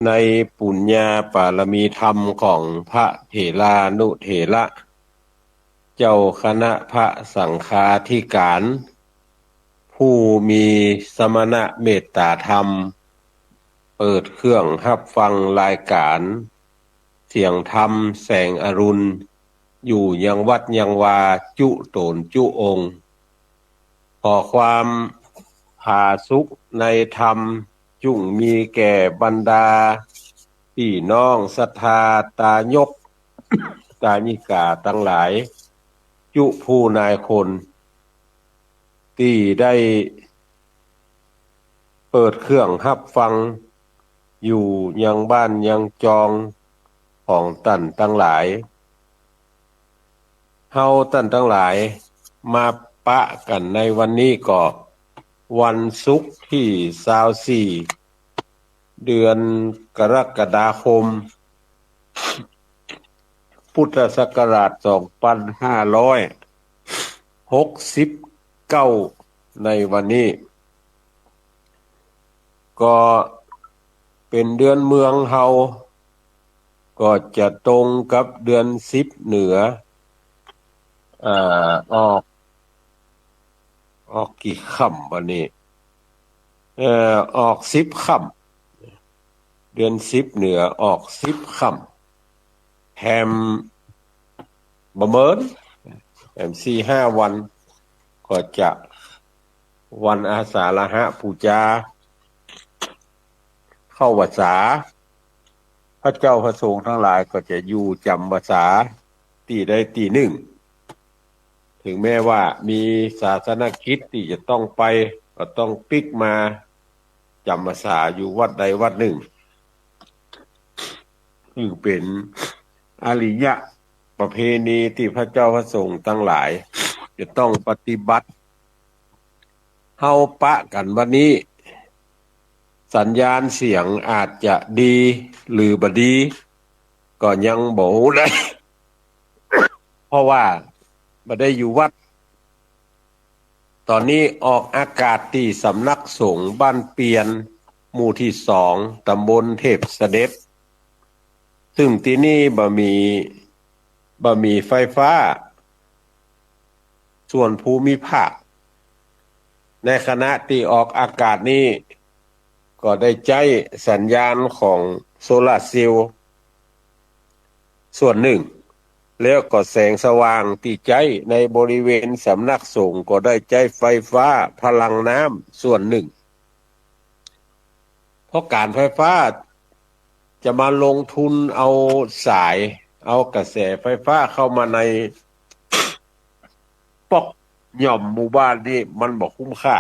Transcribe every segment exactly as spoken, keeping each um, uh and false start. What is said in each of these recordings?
ในปุญญาปารมีธรรมของพระเถรานุเถระ เจ้าคณะพระสังฆาธิการ ผู้มีสมณะเมตตาธรรม เปิดเครื่องฮับฟังรายการเสียงธรรมแสงอรุณ อยู่ยังวัดยังวาจุต๋นจุองค์ ขอความผาสุกในธรรมจุ่งมีแก่บรรดาปี้น้องศรัทธาตายกตายิกาตังหลาย จุผู้นายคน ตี้ได้เปิดเครื่องฮับฟัง อยู่ยังบ้านยังจองของต้านตังหลาย เฮาต้านตังหลายมาปะกั๋นในวันนี้ก็วันศุกร์ตี้ซาวสี่ เดือนกรกฎาคม พุทธศักราชสองปันห้าร้อยหกสิบเก้า ในวันนี้ ก็เป๋นเดือนเมืองเฮา ก็จะตรงกับเดือนสิบเหนือ อ่า ออก ออกกี่ค่ำวันนี้ เอ่อ ออกสิบค่ำ เดือนสิบเหนือออกสิบค่ำ แหมบ่เมิน แหมสี่ห้าวัน ก็จะวันอาสาฬหบูชา เข้าพรรษา พระเจ้าพระสงฆ์ตังหลายก็จะอยู่จ๋ำพรรษาตี้ใดตี้นึ่ง ถึงแม้ว่ามีศาสนกิจตี้จะต้องไป ก็ต้องปิ๊กมาจ๋ำพรรษาอยู่วัดใดวัดนึ่ง ซึ่งเป๋นอริยประเพณีตี้พระเจ้าพระสงฆ์ตังหลายจะต้องปฏิบัติ เฮาปะกั๋นวันนี้ สัญญาณเสียงอาจจะดีหรือบ่ดี ก็ยังบ่ฮู้ได้ เพราะว่าบ่ได้อยู่วัด ต๋อนนี้ออกอากาศตี้สำนักสงฆ์บ้านเปียน หมู่ตี้สอง ต๋ำบลเทพเสด็จ ซึ่งตี้นี่บ่มี บ่มีไฟฟ้าส่วนภูมิภาค ในขณะตี้ออกอากาศนี้ ก็ได้ใจ๊สัญญาณของโซลาร์เซลล์ส่วนนึ่ง แล้วก็แสงสว่างตี้ใจ๊ในบริเวณสำนักสงฆ์ก็ได้ใจ๊ไฟฟ้าพลังน้ำส่วนนึ่ง เพราะก๋านไฟฟ้าจะมาลงทุนเอาสาย เอากระแสไฟฟ้าเข้ามาในป๊อกหย่อมหมู่บ้านนี่มันบ่คุ้มค่า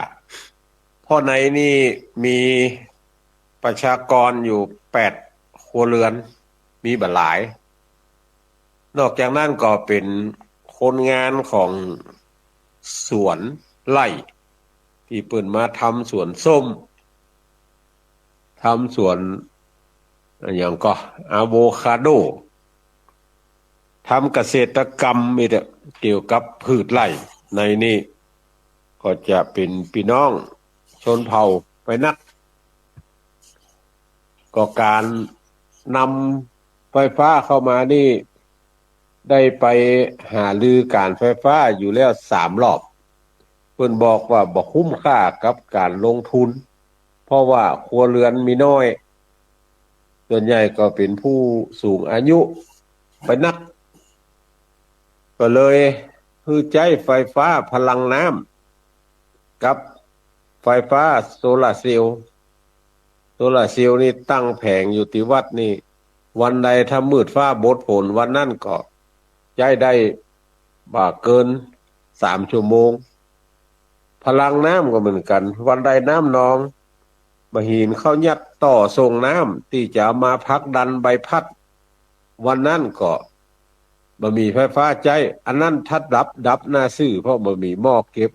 เพราะในนี่มีประชากรอยู่แปดครัวเรือน มีบ่หลาย นอกจากนั้นก็เป๋นคนงานของสวนไร่ ตี้เปิ้นมาทำสวนส้ม ทำสวนอะหยังก่อ อะโวคาโด ทำเกษตรกรรมนี่แหละ เกี่ยวกับพืชไร่ ในนี้ก็จะเป๋นปี้น้องชนเผ่าไปนัก ก็ก๋านนำไฟฟ้าเข้ามานี่ ได้ไปหารือก๋านไฟฟ้าอยู่แล้วสามรอบ เปิ้นบอกว่าบ่คุ้มค่ากับก๋านลงทุน เพราะว่าครัวเรือนมีน้อย ส่วนใหญ่ก็เป๋นผู้สูงอายุไปนัก ก็เลยหื้อใจ๊ไฟฟ้าพลังน้ำกับไฟฟ้าโซลาร์เซลล์ โซลาร์เซลล์นี่ตั้งแผงอยู่ตี้วัดนี่ วันใดถ้ามืดฟ้าบดฝน วันนั้นก็ใจ๊ได้บ่เกินสามชั่วโมง พลังน้ำก็เหมือนกั๋น วันใดน้ำนอง บ่าหินเข้ายัดต่อส่งน้ำตี้จะเอามาผลักดันใบพัด วันนั้นก็บ่มีไฟฟ้าใจ๊ อันนั้นถ้าดับ ดับหน้าซื่อ เพราะบ่มีหม้อเก็บ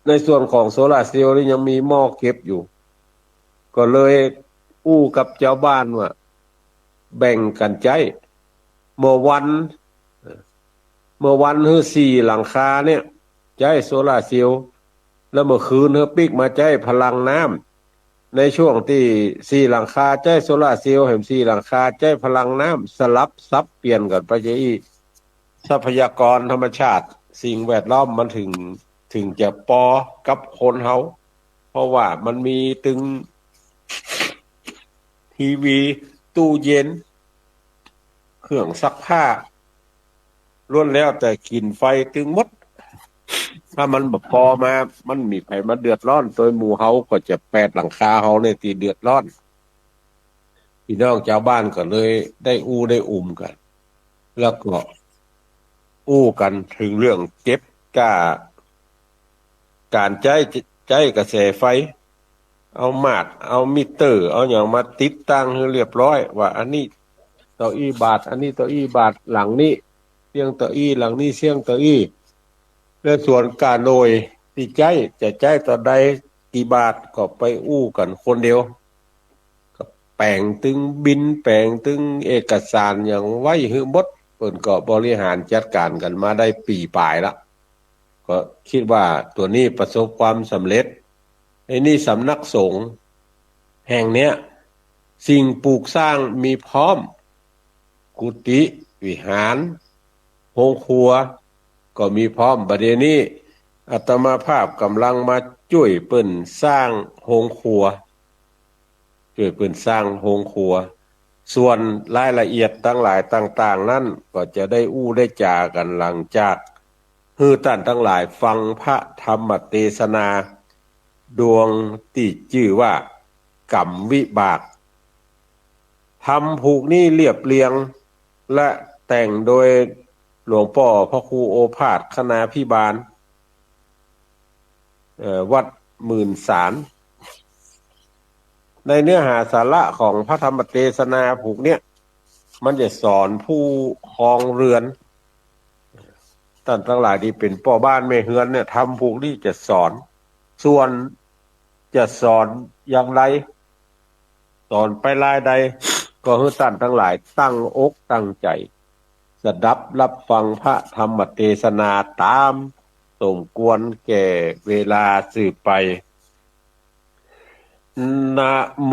ในส่วนของโซลาร์เซลล์นี่ยังมีหม้อเก็บอยู่ ก็เลยอู้กับจาวบ้านว่าแบ่งกั๋นใจ๊ เมื่อวัน เมื่อวันหื้อสี่หลังคาเนี่ย ใจ๊โซลาร์เซลล์ แล้วเมื่อคืนหื้อปิ๊กมาใจ๊พลังน้ำ ในช่วงตี้สี่หลังคาใจ๊โซลาร์เซลล์ แหมสี่หลังคาใจ๊พลังน้ำ สลับสับเปลี่ยนกั๋นไปจะอี้ ทรัพยากรธรรมชาติ สิ่งแวดล้อมมันเถิง เถิงจะปอกับคนเฮา เพราะว่ามันมีตึง ทีวี ตู้เย็น เครื่องซักผ้า ล้วนแล้วแต่กิ๋นไฟตึงหมด ถ้ามันบ่ปอมา มันมีใผมาเดือดร้อน โตยหมู่เฮาก็จะแปดหลังคาเฮาเนี่ยตี้เดือดร้อน ปี้น้องจาวบ้านก็เลยได้อู้ได้อุ่มกั๋น แล้วก็อู้กั๋นเถิงเรื่องเก็บก้าก๋านใจ๊ ใจ๊กระแสไฟ เอามาด เอามิเตอร์ เอาหยังมาติดตั้งหื้อเรียบร้อย ว่าอันนี้เต้าอี้บาท อันนี้เต้าอี้บาท หลังนี้เสี้ยงเต้าอี้ หลังนี้เสี้ยงเต้าอี้ และส่วนก้าหน่วยตี้ใจ๊ จะใจ๊เต้าใดกี่บาท ก็ไปอู้กั๋นคนเดียว ก็แป๋งตึงบิน แป๋งตึงเอกสารหยังไว้หื้อหมด เปิ้นก็บริหารจัดก๋านกั๋นมาได้ปี๋ป๋ายละ ก็กึ๊ดว่าตั๋วนี้ประสบความสำเร็จ ไอ้นี่สำนักสงฆ์แห่งเนี้ย สิ่งปลูกสร้างมีพร้อม กุฏิวิหาร โฮงครัว ก็มีพร้อม บ่าเดี่ยวนี้อาตมาภาพก่ำลังมาจ้วยเปิ้นสร้างโฮงครัว จ้วยเปิ้นสร้างโฮงครัว ส่วนรายละเอียดตังหลายต่างๆ นั้น ก็จะได้อู้ได้จ๋ากั๋นหลังจาก หื้อต้านตังหลายฟังพระธรรมเตสนา ดวงตี้จื้อว่าก๋รรมวิบาก ธรรมผูกนี้เรียบเรียง และแต่งโดยหลวงป้อพระครูโอภาส คณาภิบาล เอ่อ วัดหมื่นสาร ในเนื้อหาสาระของพระธรรมเตสนาผูกเนี้ย มันจะสอนผู้ครองเรือน ต้านตังหลายตี้เป๋นป้อบ้านแม่เฮือนเนี่ย ธรรมผูกนี้จะสอน ส่วนจะสอนอย่างไร สอนไปรายใด ก็หื้อต้านตังหลายตั้งอกตั้งใจ๋ สดับฮับฟังพระธรรมเตสนาต๋ามสมควรแก่เวลาสืบไป นะโม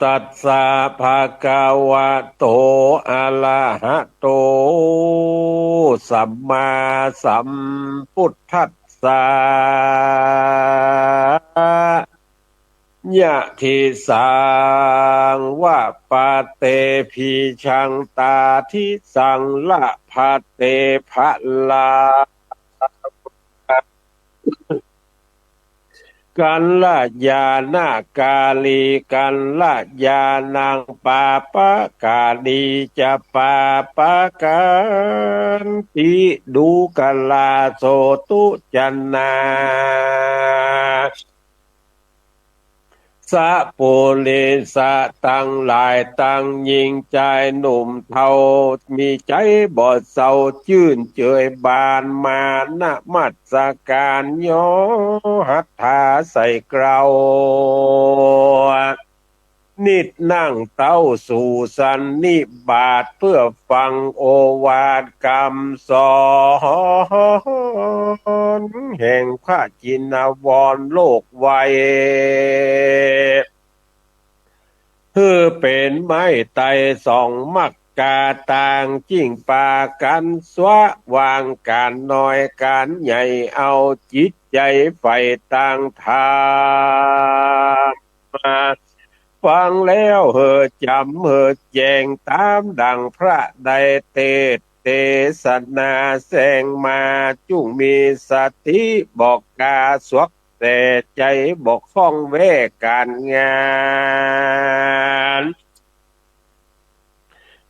ตัสสะ ภะคะวะโต อะระหะโต สัมมาสัมพุทธัสสะ ยะถิสัง วะปะเต ภีชัง ตาทิสัง ละพะเต พะลา กัลยาณะกาลี กัลยาณัง ปาปะกาลี จะปาปะกันติ ดูกราโสตุจนา สะปุริสะตังหลาย ตังญิงจายหนุ่มเฒ่า มีใจ๋บ่เศร้า จื้นเจยบาน มานมัสก๋าน ยอหัตถาใส่เกล้า นิดนั่งเต้าสู่สันนิบาต เปื้อฟังโอวาทกำสอน แห่งพระจินวรโลกไว หื้อเป๋นไม้ไตรสองมักกาต่าง จึ่งปากั๋นสวะวางก๋านน้อยก๋านใหญ่ เอาจิตใจ๋ใฝ่ตางธรรม ฟังแล้วหื้อจ๋ำหื้อแจ้ง ต๋ามดั่งพระได้เตสน์เตสนาแสงมา จุ่งมีสติบ่กาสวกแส่ ใจ๋บ่ข้องแวก๋านงาน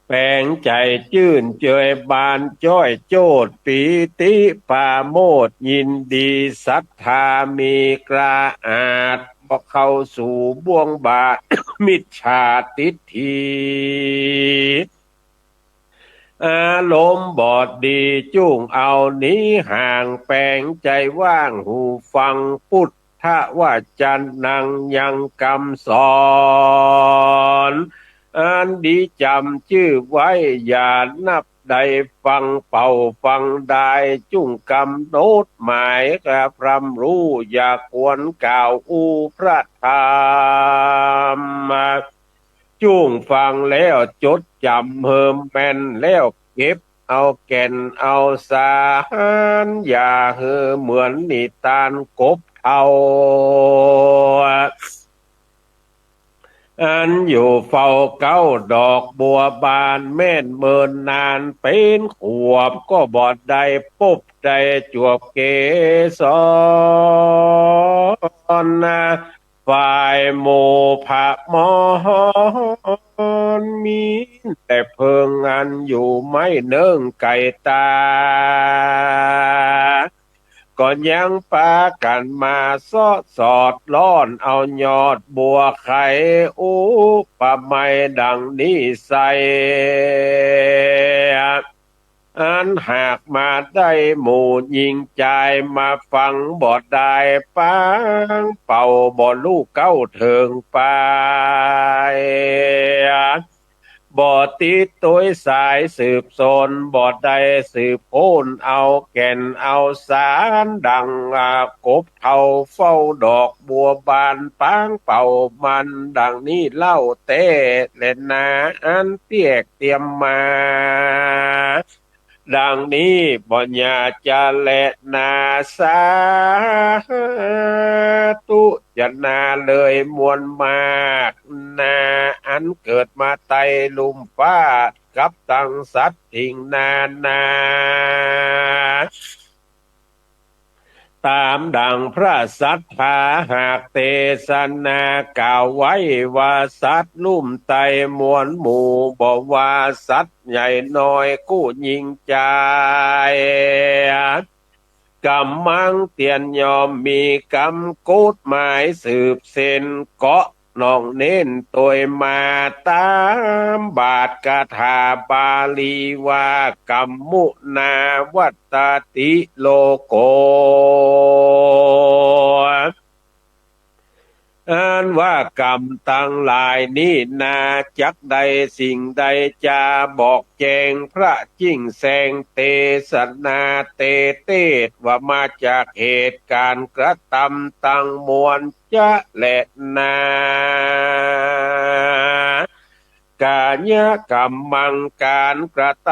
แป๋งใจ๋จื้นเจยบานจ้อยโจ้ด ปีติปราโมทย์ยินดี ศรัทธามีกล้าอาจ บ่เข้าสู่บ่วงบาป มิจฉาทิฏฐิ อารมณ์บ่ดี จุ่งเอาหนีห่าง แป๋งใจ๋ว่างหูฟัง พุทธวจนะยังกำสอน อันดีจ๋ำจื้อไว้ อย่านับ ได้ฟังเป่าฟังดาย จุ่งกำหนดหมายกระพร่ำรู้ อย่าควรกล่าวอู้พระธรรม จุ่งฟังแล้วจดจ๋ำหื้อแม่น แล้วเก็บเอาแก่นเอาสาร อย่าหื้อเหมือนนิทานกบเฒ่า อันอยู่เฝ้าเก๊าดอกบัวบาน แม้นเมินนานเป๋นขวบ ก็บ่ได้ปบได้จวบเกสร ฝ่ายหมู่พระมร มีแต่เพิงอันอยู่ไม่เนิ่งไกลต๋า ก็ยังปากั๋นมาเซาะสอดร่อนเอายอดบัวไข อุปไมยดังนี้ใส่ อันหากมาได้หมู่ญิงจาย มาฟังบ่ได้ปางเป่า บ่ฮู้เก๊าเถิงปาย บ่ติดตวยสายสืบสน บ่ได้สืบค้นเอาแก่นเอาสาร ดังกบเฒ่าเฝ้าดอกบัวบาน ปางเป่ามันดังนี้เล่าแต๊แลนา อันเตียกเตียมมา ดังนี้บ่อย่าจะแลนา สาธุจะนาเลยมวลมากนา อันเกิดมาใต้ลุ่มฟ้า กับตังสัตว์ถิงนานา ต๋ามดังพระสัตถาหากเตสนากล่าวไว้ว่า สัตว์ลุ่มใต้มวลหมู่ บ่ว่าสัตว์ใหญ่น้อยกู้ญิงจาย ก๋ำมังเตียนย่อมมีกำกฎหมายสืบเส้น เกาะนองเน้นตวยมา ต๋ามบาทกถาบาลีว่า กัมมุนาวัตติโลโก อันว่ากำตังหลายนี้นา จักได้สิ่งใดจาบอกแจ้ง พระจิ่งแสงเตสนาเตเตศน์ว่า มาจากเหตุก๋ารกระตำตังมวลจะแลนา กายกัมมังก๋ารกระต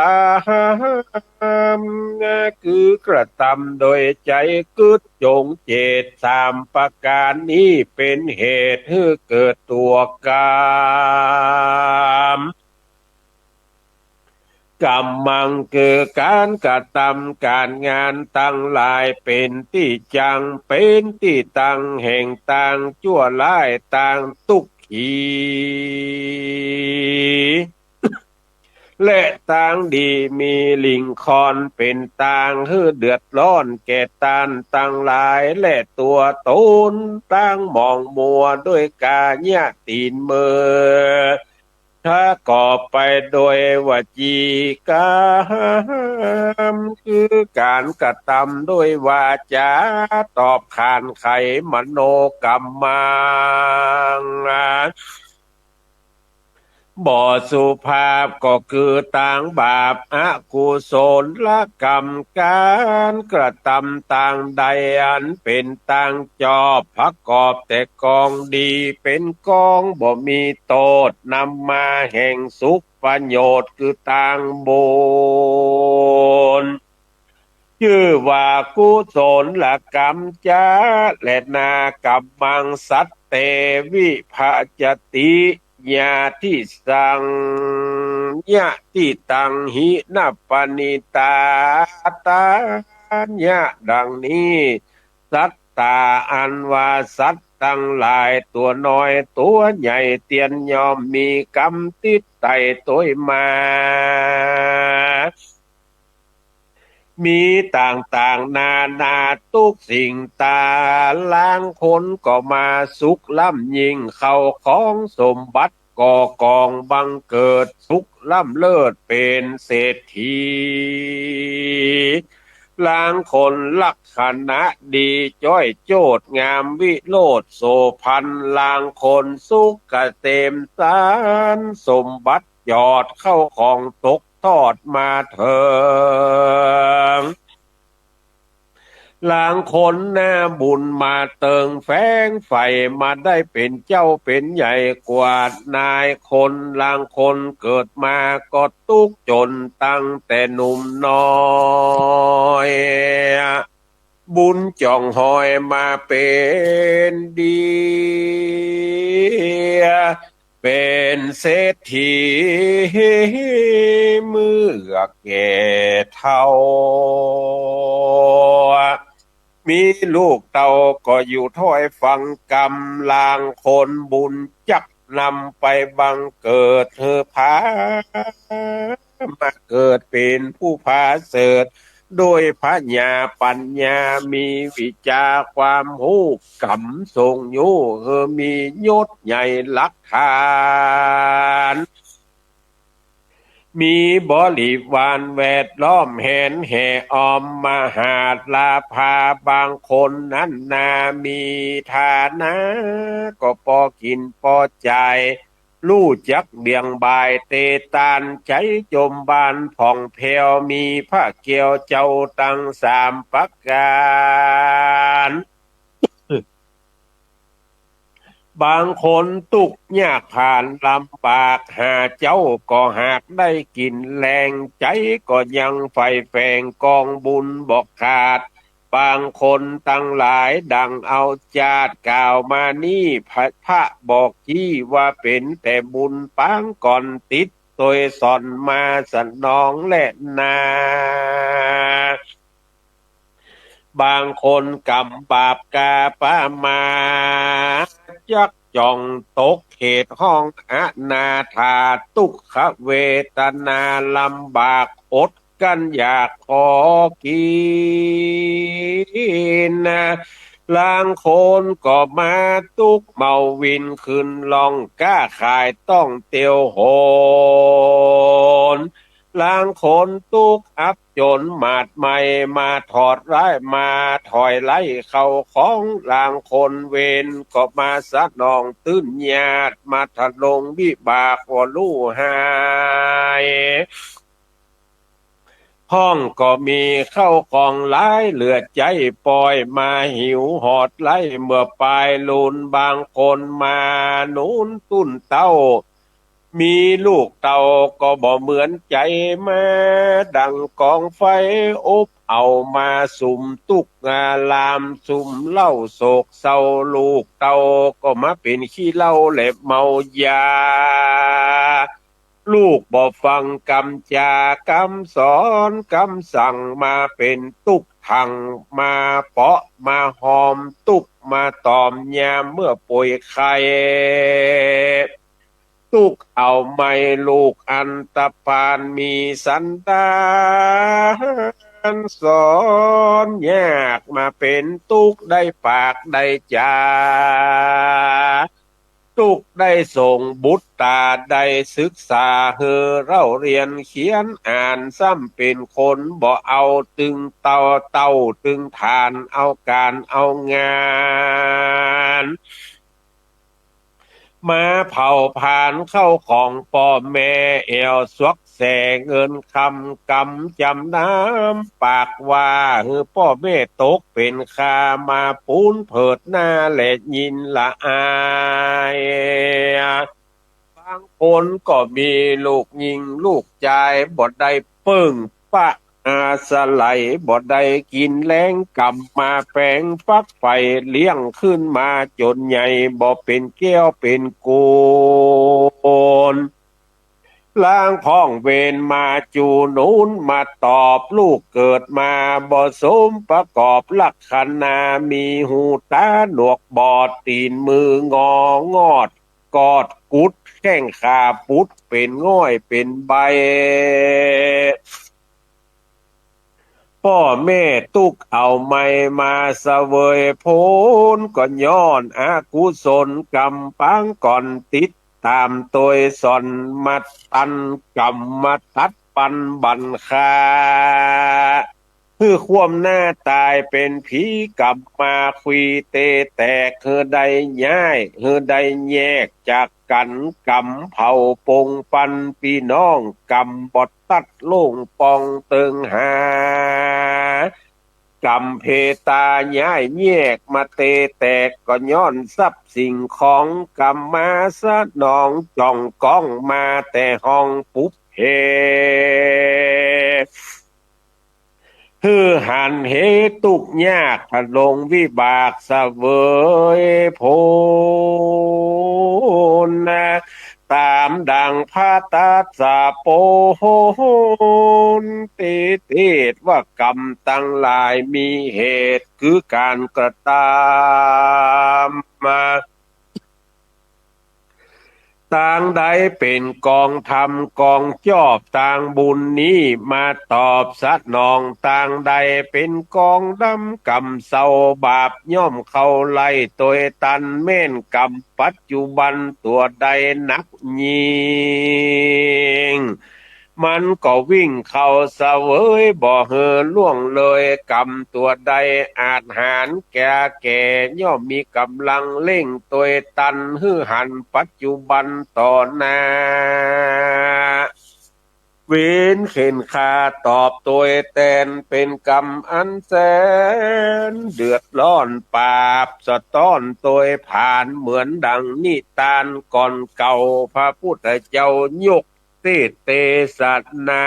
ำ คือกระตำโดยใจ๋กึ๊ดจ๋งเจต สามประก๋ารนี้เป๋นเหตุหื้อเกิดตั๋วก๋รรม กัมมัง คือก๋านกระตำก๋านงานตังหลาย เป๋นตี้จั่ง เป๋นตี้ตั้งแห่งตางจั่วร้าย ตางตุ๊กขี และตางดี มีหลิ่งคอนเป๋นตางหื้อเดือดร้อนแก่ต้านตังหลาย และตั๋วต๋น ตางหมองมัวด้วยก๋ายะตี๋นมือ ประกอบไปด้วยวจีกรรม คือก๋านกระตำด้วยวาจา ตอบขานไขมโนกัมมัง บ่สุภาพก็คือตางบาป อกุศลกรรม ก๋านกระตำตางใดอันเป๋นตางจอบ ประกอบแต่กองดีเป๋นกอง บ่มีโต้ษ นำมาแห่งสุขประโยชน์ คือตางบุญ จื้อว่ากุศลกรรมจะแลนา กัมมัง สัตเต วิภะจะติ ญาติสัง ญาติตัง หินะปะนิตา ตายะ ดังนี้ สัตตา อันว่าสัตว์ตังหลาย ตั๋วน้อยตั๋วใหญ่เตียน ย่อมมีกรรมติดไต่ตวยมา มีต่างๆ นานาตุ๊กสิ่งตา ลางคนก็มาสุขล้ำยิ่ง เข้าของสมบัติก่อกองบังเกิด สุขล้ำเลิศเป๋นเศรษฐี ลางคนลักษณะดีจ้อยโจดงามวิโรจน์โสภณ ลางคนสุขเกษมสารสมบัติยอด เข้าของตก ทอดมาเถิง ลางคนนาบุญมาเติงแฝงใฝ่ มาได้เป๋นเจ้าเป๋นใหญ่กว่านายคน ลางคนเกิดมาก็ตุ๊กจนตั้งแต่หนุ่มน้อย บุญจ่องหอยมาเป๋นเดีย เป๋นเศรษฐีเมื่อแก่เฒ่า มีลูกเต้าก็อยู่ถ้อยฟังกำ ลางคนบุญจักนำไปบังเกิดหื้อผา มาเกิดเป๋นผู้ผาเสริฐ ด้วยผญาปัญญา มีวิชาความฮู้ก๋ำทรงอยู่ หื้อมียศใหญ่หลักฐาน มีบริวารแวดล้อมแหนแห่ออมมหาลาภา บางคนนั้นนามีฐานะ ก็ปอกิ๋นปอใจ๊ ฮู้จักเบี่ยงบ่ายเตตาน ใจ๊จมบานผ่องแผ้ว มีพระแก้วเจ้าตังสามประก๋าน บางคนตุ๊กยากผ่านลำบาก หาเจ๊าก็หากได้กิ๋นแลง ใจ๊ก็ยังใฝ่แฝงกองบุญบ่ขาด บางคนตังหลายดังเอาจาดกล่าวมานี้ พระ พระบอกจี้ว่าเป๋นแต่บุญปางก่อนติด ตวยส่อนมาสนองแลนา บางคนกำบาปกาประมาท จักจ่องตกเขตห้องอนาถา ตุ๊กขเวทนาลำบากอด กั้นอยากขอกิ๋นนา ลางคนก็มาตุ๊กเมาวินขึ้นล่อง ก๊าขายต้องเตียวโหน ลางคนตุ๊กอับจนหมาดไหม้ มาถอดไล่ มาถอยไล่เข้าของ ลางคนเวรก็มาสนองตื้นญาติ มาทะลงวิบากบ่ฮู้หาย ห้องก็มีเข้าของหลายเหลือใจ๊ ปอยมาหิวหอดไล่ เมื่อปายลูน บางคนมานูนตุ้นเต้า มีลูกเต้าก็บ่เหมือนใจ๋ มาดังกองไฟอบเอา มาสุมตุ๊กงาลาม สุมเหล้าโศกเศร้า ลูกเต้าก็มาเป๋นขี้เหล้าและเมายา ลูกบ่ฟังกำจากำสอนกำสั่ง มาเป๋นตุ๊กถัง มาเปาะมาหอมตุ๊ก มาตอมยามเมื่อป่วยไข้ ตุ๊กเอาไหม้ลูกอันตพาล มีสันดานสอนยาก มาเป๋นตุ๊กได้ปากได้จ๋า ตุ๊กได้ส่งบุตรต๋าได้ศึกษา หื้อเล่าเรียนเขียนอ่าน ซ้ำเป๋นคนบ่เอาตึงเต้า เต้าตึงฐานเอาก๋านเอางาน มาเผาผลาญเข้าของป้อแม่ แอ่วสวกแสเงินคำ กำจำนำปากว่า หื้อป้อแม่ตกเป๋นข่า มาปูนเผิดหน้าและยินละอาย บางคนก็มีลูกญิงลูกจาย บ่ได้เปิ้งปะอาศัย บ่ได้กิ๋นแลงกำ มาแฝงฝักใฝ่เลี้ยงขึ้นมาจ๋นใหญ่ บ่เป๋นแก้วเป๋นกูน ลางพ่องเวรมาจู๋นูน มาตอบลูกเกิดมา บ่สมประกอบลักษณะ มีหูต๋าหนวกบอด ตี๋นมืององอด กอดกุดแข้งขาปุดเป๋นง่อยเป๋นใบ ป้อแม่ตุ๊กเอาไหม้มาเสวยผล ก็ย้อนอกุศลกำปางก่อนติดต๋ามตวยส่อน มาตันกำมาตัดปันบั่นฆ่า หื้อคว่ำหน้าต๋ายเป๋นผีกำมาขวีเตแตก หื้อได้ย้าย หื้อได้แยกจากกั๋น กำเผาปงปันปี้น้อง กำบ่ ตัดโล่งป่องเติงหา ก๋ำเพตาย้ายแยกมาเตแตก ก็ย้อนทรัพย์สิ่งของก๋ำมาสนอง จ่องก้องมาแต่ห้องปุพเพ หื้อหันเหตุทุกข์ยาก ลงวิบากเสวยผลนะ ต๋ามดังพระตรัสโปน เตเตศ ว่ากรรมตังหลายมีเหตุ คือก๋านกระตำมา ตางใดเป๋นกองธรรมกองจอบ ตางบุญนี้มาตอบสนอง ตางใดเป๋นกองดำกรรมเศร้า บาปย่อมเข้าไล่ตวยตัน แม่นกรรมปัจจุบันตั๋วใดหนักยิ่ง มันก็วิ่งเข้าเสวย บ่หื้อล่วงเลย กรรมตั๋วใดอาจหาญแก่แก่ ย่อมมีก๋ำลังเร่งตวยตัน หื้อหันปัจจุบันต่อหน้า เว้นเข็ญฆ่าตอบตวยแตน เป๋นกรรมอันแสนเดือดร้อน ปราบสะต๊อนตวยผลาญ เหมือนดังนิทานก่อนเก่า พระพุทธเจ้ายก เตเตสนา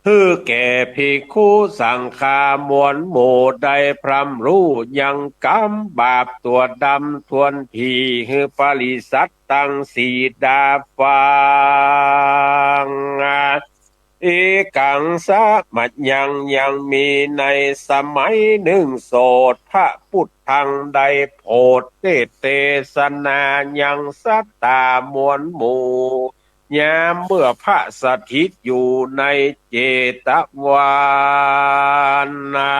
หื้อแก่ภิกขุสังฆามวลหมู่ได้พร่ำฮู้ยังกรรมบาปตั๋วดำถ้วนที หื้อปริษัทตังสี่ดาฟัง เอกัง สมัยยัง ยังมีในสมัยนึ่งโสด พระพุทธังได้โผดเตเตสนายังสัตตามวลหมู่ ยามเมื่อพระสถิตอยู่ในเจตวันนา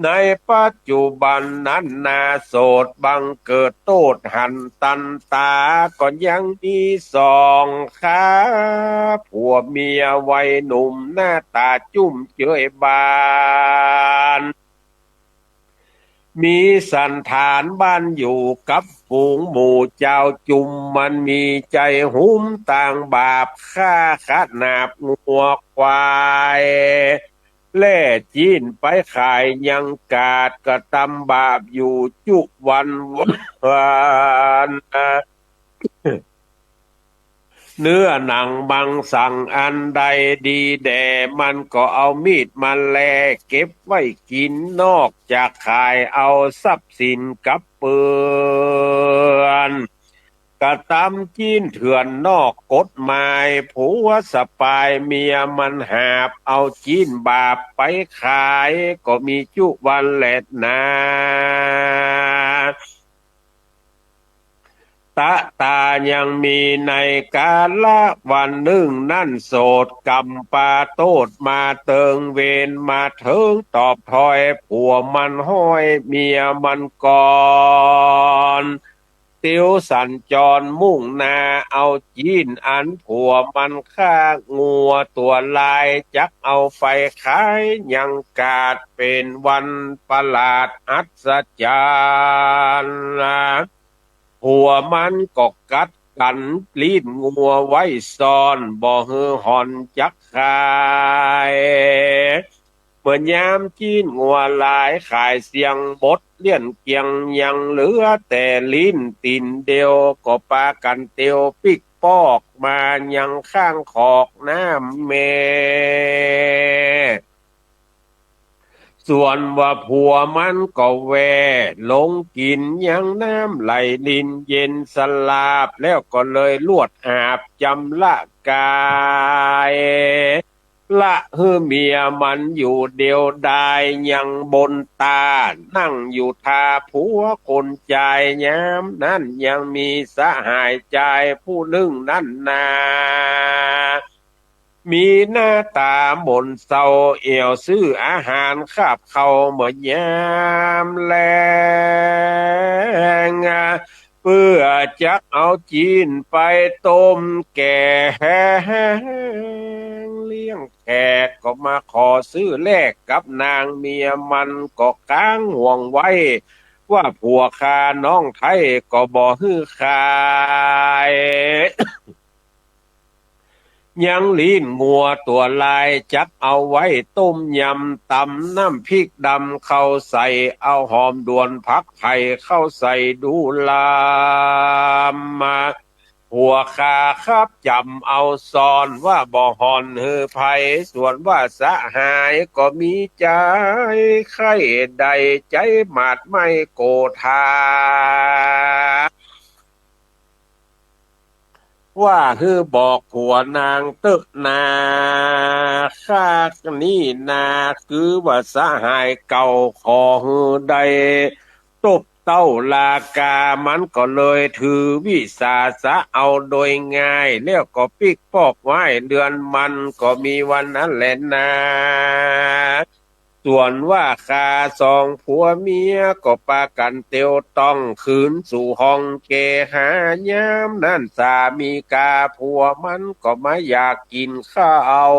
ในปัจจุบันนั้นนา โสดบังเกิดโต้ษหันตันต๋า ก็ยังมีสองข้า ผัวเมียวัยหนุ่มหน้าต๋าจุ้มเจยบาน มีสัณฐานบ้านอยู่กับฝูงหมู่จาวจุม มันมีใจ๋หุมตางบาป ฆ่าขนาบงัวควาย แล่จี้นไปขายยังกาด กระตำบาปอยู่จุวันวัน เนื้อหนังมังสังอันใดดีแด่ มันก็เอามีดมาแล่เก็บไว้กิ๋น นอกจากขายเอาทรัพย์สินกับเปื้อน กระตำจี้นเถื่อนนอกกฎหมาย ผัวสปายเมียมันหาบเอาจี้นบาปไปขาย ก็มีจุวันแลนา ตะตายังมีในกาละวันนึ่งนั้น โสดกำปาโต้ษมาเติงเวร มาเถิงตอบถอย ผัวมันฮ้อยเมียมันก่อน เตียวสัญจรมุ่งหน้าเอาจี้นอันผัวมันฆ่างัวตั๋วลาย จักเอาไปขายยังกาด เป๋นวันประหลาดอัศจรรย์ ผัวมันก็กัดกั๋นลิ้นงัวไว้ซ่อน บ่หื้อห่อนจักขาย เมื่อยามจี้นงัวลายขายเสี้ยงหมดเลี้ยนเกลี้ยง ยังเหลือแต่ลิ้นตี๋นเดียว ก็ปากั๋นเตียวปิ๊กปอกมายังข้างขอกน้ำแม่ ส่วนว่าผัวมันก็แว่ลงกิ๋นยังน้ำไหลลิ้นเย็นสลาบ แล้วก็เลยลวดอาบจำระกาย ละหื้อเมียมันอยู่เดียวดายยังบนตา นั่งอยู่ท่าผัวคนจาย ยามนั้นยังมีสหายจายผู้นึ่งนั้นนา มีหน้าต๋าหม่นเศร้า เอี่ยวซื้ออาหารคาบเข้าเมื่อยามแลง เปื้อจักเอาจี้นไปต้มแก๋ง เลี้ยงแขกก็มาขอซื้อแลกกับนาง เมียมันก็ก๊างห่วงไว้ ว่าผัวฆ่าน้องไท้ก็บ่หื้อขาย ยังลิ้นงัวตั๋วลาย จักเอาไว้ต้มยำ ต๋ำน้ำพริกดำเข้าใส่ เอาหอมด่วนผักไผ่เข้าใส่ดูลำมา ผัวข้าครับจ๋ำเอาซ่อน ว่าบ่ห่อนหื้อใผ ส่วนว่าสหายก็มีใจ๋ใค่ ได้ใจ๋หมาดไหม้โกธา ว่าหื้อบอกผัวนางเต๊อะนา ข้านี้นา คือว่าสหายเก่า ขอหื้อได้ตบเต้าลากา มันก็เลยถือวิสาสะเอาโดยง่าย แล้วก็ปิ๊กปอกไว้เดือน มันก็มีวันนั้นแหละนา ส่วนว่าข้าสองผัวเมีย ก็ปากั๋นเตียวต้อง คืนสู่ห้องเกหา ยามนั้นสามีกาผัวมันก็มาอยากกิ๋นข้าว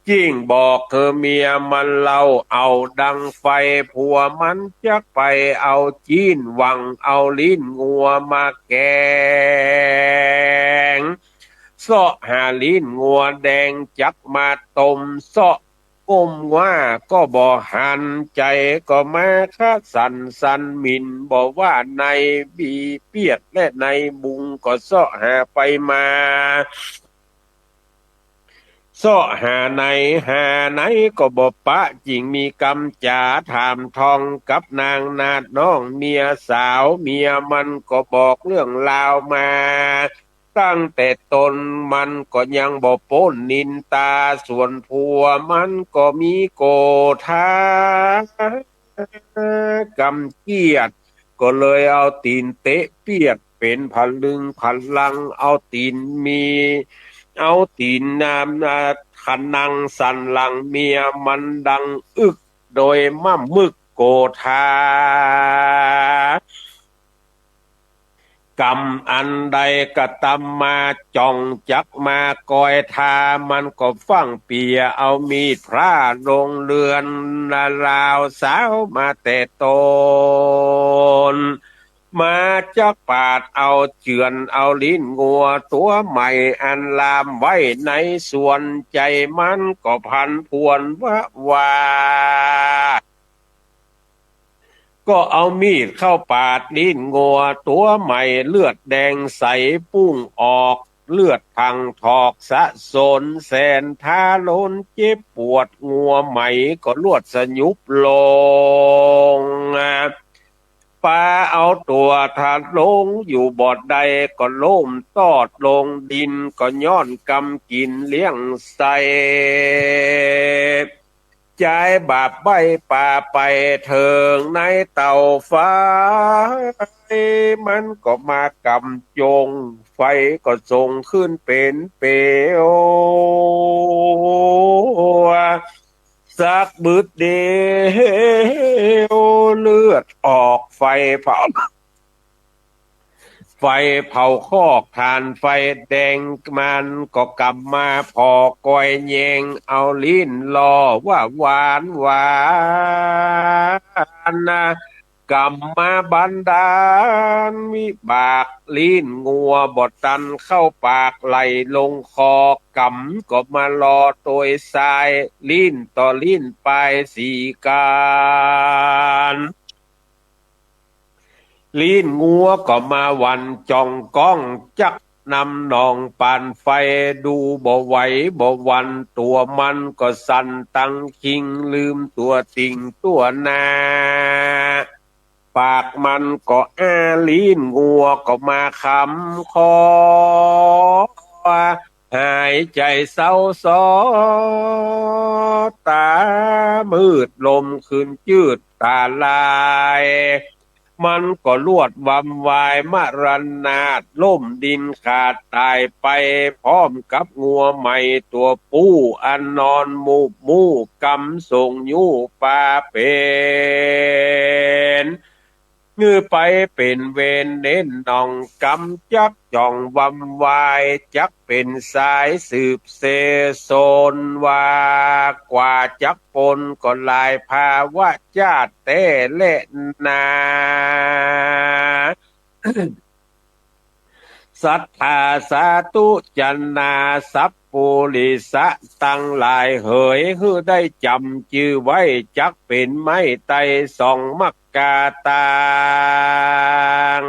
จึ่งบอกหื้อเมียมันเล่า เอาดังไฟ ผัวมันจักไปเอาจิ๊น หวังเอาลิ้นงัวมาแก๋ง เซาะหาลิ้นงัวแดง จักมาต้ม เซาะก้มว่าก็บ่หัน ใจ๋ก็มาคะสั่นสั่นหมิ่น บ่ว่าในบีเปียดและในบุง ก็เซาะหาไปมา เซาะหาไหนหาไหนก็บ่ปะ จึ่งมีกำจ๋าถามทองกับนางนาฏน้องเมียสาว เมียมันก็บอกเรื่องราวมา ตั้งแต่ต้น มันก็ยังบ่ป๊นนินตา ส่วนผัวมันก็มีโกธา กำเกลียด ก็เลยเอาตี๋นเตะเปียด เป๋นผะลึงผะลัง เอาตี๋นมี เอาตี๋นนำ อ่า ขะนังสันหลังเมียมันดังอึก โดยม่ำมึกโกธา กำอันใดกระตำมา จ่องจักมากอยธา มันก็ฟั่งเปียเอามีดพร้าลงเฮือน ลาวสาวมาแต่ต้น มาจักปาดเอาเจือน เอาลิ้นงัวตั๋วใหม่ อันลามไว้ในสวน ใจ๋มันก็ผันผวนวะวา ก็เอามีดเข้าปาดลิ้นงัวตั๋วใหม่ เลือดแดงใสปุ้งออก เลือดพังถอกสะสน แสนท้าลนเจ็บปวด งัวใหม่ก็ลวดสยุบลง ปาเอาตั๋วทะลงอยู่บ่ได้ ก็ล้มตอดลงดิน ก็ย้อนกำกิ๋นเลี้ยงใส่ จายบาปใบ้ปาไปเถิงในเตาไฟ มันก็มากำจง ไฟก็ส่งขึ้นเป๋นเปลว สักบึดเดียวเลือดออก ไฟเผา ไฟเผาคอกถ่านไฟแดง มันก็กำมาผ่อกอยแยง เอาลิ้นล่อว่าหวานหวานนะ กำมาบันดาลวิบาก ลิ้นงัวบ่ตันเข้าปาก ไหลลงคอ กำก็มาล่อตวยทราย ลิ้นต่อลิ้นปายสีกาน ลิ้นงัวก็มาหวั่นจ่องก้อง จักนำหนองปานไฟ ดูบ่ไหวบ่หวั่น ตั๋วมันก็สั่นตังคิง ลืมตั๋วติ่งตั๋วนา ปากมันก็อ้า ลิ้นงัวก็มาคำคอ หายใจ๋เศร้าซ้อ ต๋ามืดลมขึ้นจืดต๋าลาย มันก็ลวดวำวายมรณาถ ล้มดินขาดต๋ายไป พร้อมกับงัวใหม่ตั๋วผู้ อันนอนมูบมู่ กำส่งยู้ปาเป๋น หื้อไปเป๋นเวรเน้นหน่อง กำจักจ่องวำวาย จักเป๋นสายสืบเซโซน ว่ากว่าจักปนก็หลายภาวะจาติแต๊แลนา ศรัทธาสาธุจนาสัพปุริสะตังหลายเหย หื้อได้จ๋ำจื้อไว้ จักเป๋นไม้ไตรสองมักกาตาง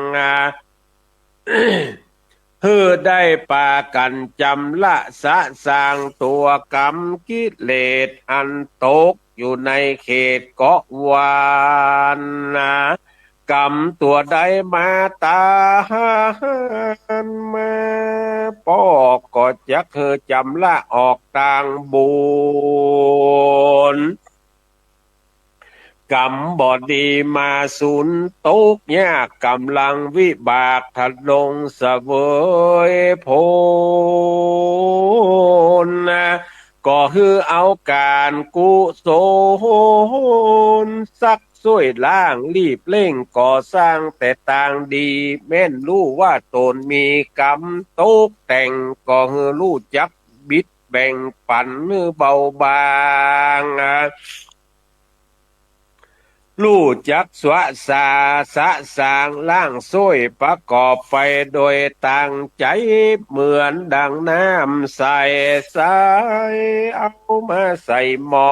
หื้อได้ปากั๋นจำละสะสางตั๋วกรรมกิเลสอันตกอยู่ในเขตเกาะวานนะ กรรมตั๋วใดมาตานมาปอก ก็จักหื้อจำละออกตางบุญ กรรมบ่ดีมาสูญตกยาก ก๋ำลังวิบากทะลงเสวยผลนะ ก็หื้อเอาก๋านกุศลซัก ซ่วยล้าง รีบเร่งก่อสร้างแต่ตางดี แม่นฮู้ว่าต๋นมีกรรมตกแต่ง ก็หื้อฮู้จักบิดแบ่งปั๋นหื้อเบาบาง ฮู้จักสวะสาสะสางล้างซ่วยประกอบไปโดยตางใจ๋ เหมือนดังน้ำใสใส เอามาใส่หม้อ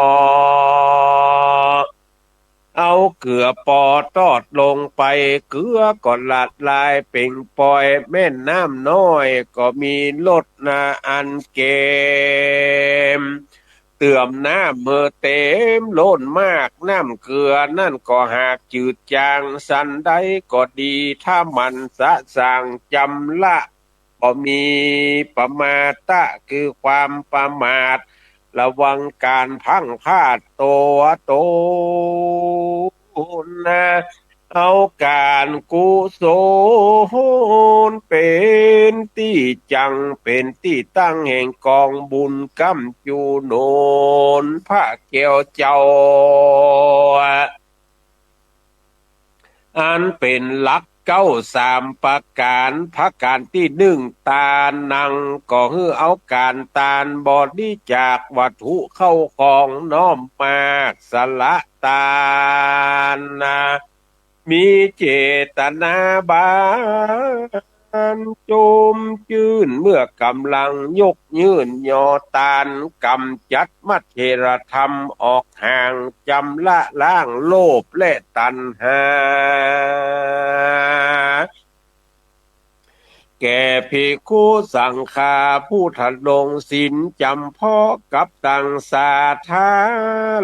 เอาเกลือปอตอดลงไป เกลือก็ละลายเป๋นฟอย แม่นน้ำน้อยก็มีรสนาอันเกม เติมน้ำหื้อเต๋มล้นมาก น้ำเกลือนั้นก็หากจืดจาง สันใดก็ดี ถ้าหมั่นสะสางจำละ บ่มีปมาทะ คือความประมาท ระวังก๋านพลั้งพลาดตั๋วต๋นนะ เอาก๋านกุศลเป๋นตี้จัง เป๋นตี้ตั้งแห่งกองบุญ ก้ำจุหนุนพระแก้วเจ้า อันเป๋นหลักเก๊าสามประก๋าน ประก๋านตี้นึ่ง ตานัง ก็หื้อเอาก๋านตานบริจาควัตถุเข้าของน้อมมาสละตานนะ มีเจตนาบานจมจื้น เมื่อก๋ำลังยกยื่นยอตาน ก๋ำจัดมัจเฉรธรรมออกห่าง จำละล้างโลภและตัณหา แก่ภิกขุสังฆาผู้ทะลงศีลจ๋ำเพาะกับตังสาธา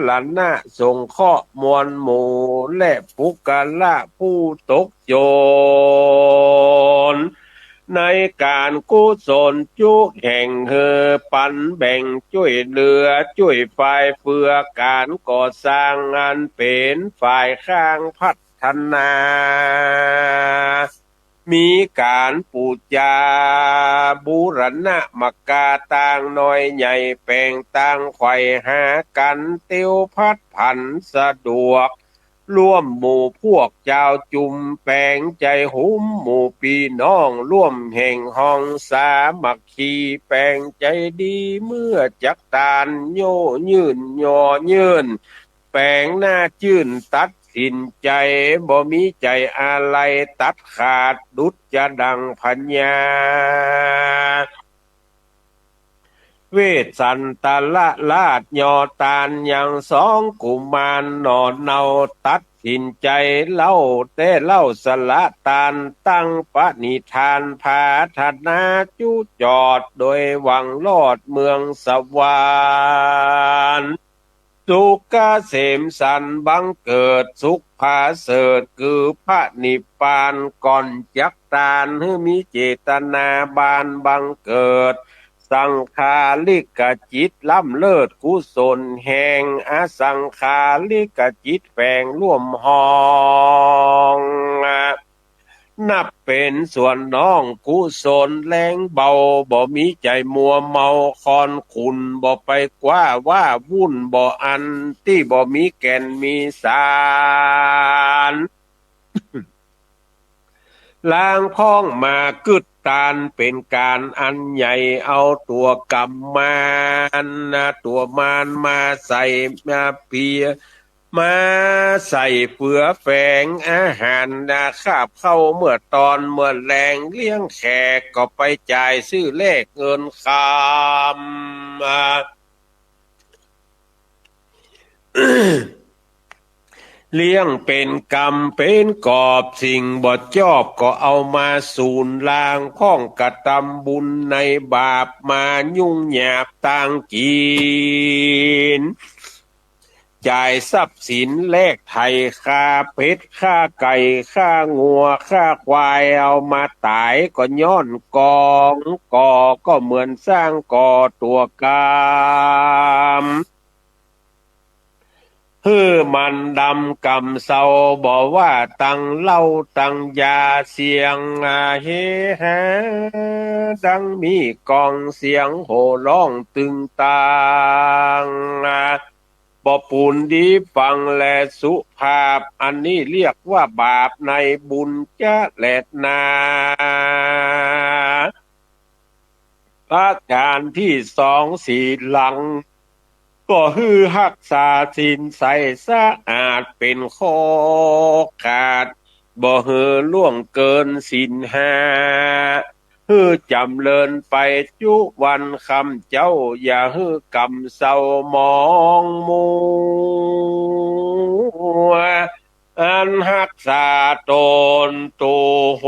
รณะ สงเคราะห์มวลหมู่และปุคคละผู้ตกจน ในก๋านกุศลจุแห่ง หื้อปันแบ่งจ้วยเหลือ จ้วยฝ่ายเฟือก๋านก่อสร้าง อันเป๋นฝ่ายข้างพัฒนา มีก๋านปู๋จาบูรณะมักกาตางน้อยใหญ่ แป๋งตางไขว่หากั๋นเตียวผัดผันสะดวก ร่วมหมู่พวกจาวจุม แป๋งใจ๋หุมหมู่ปี้น้อง ร่วมแห่งห้องสามัคคี แป๋งใจ๋ดีเมื่อจักตาน โย่ยื่นยอยื่น แป๋งหน้าจื้นตัดสินใจ๋ บ่มีใจ๋อาลัยตัดขาด ดุจจะดั่งพญา เวสสันตรราชยอตานยังสองกุมารหน่อเนา ตัดสินใจ๋เล่าแต่เล่าสละตาน ตั้งปณิธานผาถนาจุจอด โดยหวังลอดเมืองสวรรค์ สุขเกษมสันต์บังเกิด สุขผาเสริฐคือพระนิพพาน ก่อนจักตานหื้อมีเจตนาบานบังเกิด สังขาริกจิตล้ำเลิศ กุศลแห่งอสังขาริกจิตแฝงร่วมห้อง นับเป๋นส่วนน้องกุศลแรงเบา บ่มีใจ๋มัวเมาคลอนขุ่น บ่ไปกว้าว้าวุ่น บ่อันตี้บ่มีแก่นมีสาร ลางพ้องมากึ๊ดตานเป๋นก๋านอันใหญ่ เอาตั๋วกรรมมารนะ ตั๋วมารมาใส่มาเปีย มาใส่เฟือแฝงอาหารนา คาบข้าวเมื่อตอนเมื่อแลง เลี้ยงแขกก็ไปจ่ายซื้อแลกเงินคำ เลี้ยงเป๋นกำเป๋นกอบ สิ่งบ่จอบก็เอามาสูญล้าง พ่องกระตำบุญในบาปมา ยุ่งยากตางกิ๋น จ่ายทรัพย์สินแลกไถ่ ฆ่าเป็ด ฆ่าไก่ ฆ่างัว ฆ่าควาย เอามาต๋ายก็ย้อนก๋อง ก่อก็เหมือนสร้างก่อตั๋วกรรม หื้อมันดำก่ำเซา บ่ว่าตังเหล้าตังยา เสียงเฮฮาดังมีกลอง เสียงโห่ฮ้องตึงตัง บ่ปูนดีฟังแลสุภาพ อันนี้เรียกว่าบาปในบุญจะแลนา ประก๋านตี้สอง ศีลัง ก็หื้อฮักษาศีลใสสะอาดเป๋นข้อขาด บ่หื้อล่วงเกินศีลห้า หื้อจ๋ำเริญไปจุวันค่ำเจ๊า อย่าหื้อก่ำเซามองมัว อันฮักษาต๋นตั๋ว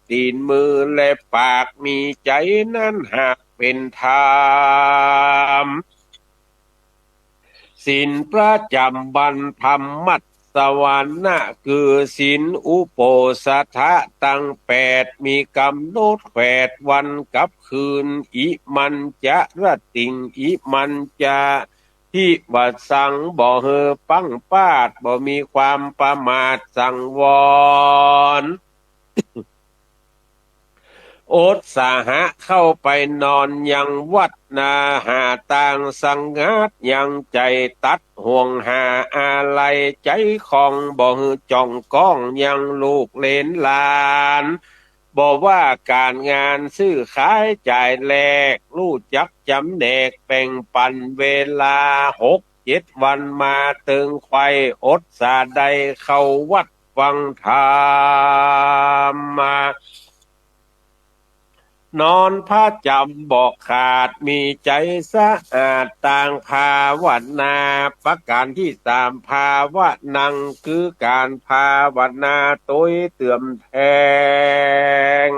ตีนมือและปาก มีใจ๋นั้นหากเป๋นธรรม ศีลประจ๋ำวันธรรมมัสสวรรค์นะ คือศีลอุโปสถะตังแปด มีก๋ำหนดแขวดวันกับคืน อิมัญจะรติง อิมัญจะ ทิวสัง บ่หื้อปังปาด บ่มีความประมาทสังวร อดสาหะเข้าไปนอนยังวัดนา หาตางสงัดยังใจ๋ ตัดห่วงหาอาลัยใจ๋ของ บ่หื้อจ้องก้องยังลูกเหลนหลาน บ่ว่าก๋านงานซื้อขายจ่ายแลก ฮู้จักจ๋ำแนกแบ่งปั๋นเวลา หกเจ็ดวันมาเติงใค่ อดสาใดเข้าวัดฟังธรรม นอนประจ๋ำบ่ขาด มีใจ๋สะอาดตางภาวนา ประก๋านตี้สาม ภาวนัง คือก๋านภาวนาโตยเติมแตง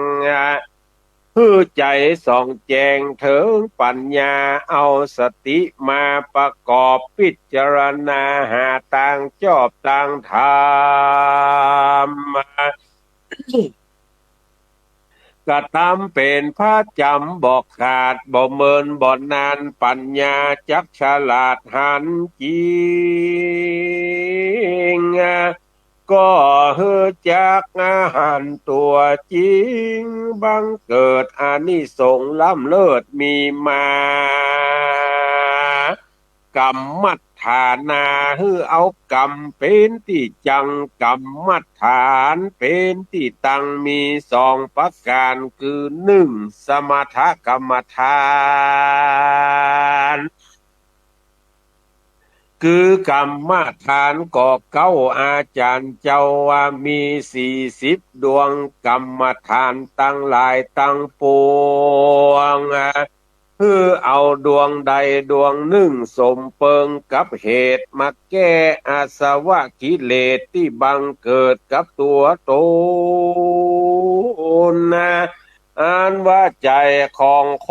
หื้อใจ๋ส่องแจ้งเถิงปั๋ญญา เอาสติมาประกอบพิจารณา หาตางจอบตางธรรม กระตำเป๋นประจ๋ำบ่ขาด บ่เมินบ่นาน ปั๋ญญาจักฉลาดหันจริง ก็ฮู้จักหันตั๋วจริง บังเกิดอานิสงส์ล้ำเลิศมีมา กรรมฐานา หื้อเอากรรมเป๋นตี้จั้ง กรรมฐานเป๋นตี้ตั้ง มีสองประก๋าน คือ นึ่ง สมถกรรมฐาน คือกรรมฐานก็เก้า อาจ๋ารย์เจ้าว่ามีสี่สิบดวง กรรมฐานตังหลายตังปวง หื้อเอาดวงใดดวงนึ่งสมเปิงกับเหตุ มาแก้อาสวะกิเลสตี้บังเกิดกับตั๋วต๋นนา อันว่าใจ๋ของค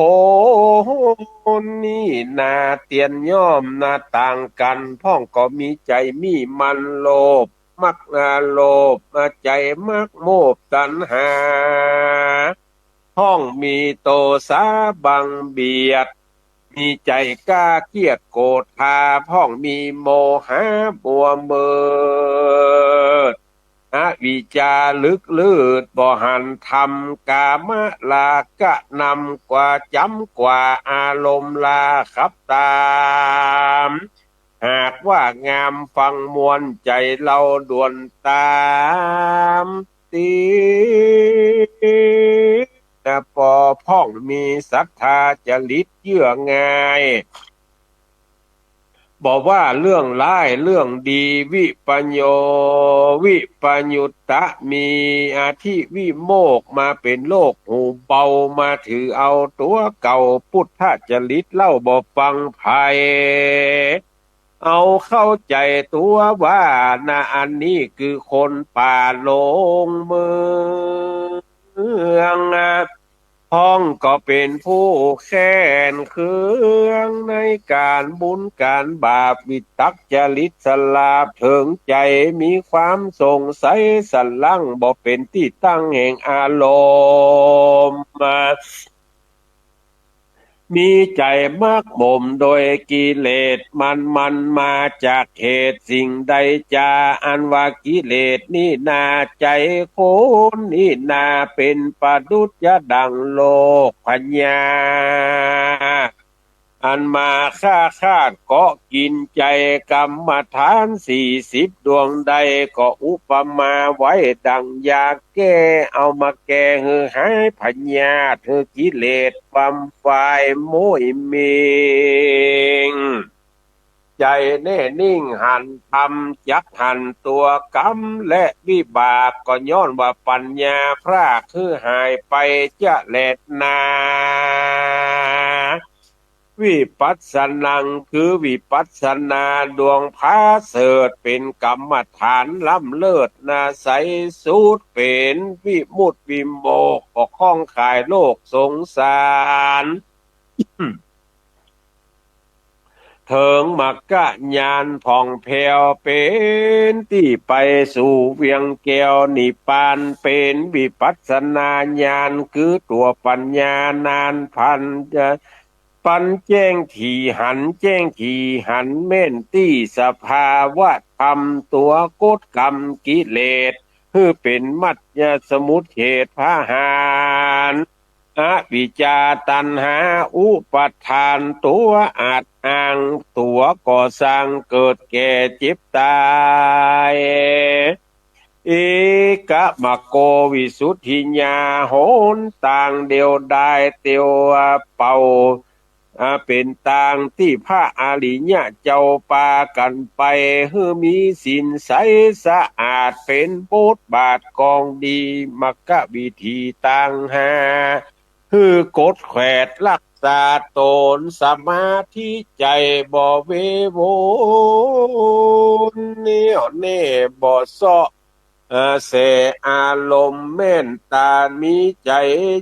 นนี้นา เตียนย่อมนาต่างกั๋น พ่องก็มีใจ๋มีมันโลภ มัก อ่า โลภ อ่า ใจ๋มัก โมภ ตัณหา พ่องมีโตสาบังเบียด มีใจ๋กล้าเคียดโกรธา พ่องมีโมหะบัวเมิด อวิชชาลึกลืด บ่หันธรรม กามราคะนำกว่า จ๋ำกว่า อารมณ์ราคับต๋าม หากว่างามฟังม่วน ใจ๋เฮาด่วนต๋ามติด นะ ปอพ่องมีศรัทธาจริตเยื่อง่าย บ่ว่าเรื่องร้ายเรื่องดี วิปโย วิปยุตตะ มีอธิวิโมกข์มาเป๋นโลกหูเบา มาถือเอาตั๋วเก่า ปุทธจริตเล่าบ่ฟังใผ เอาเข้าใจ๋ตั๋วว่านา อันนี้คือคนป่าลงเมือง พ้องก็เป๋นผู้แค้นเคืองในก๋านบุญก๋านบาป วิตกจริตสลาบเถิงใจ๋ มีความสงสัยสะหลั้ง บ่เป๋นตี้ตั้งแห่งอารมณ์ มีใจ๋หมักหมมโดยกิเลส มัน มันมาจากเหตุสิ่งใดจา อันว่ากิเลสนี่นา ใจ๋คนนี่นา เป๋นประดุจจะดั่งโรคพยาธิ อันมาฆ่าคาดเกาะกิ๋นใจ๋ กรรมฐานสี่สิบดวงใด ก็อุปมาไว้ดั่งยาแก้ เอามาแก้หื้อหายพยาธิ หื้อกิเลสความวายโม้ยเมง ใจ๋แน่นิ่งหันธรรม จักหันตั๋วกรรมและวิบาก ก็ย้อนว่าปัญญาพรากหื้อหายไปจะแลนา วิปัสสนัง คือวิปัสสนาดวงผาเสริฐ เป๋นกรรมฐานล้ำเลิศนา ใสสุด เป๋นวิมุตติวิโมกข์ ก็คล่องคลายโลกสงสาร เถิงมรรคญาณผ่องแผ้ว เป๋นตี้ไปสู่เวียงแก้วนิพพาน เป๋นวิปัสสนาญาณ คือตั๋วปัญญา นานพัน ปันแจ้งถี่หัน แจ้งถี่หันแม่นตี้สภาวะธรรม ตั๋วกฎกรรมกิเลส หื้อเป๋นมัจฉสมุจเฉทประหาร อวิชชาตัณหาอุปาทาน ตั๋วอาจอ้าง ตั๋วก่อสร้าง เกิดแก่เจ็บต๋าย เอกมรรคโกวิสุทธิญา หนตางเดียวดายเตียวเป่า อ่า เป๋นตางตี้พระอริยะเจ้าปากั๋นไป หื้อมีศีลใสสะอาด เป๋นบทบาทกองดี มรรควิธีตางห้า หื้อกดแขวดรักษาต๋น สมาธิใจ๋บ่เววน แน่วแน่บ่เซาะ เอ่อ แสอารมณ์แม่นต๋า มีใจ๋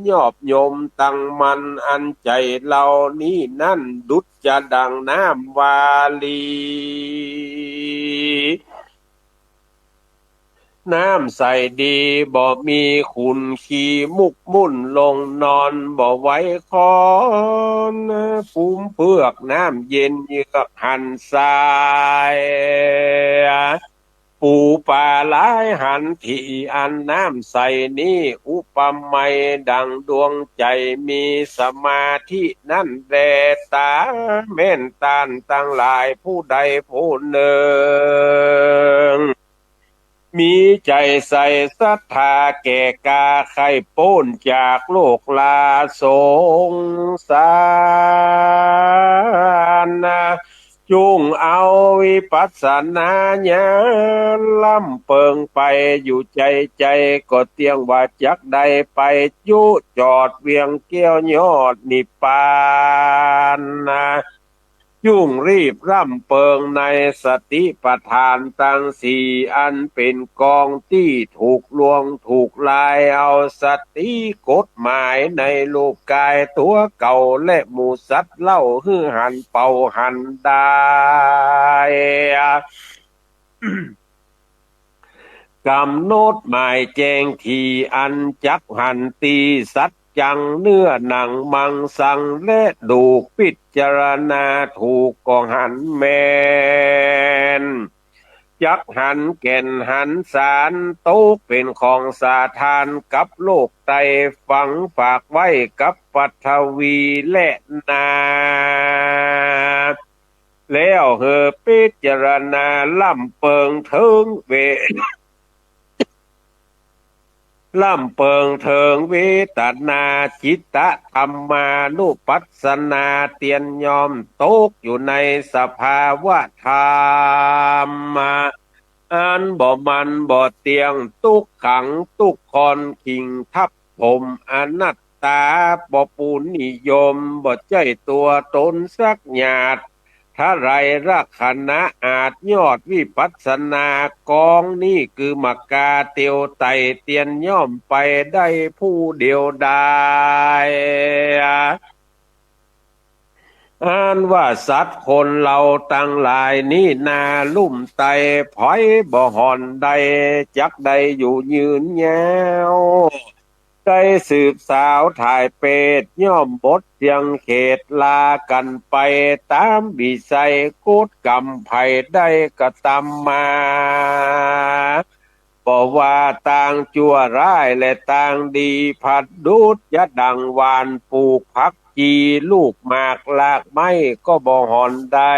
ยอบยมตั้งมั่น อันใจ๋เฮานี้นั้น ดุจจะดั่งน้ำวาลี น้ำใสดี บ่มีขุ่นขี้ หมกมุ่นลงนอน บ่ไหวคลอน ภูมิเฟือกน้ำเย็นเยือกหันทราย ปูปลาหลายหันที อันน้ำใสนี้ อุปไมยดั่งดวงใจ๋มีสมาธินั้นแล ต๋าแม่นต้านตังหลาย ผู้ใดผู้นึ่ง มีใจ๋ใส่ศรัทธาแก่กล้า ใค่ป๊นจากโรคราสงสาร จุ่งเอาวิปัสสนาญาณ ล้ำเปิงไปอยู่ใจ๋ใจ๋ ก็เตี้ยงว่าจักได้ไปจุจอดเวียงแก้วยอดนิพพาน จุ่งรีบล้ำเปิงในสติปัฏฐานตังสี่ อันเป๋นกองตี้ถูกลวงถูกลาย เอาสติกฎหมายในรูปก๋ายตั๋วเก่า และหมู่สัตว์เล่า หื้อหันเป่าหันได้ ก๋ำหนดหมายแจ้งถี่ อันจักหันตี้สัจจัง เนื้อหนังมังสังและดูก พิจารณาถูกก็หันแม่น จักหันแก่นหันสาร ตกเป๋นของสาทานกับโลกไตร่ ฝังฝากไว้กับปฐวีและนา แล้วหื้อพิจารณาล้ำเปิงเถิงเว เ ล้ำเปิงเถิงเวทนา จิตตธรรมานุปัสสนา เตียนย่อมตกอยู่ในสภาวะธรรม อันบ่มั่นบ่เตี้ยง ตุ๊กขังตุ๊กคอน ขิงทับถม อนัตตา บ่ปูนนิยม บ่ใจ้ตั๋วต๋นสักหยาด ถ้าไรลักขณะอาจยอดวิปัสสนา กองนี้คือมัคคาเตียวไต่ เตียนย่อมไปได้ผู้เดียวดาย อันว่าสัตว์คนเฮาตังหลายนี้นาลุ่มไต่ ใผบ่ห่อนได้ จักได้อยู่ยืนยาว ได้สืบสาวถ่ายเปรต ย่อมหมดเสี้ยงเขต ลากั๋นไปต๋ามวิสัย กฎกรรมใผได้กระตำมา บ่ว่าตางจั่วร้ายและตางดี ผะดุจจะดั่งหว่านปลูกผักจี ลูกหมากรากไม้ก็บ่ห่อนได้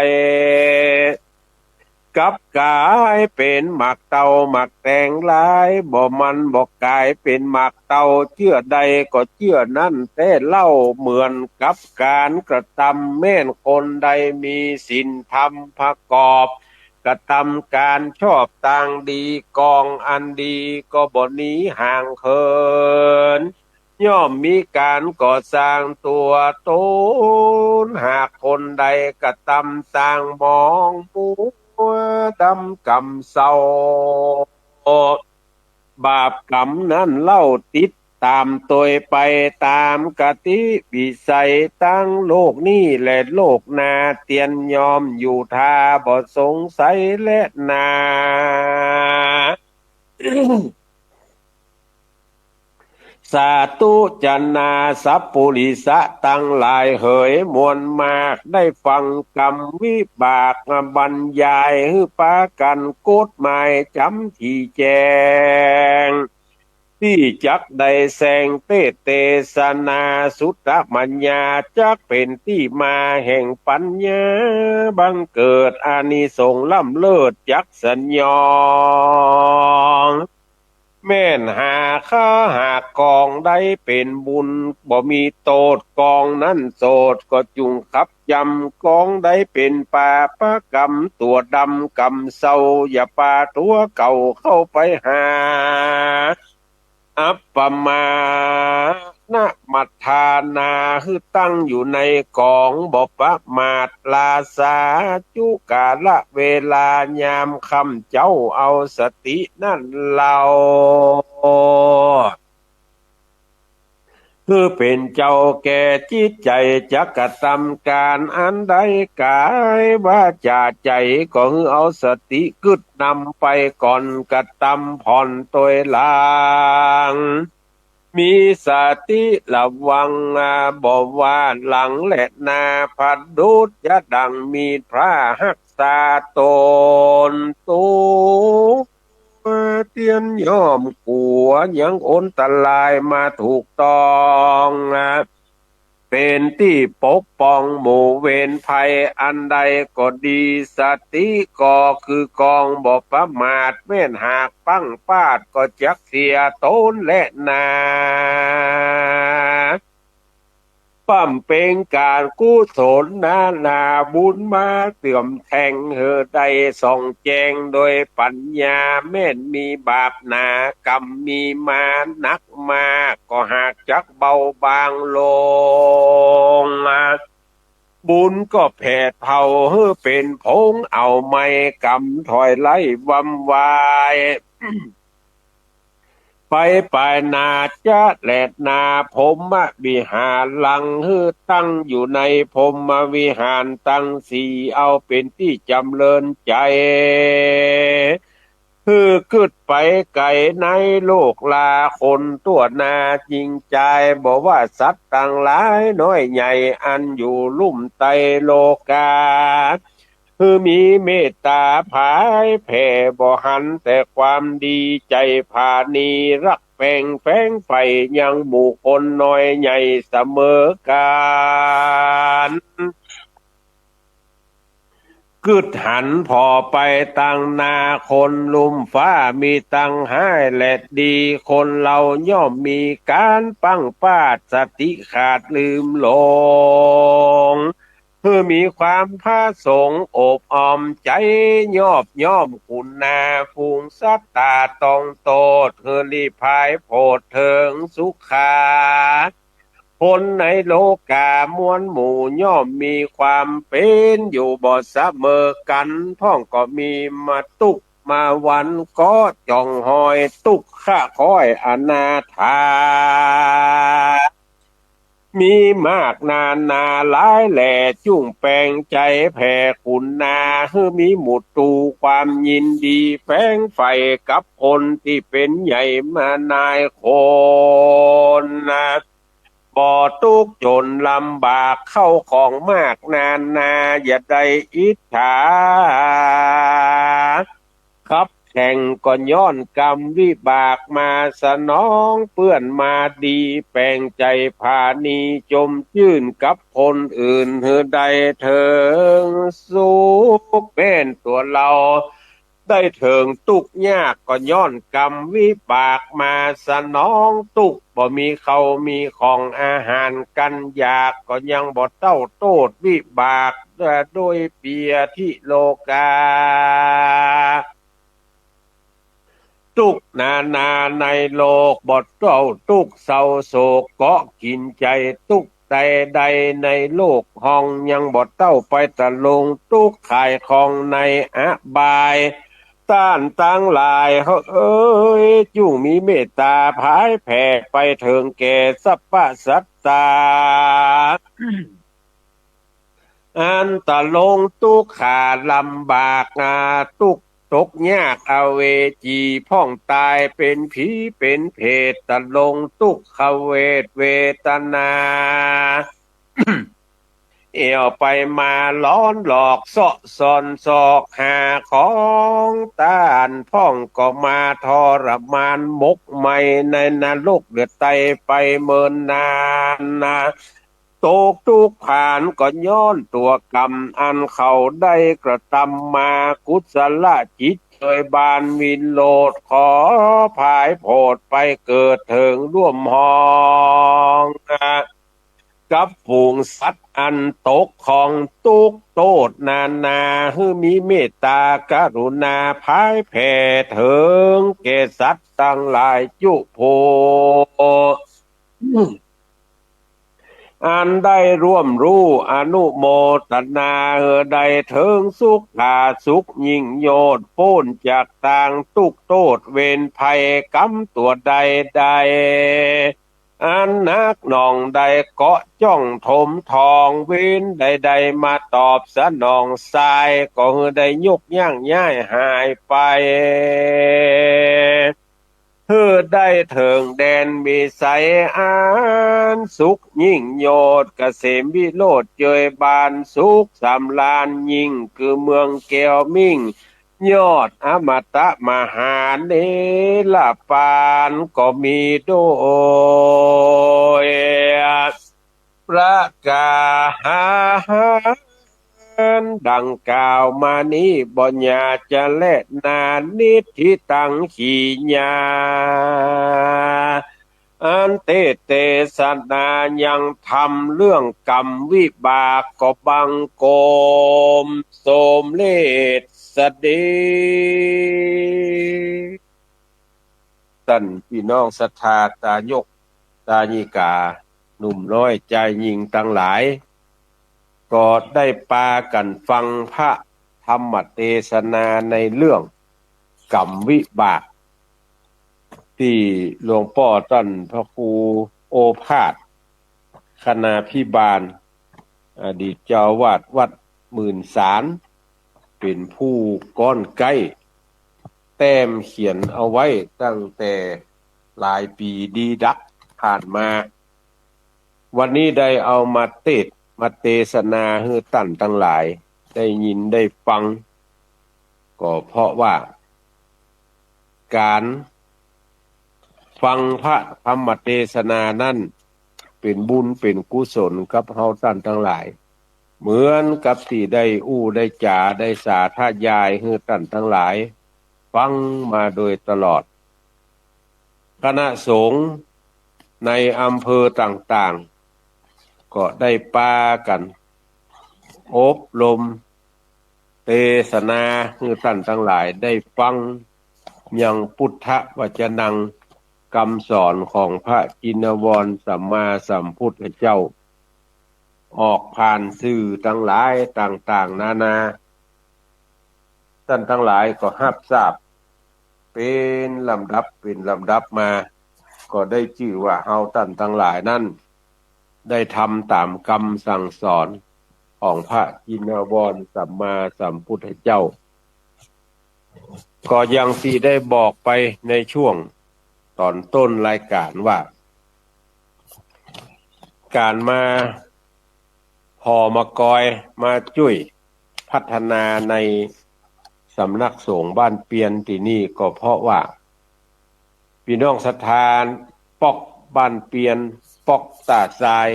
กลับก๋ายเป๋นหมากเต้าหมากแตงหลาย บ่มั่นบ่ก๋ายเป๋นหมากเต้า เจื้อใดก็เจื้อนั้นแต๊เล่า เหมือนกับก๋านกระตำ แม่นคนใดมีศีลธรรมประกอบ กระตำก๋านชอบตางดี กองอันดีก็บ่หนีห่างเหิน ย่อมมีก๋านก่อสร้างตั๋วต๋น หากคนใดกระตำตางหมองมัว ดำกำเศร้า บาปกรรมนั้นเล่าติดต๋ามตวยไป ต๋ามกติวิสัย ตังโลกนี้และโลกหน้า เตียนย่อมอยู่ท่าบ่สงสัยแลนา สาธุจะนาสัปปุริสะตังหลายเหย มวลมากได้ฟังกรรมวิบากบรรยาย หื้อปากั๋นกฎหมายจ๋ำตี้แจ้ง ตี้จักได้แสดงเตสนา สุตตมัญญาจักเป๋นตี้มาแห่งปัญญา บังเกิดอานิสงส์ล้ำเลิศจักสัญญอง แม่นหาข้าหากกองใดเป๋นบุญ บ่มีโต้ษ กองนั้นโสดก็จุ่งขับยำ กองใดเป๋นปาปะกรรมตั๋วดำกำเศร้า อย่าปาตั๋วเก่าเข้าไปหา อัปปมาณมัฏฐานา หื้อตั้งอยู่ในกองบ่ประมาท ลาสาจุกาละเวลายามค่ำเจ๊า เอาสตินั้นเล่า หื้อเป๋นเจ้าแก่จิตใจ๋ จักกระตำก๋านอันใด ก๋ายวาจ๋าใจ๋ ก็หื้อเอาสติกึ๊ดนำไปก่อน กระตำผ่อนตวยหลัง มีสติระวัง บ่ว่าหลังและหน้า ผะดุจจะดั่งมีดพระฮักษาต๋น ตั๋วเตียนย่อมกั๋ว ยังอันตรายมาถูกต้อง เป๋นตี้ปกป้องหมู่เวรภัย อันใดก็ดี สติก็คือกองบ่ประมาท แม่นหากพลั้งพลาดก็จักเสียต๋นแลนา บำเพ็ญก๋านกุศลนานาบุญมาเติมแต่ง หื้อได้ส่องแจ้งโดยปัญญา แม่นมีบาปหนากรรมมีมาหนักมาก ก็หากจักเบาบางลง บุญก็แผดเผาหื้อเป๋นผง เอาไม้กำถอยไล่วำวาย ไปปายหน้าจะแลนา พรหมวิหารัง หื้อตั้งอยู่ในพรหมวิหารตังสี่ เอาเป๋นตี้จ๋ำเริญใจ๋ หื้อกึ๊ดไปไก๋ในโลกลา คนตั๋วหน้าจริงจาย บ่ว่าสัตว์ตังหลายน้อยใหญ่ อันอยู่ลุ่มใต้โลกา หื้อมีเมตต๋าผายแผ่ บ่หันแต่ความดี ใจ๋ผาณีรักแปงแฝงใฝ่ ยังหมู่คนน้อยใหญ่เสมอกั๋น กึ๊ดหันผ่อไปตังนา คนลุ่มฟ้ามีตังฮ้ายและดี คนเฮาย่อมมีก๋านพลั้งพลาด สติขาดลืมหลง หื้อมีความผสงค์อบอ้อมใจ๋ ยอบย่องคุณนา ฝูงศรัทธาต้องโตษ หื้อหลีกผายโผดเถิงสุขา คนในโลก๋ามวลหมู่ย่อมมีความเป๋นอยู่บ่เสมอกั๋น พ่องก็มีมาตุ๊กข์มาวัน ก็จ้องฮอยตุ๊กข์ข้าคอยอนาถา มีมากนานาหลายแหล่ จุ่งแป๋งใจ๋แผ่คุณนา หื้อมีหมู่ตู้ความยินดี แป๋งใฝ่กับคนตี้เป๋นใหญ่มานายคนนา บ่ตุ๊กข์จ๋นลำบาก เข้าของมากนานา อย่าได้อิจฉา คับแข่งก็ย้อนกรรมวิบากมาสนอง เปื้อนมาดีแป๋งใจ๋ผานี จมจื้นกับคนอื่น หื้อได้เถิงสุข แม้นตั๋วเฮาได้เถิงตุ๊กข์ยาก ก็ย้อนกรรมวิบากมาสนองตุ๊กข์ บ่มีข้าวมีของอาหารกั๋นอยาก ก็ยังบ่เต้าโต้ษวิบาก โดยเปียธิโลกา ตุ๊กข์นานาในโลก บ่เต้าตุ๊กข์เศร้าโศก เกาะกิ๋นใจ๋ตุ๊กข์ใดๆ ในโลกห้อง ยังบ่เต้าไปตะลุงตุ๊กข์ขายของในอบาย ต้านตังหลายเฮาเอ๋ย จุ่งมีเมตต๋าผายแผ่ไปเถิงแก่สรรพสัตว์ตา อันตะลุงตุ๊กข์ขาลำบากนา ตุ๊กข์ตกยากอเวจี พ่องต๋ายเป๋นผีเป๋นเปรต ตะลุงตุ๊กข์ขเวทเวทนา แอ่วไปมาร้อนหลอกเซาะซ่อนซอกหาของต้าน พ่องก็มาทรมานหมกไหม้ในนรกเดือดไตไปเมินนานนา ตกตุ๊กข์ผานก็ย้อนตั๋วกรรมอันเขาได้กระตำมา กุศลจิตเจยบานวิโรธ ขอผายโผดไปเกิดเถิงร่วมห้อง กับฝูงสัตว์อันตกของตุ๊กข์โต้ษนานา หื้อมีเมตต๋ากรุณาผายแผ่เถิงแก่สัตว์ตังหลายจุผู้ อันได้ร่วมฮู้อนุโมตนา หื้อได้เถิงสุขผาสุขยิ่งโยชน์ ป๊นจากตางตุ๊กข์โต้ษเวรภัยกรรมตั๋วใดๆ อันหนักหน่วงได้เกาะจ้องถมทอง เวรใดๆ มาตอบสนองสาย ก็หื้อได้ยกย่างย้ายหายไป หื้อได้เถิงแดนวิสัยอันสุขยิ่งโยชน์ เกษมวิโรจน์เจยบานสุขสำราญยิ่ง คือเมืองแก้วมิ่ง ยอดอมตะมหาเนรปานก็มีโดยประก๋า ดังกล่าวมานี้บ่หย่าจะแลนา นิทธิตัง ขีญา อันเตสน์เตสนายังธรรมเรื่องกรรมวิบากก็บังคมสมเร็จเสด็จ ต้านปี้น้องศรัทธาตายกตายิกา หนุ่มน้อยจายญิงตังหลาย ก็ได้ปากั๋นฟังพระธรรมเตสนาในเรื่องกรรมวิบาก ตี้หลวงป้อต้านพระครูโอภาส คณาภิบาล อดีตเจ้าอาวาสวัดหมื่นสาร เป๋นผู้ก้อนใก้แต้มเขียนเอาไว้ตั้งแต่หลายปี๋ดีดักผ่านมา วันนี้ได้เอามาเตสน์มาเตสนาหื้อต้านตังหลายได้ยินได้ฟัง ก็เพราะว่าก๋านฟังพระธรรมเตสนานั้นเป๋นบุญเป๋นกุศลกับเฮาต้านตังหลาย เหมือนกับตี้ได้อู้ได้จ๋าได้สาธยายหื้อต้านตังหลายฟังมาโดยตลอด คณะสงฆ์ในอำเภอต่างๆ ก็ได้ปากั๋นอบรมเตสนาหื้อต้านตังหลายได้ฟังยังปุทธวจนัง กำสอนของพระจินวรสัมมาสัมพุทธเจ้า ออกผ่านสื่อตังหลายต่างๆ นานา ต้านตังหลายก็ฮับทราบเป๋นลำดับเป๋นลำดับมา ก็ได้จื้อว่าเฮาต้านตังหลายนั้น ได้ทำต๋ามกำสั่งสอนของพระจินวรสัมมาสัมพุทธเจ้า ก็อย่างตี้ได้บอกไปในช่วงต๋อนต้นรายก๋านว่า ก๋านมาผ่อมากอยมาจ้วยพัฒนาในสำนักสงฆ์บ้านเปียนตี้นี่ก็เพราะว่า ปี้น้องศรัทธาป๊อกบ้านเปียน ป๊อกต้าทราย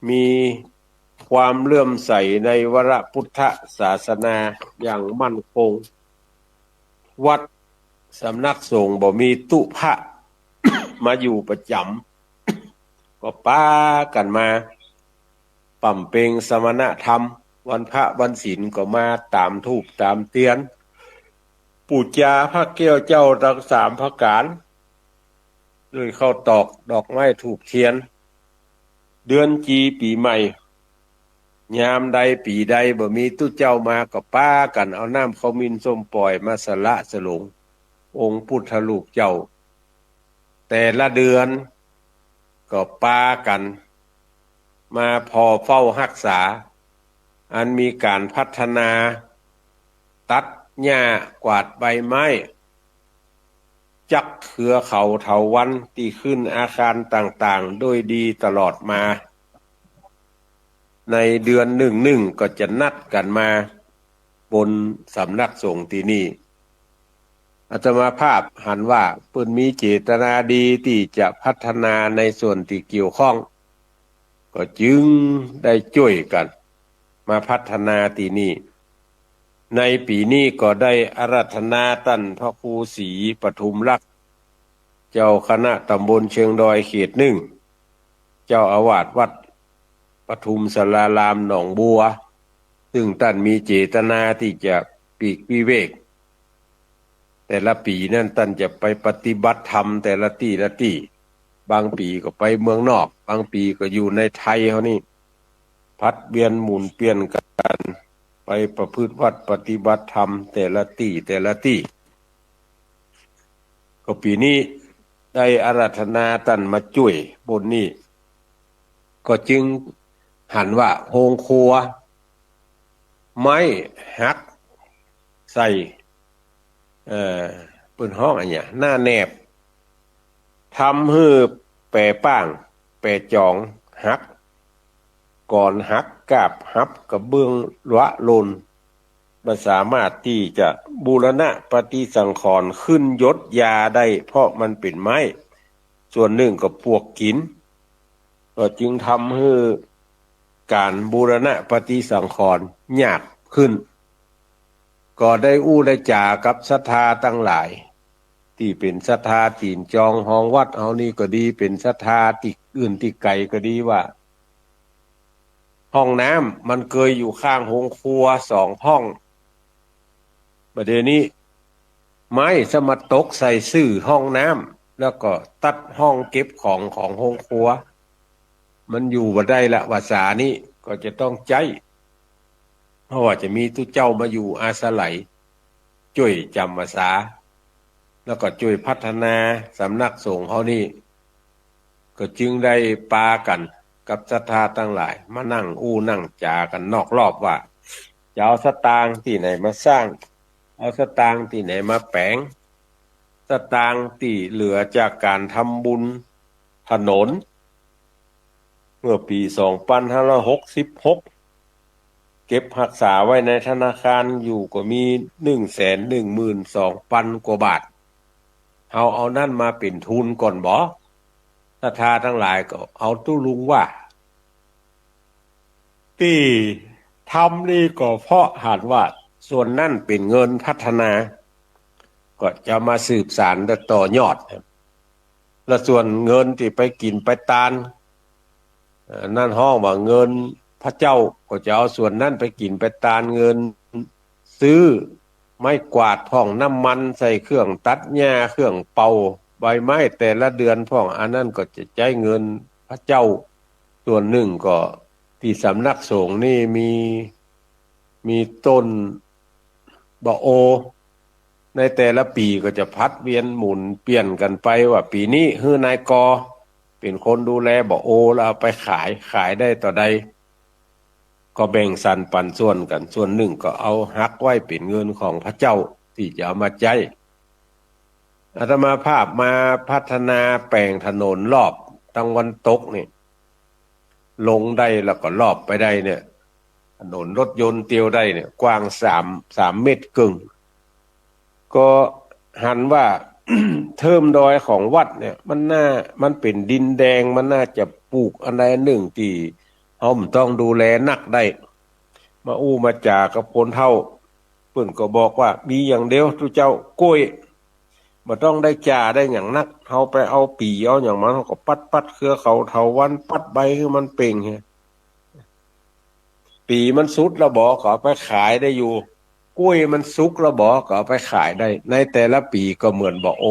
มีความเลื่อมใสในวรพุทธศาสนาอย่างมั่นคง วัดสำนักสงฆ์บ่มีตุ๊พระมาอยู่ประจ๋ำ ก็ปากั๋นมา บำเพ็ญสมณธรรม วันพระวันศีลก็มาต๋ามธูปต๋ามเตียน ปู๋จาพระแก้วเจ้าตังสามประก๋าน ด้วยข้าวตอกดอกไม้ธูปเตียน เดือนจี๋ปี๋ใหม่ ยามใดปี๋ใดบ่มีตุ๊เจ้ามาก็ปากั๋นเอาน้ำข้าวหมิ่นส้มป่อยมาสละสลงองค์พุทธรูปเจ้า แต่ละเดือนก็ปากั๋นมาผ่อเฝ้าฮักษา อันมีก๋านพัฒนา ตัดหญ้ากวาดใบไม้ จักเครือเขาเถาวัลย์ตี้ขึ้นอาคารต่างๆ ด้วยดีตลอดมา ในเดือนนึ่งๆ ก็จะนัดกั๋นมาบนสำนักสงฆ์ตี้นี่ อาตมาภาพหันว่าเปิ้นมีเจตนาดีตี้จะพัฒนาในส่วนตี้เกี่ยวข้อง ก็จึงได้จ้วยกั๋นมาพัฒนาตี้นี่ ในปี๋นี้ก็ได้อาราธนาต้านพระครูศรีปทุมลักษณ์ เจ้าคณะตำบลเชิงดอยเขตหนึ่ง เจ้าอาวาสวัดปทุมสารารามหนองบัว ซึ่งต้านมีเจตนาตี้จะปลีกวิเวก แต่ละปี๋นั้นต้านจะไปปฏิบัติธรรมแต่ละตี้ละตี้ บางปี๋ก็ไปเมืองนอก บางปี๋ก็อยู่ในไทยเฮานี่ ผลัดเวียนหมุนเปลี่ยนกั๋น ไปประพฤติวัตรปฏิบัติธรรมแต่ละตี้แต่ละตี้ ก็ปี๋นี้ได้อาราธนาต้านมาจ้วยบนนี้ ก็จึงหันว่าโฮงครัว ไม้หักใส่ เอ่อ เปิ้นฮ้องอะหยัง หน้าแหนบ ทำหื้อแป๋ป้าง แป๋จ๋องหัก กอนหัก กาบหับ กระเบื้องละล่น บ่สามารถตี้จะบูรณะปฏิสังขรณ์ขึ้นยศยาได้ เพราะมันเป๋นไม้ ส่วนนึ่งก็ปวกกิ๋น ก็จึงทำหื้อก๋านบูรณะปฏิสังขรณ์ยากขึ้น ก็ได้อู้ได้จ๋ากับศรัทธาตังหลาย ตี้เป๋นศรัทธาตี๋นจองฮองวัดเฮานี่ก็ดี เป๋นศรัทธาตี้อื่นตี้ไก๋ก็ดีว่า ห้องน้ำมันเกยอยู่ข้างโฮงครัวสองห้อง บ่าเดี่ยวนี้ไม้สะมาตกใส่ซื่อห้องน้ำ แล้วก็ตัดห้องเก็บของของโฮงครัว มันอยู่บ่ได้ละ วาสานี้ก็จะต้องใจ๊ เพราะว่าจะมีตุ๊เจ้ามาอยู่อาศัย จ้วยจ๋ำวาสา แล้วก็จ้วยพัฒนาสำนักสงฆ์เฮานี่ ก็จึงได้ปากั๋นกับศรัทธาตังหลาย มานั่งอู้นั่งจ๋ากั๋นนอกรอบว่า จะเอาสตางค์ตี้ไหนมาสร้าง เอาสตางค์ตี้ไหนมาแป๋ง สตางค์ตี้เหลือจากก๋านทำบุญถนน เมื่อปี๋สองปันห้าร้อยหกสิบหก เก็บฮักษาไว้ในธนาคารอยู่ก็มีหนึ่งแสนหนึ่งหมื่นสองปันกว่าบาท เฮาเอานั้นมาเป๋นทุนก่อนบ่ ศรัทธาตังหลายก็เอาตุ๊ลุงว่า ตี้ ทำนี่ก็เพราะหันว่าส่วนนั้นเป๋นเงินพัฒนา ก็จะมาสืบสานและต่อยอด และส่วนเงินตี้ไปกิ๋นไปตาน เอ่อ นั้นฮ้องว่าเงินพระเจ้า ก็จะเอาส่วนนั้นไปกิ๋นไปตาน เงินซื้อไม้กวาดพ่อง น้ำมันใส่เครื่องตัดหญ้า เครื่องเป่าใบไม้แต่ละเดือนพ่อง อันนั้นก็จะใจ๊เงินพระเจ้า ส่วนนึ่งก็ตี้สำนักสงฆ์นี่มี มีต้นบ่าโอ ในแต่ละปี๋ก็จะผลัดเวียนหมุนเปลี่ยนกั๋นไป ว่าปี๋นี้หื้อนายกอเป๋นคนดูแลบ่าโอ แล้วเอาไปขาย ขายได้เต้าใด ก็แบ่งสรรปันส่วนกั๋น ส่วนนึ่งก็เอาหักไว้เป๋นเงินของพระเจ้าตี้จะเอามาใจ๊ อาตมาภาพมาพัฒนาแป๋งถนนรอบตางวันตกนี่ ลงได้แล้วก็ลอดไปได้เนี่ย ถนนรถยนต์เตียวได้เนี่ย กว้างสาม สามเมตรเกิ่ง ก็หันว่า เทิ่มดอยของวัดเนี่ย มันน่า มันเป๋นดินแดง มันน่าจะปลูกอันใดอันนึ่งตี้เฮาบ่ต้องดูแลนักได้ มาอู้มาจ๋ากับคนเฒ่า เปิ้นก็บอกว่ามีอย่างเดียวตุ๊เจ้า กล้วย บ่ต้องได้จ๋าได้หยังนัก เฮาไปเอาปี๋เอาหยังมัน เฮาก็ปัดๆ เครือเขาเถาวัลย์ ปัดใบหื้อมันเป่ง ปี๋มันสุดแล้วบ่ ก็เอาไปขายได้อยู่ กล้วยมันสุกแล้วบ่ ก็เอาไปขายได้ ในแต่ละปี๋ก็เหมือนบ่าโอ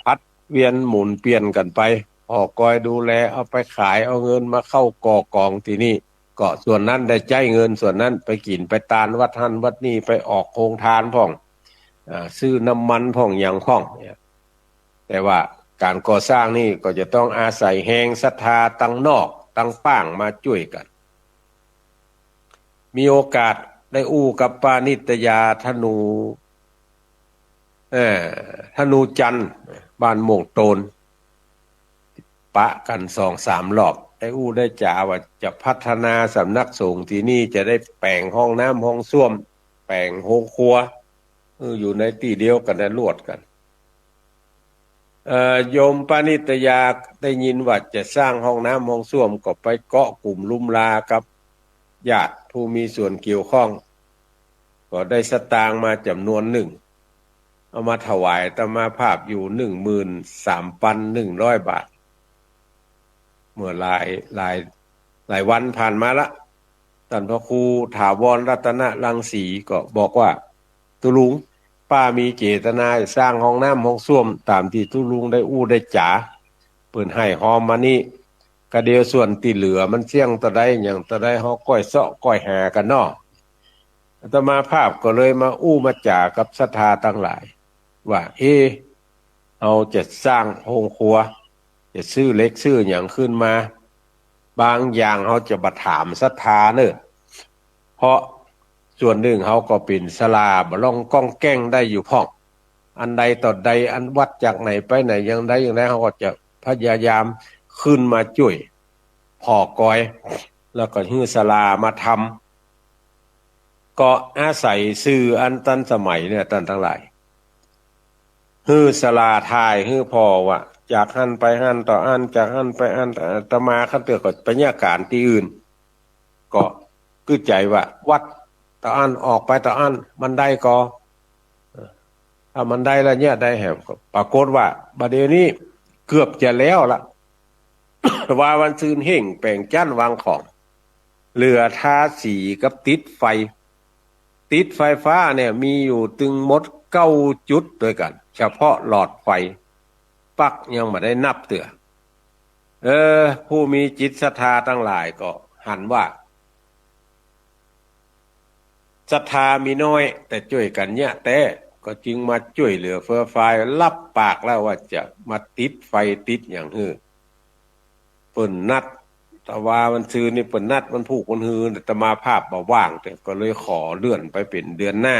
ผลัดเวียนหมุนเปลี่ยนกั๋นไป ผ่อกอยดูแล เอาไปขาย เอาเงินมาเข้าก่อกองตี้นี่ ก็ส่วนนั้นได้ใจ๊เงิน ส่วนนั้นไปกิ๋นไปตานวัดหั้นวัดนี่ ไปออกโฮงตานพ่อง อ่า ซื้อน้ำมันพ่องหยังพ่องเนี่ย แต่ว่าก๋านก่อสร้างนี่ก็จะต้องอาศัยแฮงศรัทธาตังนอกตังป้างมาจ้วยกั๋น มีโอกาสได้อู้กับป้านิตยา ธนู เอ่อ ธนูจันทร์ บ้านม่วงโตน ปะกั๋นสองสามรอบ ได้อู้ได้จ๋าว่าจะพัฒนาสำนักสงฆ์ตี้นี่ จะได้แป๋งห้องน้ำห้องส้วม แป๋งโฮงครัว เออ อยู่ในตี้เดียวกั๋นนะ ลวดกั๋น เอ่อ โยมป้านิตยาได้ยินว่าจะสร้างห้องน้ำห้องส้วม ก็ไปเกาะกุ๋มลุมลากับญาติผู้มีส่วนเกี่ยวข้อง ก็ได้สตางค์มาจ๋ำนวนนึ่ง เอามาถวายอาตมาภาพอยู่ หนึ่งหมื่นสามพันหนึ่งร้อยบาท เมื่อหลาย หลาย หลายวันผ่านมาละ ต้านพระครูถาวรรัตนรังสีก็บอกว่า ตุ๊ลุง ป้ามีเจตนาสร้างห้องน้ำห้องส้วมต๋ามตี้ตุ๊ลุงได้อู้ได้จ๋า เปิ้นไห้ฮอมมานี่ ก็เดี๋ยวส่วนตี้เหลือมันเสี้ยงเต้าใดหยังเต้าใด เฮาก้อยเซาะก้อยหากั๋นเนาะ อาตมาภาพก็เลยมาอู้มาจ๋ากับศรัทธาตังหลาย ว่า เอ๊ะ เฮาจะสร้างโฮงครัว จะซื้อเหล็กซื้อหยังขึ้นมา บางอย่างเฮาจะบ่ถามศรัทธาเน่อ เพราะส่วนนึ่งเฮาก็เป๋นศาลาบ่ล่องก้องแก้งได้อยู่พ่อง อันใดต่อใด อันวัดจากไหนไปไหนอย่างใดอย่างใด เฮาก็จะพยายามขึ้นมาจ้วย ผ่อกอย แล้วก็หื้อศาลามาทำ ก็อาศัยสื่ออันตันสมัยเนี่ย ต้านตังหลาย หื้อศาลาถ่ายหื้อผ่อว่า จากหั้นไปหั้นต่ออั้น จากหั้นไปอั้น อาตมาคันเตื้อก็ไปเยียะก๋านตี้อื่น ก็กึ๊ดใจ๋ว่าวัดต่ออั้น ออกไปต่ออั้น มันได้ก่อ ถ้ามันได้แล้วเนี่ยได้แหม ปรากฏว่าบ่าเดี่ยวนี้เกือบจะแล้วละ ว่าวันซืนเฮ่งแป๋งจั๊นวางของ เหลือทาสีกับติดไฟ ติดไฟฟ้าเนี่ยมีอยู่ตึงหมดเก้าจุดด้วยกั๋น เฉพาะหลอดไฟ ปลั๊กยังบ่ได้นับเตื้อ เออ ผู้มีจิตศรัทธาตังหลายก็หันว่า ศรัทธามีน้อย แต่จ้วยกั๋นเยียะแต๊ ก็จึงมาจ้วยเหลือเฟือฟาย รับปากแล้วว่าจะมาติดไฟติดหยังหื้อ เปิ้นนัด แต่ว่าวันซืนนี่เปิ้นนัดวันพูกวันฮือ อาตมาภาพบ่ว่าง แต่ก็เลยขอเลื่อนไปเป๋นเดือนหน้า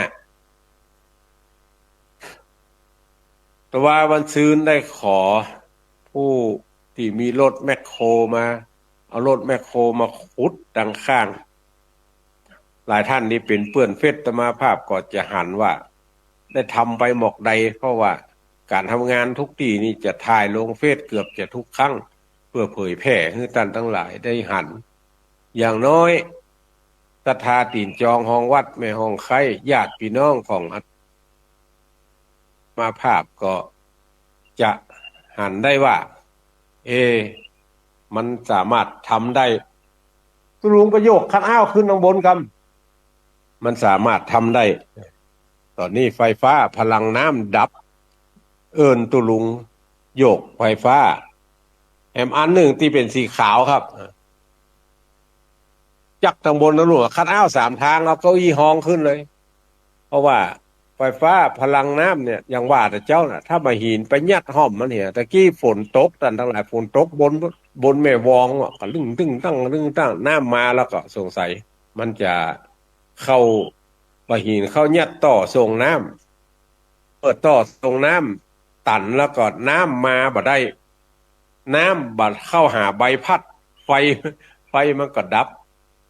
แต่ว่าวันซืนได้ขอผู้ตี้มีรถแมคโครมา เอารถแมคโครมาขุดตังข้าง หลายต้านนี่เป๋นเปื้อนเฟซอาตมาภาพก็จะหันว่า ได้ทำไปหมอกใด เพราะว่าก๋านทำงานทุกตี้นี่จะถ่ายลงเฟซเกือบจะทุกครั้ง เพื่อเผยแผ่หื้อต้านตังหลายได้หัน อย่างน้อย ศรัทธาตี๋นจองฮองวัดแม่ฮ่องไคร้ ญาติปี้น้องของอาตมาภาพก็จะหันได้ว่า เอ มันสามารถทำได้ ตุ๊ลุงก็โยกคันอ้าวขึ้นตังบนกำ มันสามารถทำได้ ต๋อนนี้ไฟฟ้าพลังน้ำดับ เอิ้นตุ๊ลุงโยกไฟฟ้า แหมอันนึ่งตี้เป๋นสีขาวครับ จั๊กตังบนนะลูก คันอ้าวสามตาง เอาเก้าอี้ฮองขึ้นเลย เพราะว่าไฟฟ้าพลังน้ำเนี่ย อย่างว่าแต่เจ้าน่ะ ถ้าบ่าหินไปยัดห้อมมันเหีย ตะกี้ฝนตก ต้านตังหลาย ฝนตกบน บนแม่วองอะ ก็ลึ้งตึ้งตั้ง ลึ้งตั้ง น้ำมาแล้วก็สงสัย มันจะเข้า บ่าหินเข้ายัดต่อส่งน้ำ เปิดต่อส่งน้ำตันแล้วก็น้ำมาบ่ได้ น้ำบ่เข้าหาใบพัด ไฟ ไฟมันก็ดับ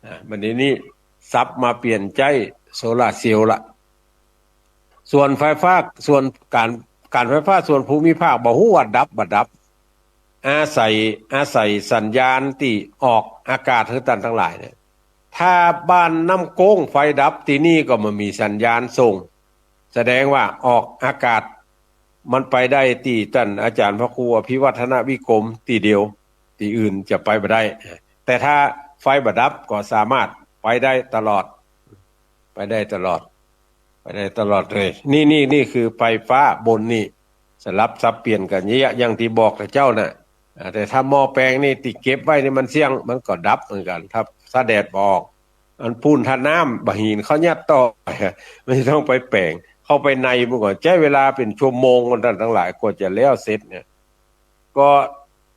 อ่า บัดนี้นี่สับมาเปลี่ยนใจ๊โซลาร์เซลล์ละ ส่วนไฟฟ้า ส่วนก๋าน ก๋านไฟฟ้าส่วนภูมิภาคบ่ฮู้ว่าดับบ่ดับ อาศัย อาศัยสัญญาณตี้ออกอากาศหื้อต้านตังหลายเนี่ย ถ้าบ้านน้ำโก้งไฟดับ ตี้นี่ก็บ่มีสัญญาณส่ง แสดงว่าออกอากาศ มันไปได้ตี้ต้านอาจ๋ารย์พระครูอภิวัฒนวิกรมตี้เดียว ตี้อื่นจะไปบ่ได้ แต่ถ้าไฟบ่ดับก็สามารถไปได้ตลอด ไปได้ตลอด ไปได้ตลอดเลย นี่ นี่ นี่คือไฟฟ้าบนนี่ สลับสับเปลี่ยนกั๋นเยียะ อย่างตี้บอกแต่เจ้าน่ะ อ่า แต่ถ้าหม้อแปลงนี่ตี้เก็บไว้นี่มันเสี้ยง มันก็ดับเหมือนกั๋น ถ้า ถ้าแดดบ่ออก อันปู๊น ถ้าน้ำบ่าหินเข้ายัดต่อ มันจะต้องไปแป๋ง เข้าไปในมันก็ใจ๊เวลาเป๋นชั่วโมง ต้านตังหลาย กว่าจะแล้วเสร็จเนี่ย ก็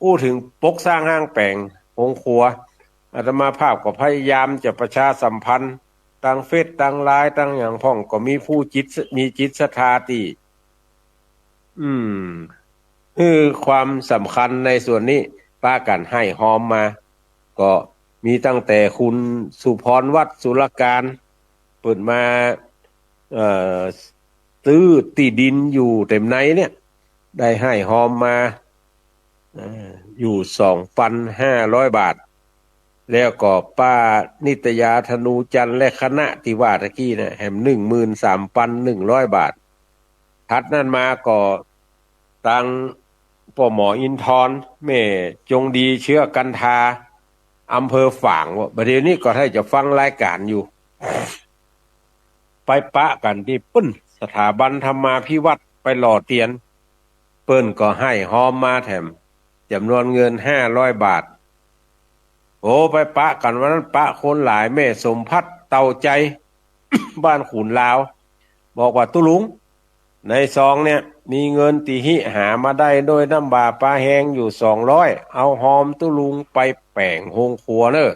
อู้เถิงปกสร้างห้างแป๋งโฮงครัว อาตมาภาพก็พยายามจะประชาสัมพันธ์ ตางเฟซ ตางไลน์ ตางหยังพ่อง ก็มีผู้จิต มีจิตศรัทธาตี้ อืม หื้อความสำคัญในส่วนนี้ ปากั๋นให้ฮอมมา ก็มีตั้งแต่คุณสุพรวัฒน์ สุรการ เปิ้นมา เอ่อ ซื้อตี้ดินอยู่เต็มในเนี่ย ได้ให้ฮอมมา เอ่อ อยู่สองปันห้าร้อยบาท แล้วก็ป้านิตยา ธนูจันทร์ และคณะตี้ว่าตะกี้เนี่ย แหมนึ่งหมื่นสามปันนึ่งร้อยบาท ถัดนั้นมาก็ตางป้อหมออินทร์ แม่จงดี เชื้อกันทา อำเภอฝาง ว่าบ่าเดี่ยวนี้ก็ใค่จะฟังรายก๋านอยู่ ไปปะกั๋นตี้ปุ้น สถาบันธรรมาภิวัฒน์ ไปหล่อเตียน เปิ้นก็ให้ฮอมมาแถม จ๋ำนวนเงินห้าร้อยบาท โอ้ ไปปะกั๋นวันนั้นปะคนหลาย แม่สมภัทร เต่าใจ บ้านขุนลาว บอกว่า ตุ๊ลุง ในซองเนี่ย มีเงินตี้หิหามาได้โดยน้ำบ่าปลาแฮงอยู่สองร้อย เอาฮอมตุ๊ลุงไปแป๋งโฮงครัวเน่อ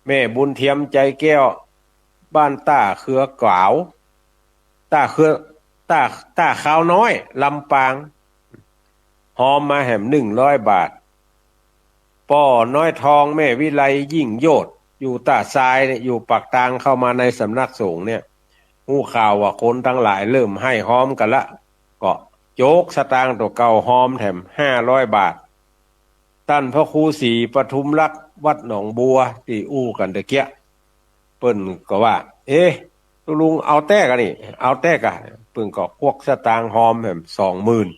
แม่บุญเทียม ใจแก้ว บ้านต้าเครือก๋าว ต้าเครือ ต้า ต้าคาวน้อย ลำปาง ฮอมมาแหมนึ่งร้อยบาท ป้อน้อยทอง แม่วิไล ยิ่งโยชน์ อยู่ต้าทรายเนี่ย อยู่ปากตาง เข้ามาในสำนักสงฆ์เนี่ย ฮู้ข่าวว่าคนตังหลายเริ่มให้ฮอมกั๋นละ ก็โจ๊กสตางค์ตั๋วเก่าฮอมแถมห้าร้อยบาท ต้านพระครูศรีปทุมรักษ์ วัดหนองบัว ตี้อู้กั๋นตะเกียะ เปิ้นก็ว่า เอ๊ะ ตุ๊ลุงเอาแต๊ก่ะนี่ เอาแต๊ก่ะ เปิ้นก็ควักสตางค์ฮอมแหมสองหมื่น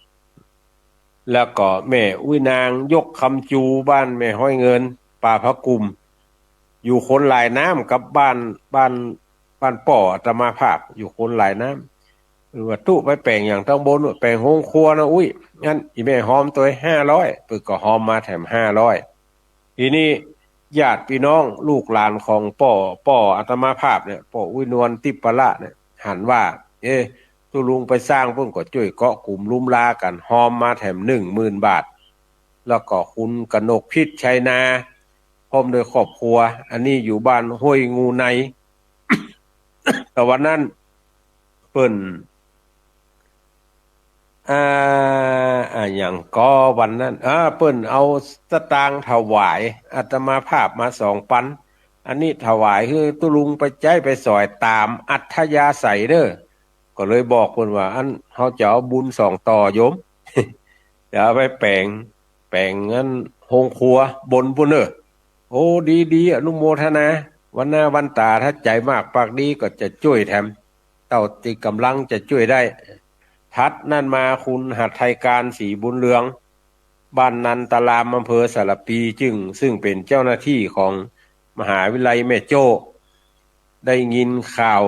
แล้วก็แม่อุ๊ยนาง ยกคำจู บ้านแม่ฮ้อยเงิน ป่าพระกุม อยู่คนหลายน้ำกับบ้าน บ้าน บ้านป้ออาตมาภาพ อยู่คนหลายน้ำ เปิ้นว่า ตุ๊ไปแป๋งหยังตังบน แป๋งโฮงครัวนะอุ๊ย งั้นอี่แม่ฮอมตวยห้าร้อย เปิ้นก็ฮอมมาแถมห้าร้อย ทีนี้ญาติพี่น้องลูกหลานของป้อ ป้ออาตมาภาพเนี่ย ป้ออุ๊ยนวล ทิพย์พละเนี่ย หันว่า เอ๊ะ ตุ๊ลุงไปสร้าง เปิ้นก็จ้วยเกาะกุ๋มลุมลากั๋น ฮอมมาแถมนึ่งหมื่นบาท แล้วก็คุณกนกพิษ ชัยนา พร้อมด้วยครอบครัว อันนี้อยู่บ้านห้วยงูใน แต่วันนั้นเปิ้น อ่า อ่า หยังก็วันนั้น อ่า เปิ้นเอาสตางค์ถวายอาตมาภาพมาสองปัน อันนี้ถวายหื้อตุ๊ลุงไปใจ๊ไปสอยต๋ามอัธยาศัยเน่อ ก็เลยบอกเปิ้นว่า อัน เฮาจะเอาบุญสองต่อโยม จะเอาไปแป๋ง แป๋งอันโฮงครัวบนปู้นเน่อ โอ้ ดี ดี อนุโมทนา วันหน้าวันต๋าถ้าใจ๋มากปากดีก็จะจ้วยแถม เต้าตี้ก๋ำลังจะจ้วยได้ ถัดนั้นมาคุณหฤทัยการ ศรีบุญเรือง บ้านนันตาราม อำเภอสารภี ซึ่ง ซึ่งเป๋นเจ้าหน้าตี้ของมหาวิทยาลัยแม่โจ้ ได้ยินข่าว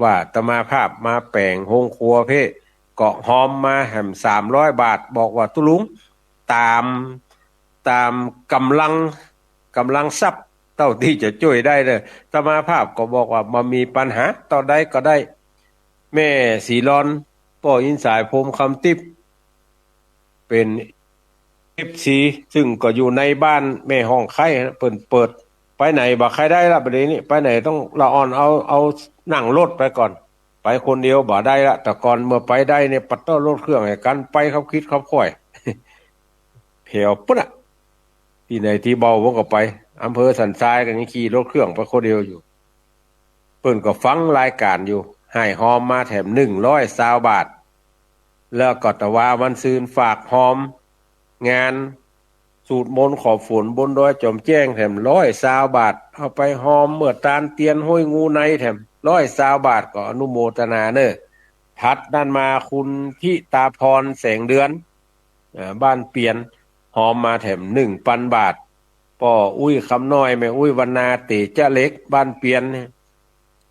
ว่าอาตมาภาพมาแป๋งโฮงครัวเพ่ ก็ฮอมมาแหมสามร้อยบาท บอกว่า ตุ๊ลุง ต๋าม ต๋ามก๋ำลัง ก๋ำลังทรัพย์เต้าตี้จะจ้วยได้เน่อ อาตมาภาพก็บอกว่า บ่มีปัญหา เต้าใดก็ได้ แม่ศรีลอน ป้ออินสาย พรหมคำติ๊บ เป๋นเอฟซี ซึ่งก็อยู่ในบ้านแม่ฮ่องไคล้ เปิ้นเปิด ไปไหนบ่ใค่ได้ละ บ่าเดี่ยวนี้ ไปไหนต้องละอ่อนเอา เอานั่งรถไปก่อน ไปคนเดียวบ่ได้ละ แต่ก่อนเมื่อไปได้เนี่ย ปะเต๊อะ รถเครื่องหื้อกั๋นไป คับคิดคับค่อย แผวปุ้นอะ ตี้ไหนตี้เบาเปิ้นก็ไป อำเภอสันทรายก็ยังขี่รถเครื่องไปคนเดียวอยู่ เปิ้นก็ฟังรายก๋านอยู่ หื้อฮอมมาแถมหนึ่งร้อยซาวบาท แล้วก็ตะวาวันซืนฝากฮอมงานสูตรมนต์ขอฝนบนดอยจ๋อมแจ้งแถมร้อยซาวบาท เอาไปฮอมเมื่อตานเตียนห้วยงูในแถมร้อยซาวบาท ก็อนุโมทนาเน่อ ถัดนั้นมาคุณธิตาพร แสงเดือน เอ่อ บ้านเปียน ฮอมมาแถมหนึ่งปันบาท ป้ออุ๊ยคำน้อย แม่อุ๊ยวรรณา เตจะเหล็ก บ้านเปียน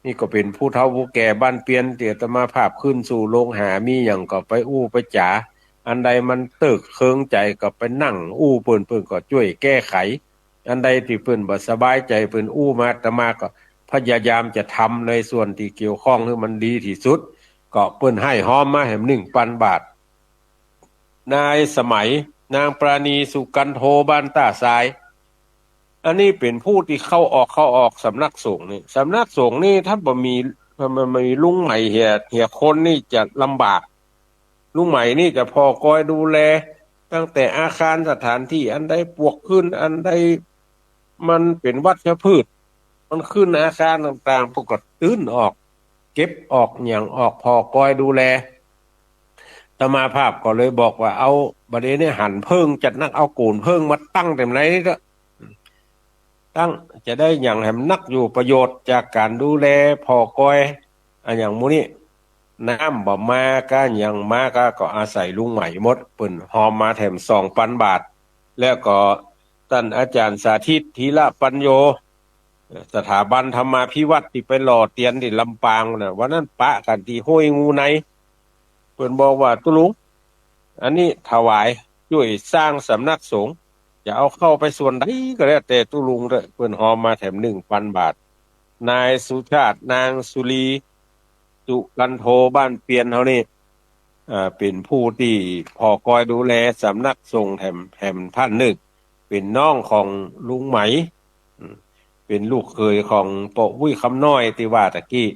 นี่ก็เป๋นผู้เฒ่าผู้แก่บ้านเปียน ตี้อาตมาภาพขึ้นสู่โฮงหา มีหยังก็ไปอู้ไปจ๋า อันใดมันเติกเคิงใจ๋ก็ไปนั่งอู้เปิ้น เปิ้นก็จ้วยแก้ไข อันใดตี้เปิ้นบ่สบายใจ๋ เปิ้นอู้มา อาตมาก็พยายามจะทำในส่วนตี้เกี่ยวข้องหื้อมันดีตี้สุด ก็เปิ้นหื้อฮอมมาแหมหนึ่งปันบาท นายสมัย นางปราณี สุกันโท บ้านต้าทราย อันนี้เป๋นผู้ตี้เข้าออก เข้าออกสำนักสงฆ์นี่ สำนักสงฆ์นี่ถ้าบ่มี บ่มีลุงใหม่เหีย เหียคนนี่จะลำบาก ลุงใหม่นี่จะผ่อคอยดูแล ตั้งแต่อาคารสถานตี้ อันใดปวกขึ้น อันใดมันเป๋นวัชพืช มันขึ้นอาคารต่างๆ เปิ้นก็ตื้นออก เก็บออกหยังออก ผ่อคอยดูแล อาตมาภาพก็เลยบอกว่า เอา บ่าเดี่ยวนี้หันเผิงจัดนัก เอาโก๋นเผิงมาตั้งแถมในนี้เต๊อะ ตั้งจะได้หยังแหมนักอยู่ ประโยชน์จากก๋านดูแลผ่อคอย อะหยังหมู่นี้ น้ำบ่มาก้า หยังมาก้า ก็อาศัยลุงใหม่หมด เปิ้นฮอมมาแถมสองปันบาท แล้วก็ต้านอาจ๋ารย์สาธิต ธีระปัญโญ สถาบันธรรมาภิวัฒน์ตี้ไปหล่อเตียนตี้ลำปางน่ะ วันนั้นปะกั๋นตี้ห้วยงูใน เปิ้นบอกว่า ตุ๊ลุง อันนี้ถวายจ้วยสร้างสำนักสงฆ์ จะเอาเข้าไปส่วนใดก็แล้วแต่ตุ๊ลุงเต๊อะ เปิ้นฮอมมาแถมหนึ่งปันบาท นายสุชาติ นางสุรี สุกันโท บ้านเปียนเฮานี่ เอ่อ เป๋นผู้ตี้ผ่อคอยดูแลสำนักสงฆ์แถม แถมต้านนึ่ง เป๋นน้องของลุงไหม อืม เป๋นลูกเขยของป้ออุ๊ยคำน้อยตี้ว่าตะกี้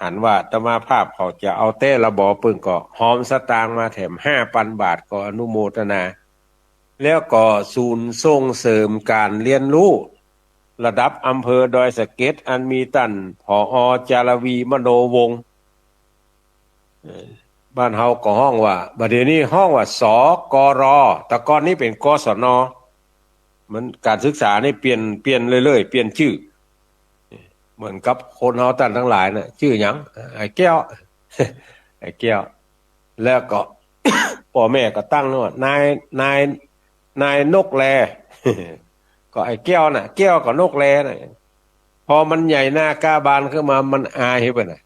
หันว่าอาตมาภาพเขาจะเอาแต๊ละบ่ เปิ้นก็ฮอมสตางค์มาแถมห้าปันบาท ก็อนุโมทนา แล้วก็ศูนย์ส่งเสริมก๋านเฮียนฮู้ระดับอำเภอดอยสะเก็ด อันมีต้าน ผอ. จารวี มโนวงศ์ เอ่อ บ้านเฮาก็ฮ้องว่า บ่าเดี่ยวนี้ฮ้องว่า สกร. แต่ก่อนนี้เป๋น กศน. มันก๋านศึกษานี่เปลี่ยน เปลี่ยนเรื่อยๆ เปลี่ยนจื้อ เหมือนกับคนเฮาต้านตังหลายน่ะ จื้อหยัง ไอ้แก้ว ไอ้แก้ว แล้วก็ ป้อแม่ก็ตั้งว่านาย นาย นายนกแล ก็ไอ้แก้วน่ะ แก้วกับนกแลน่ะ พอมันใหญ่หน้ากล้าบานขึ้นมา มันอายหื้อเปิ้นน่ะ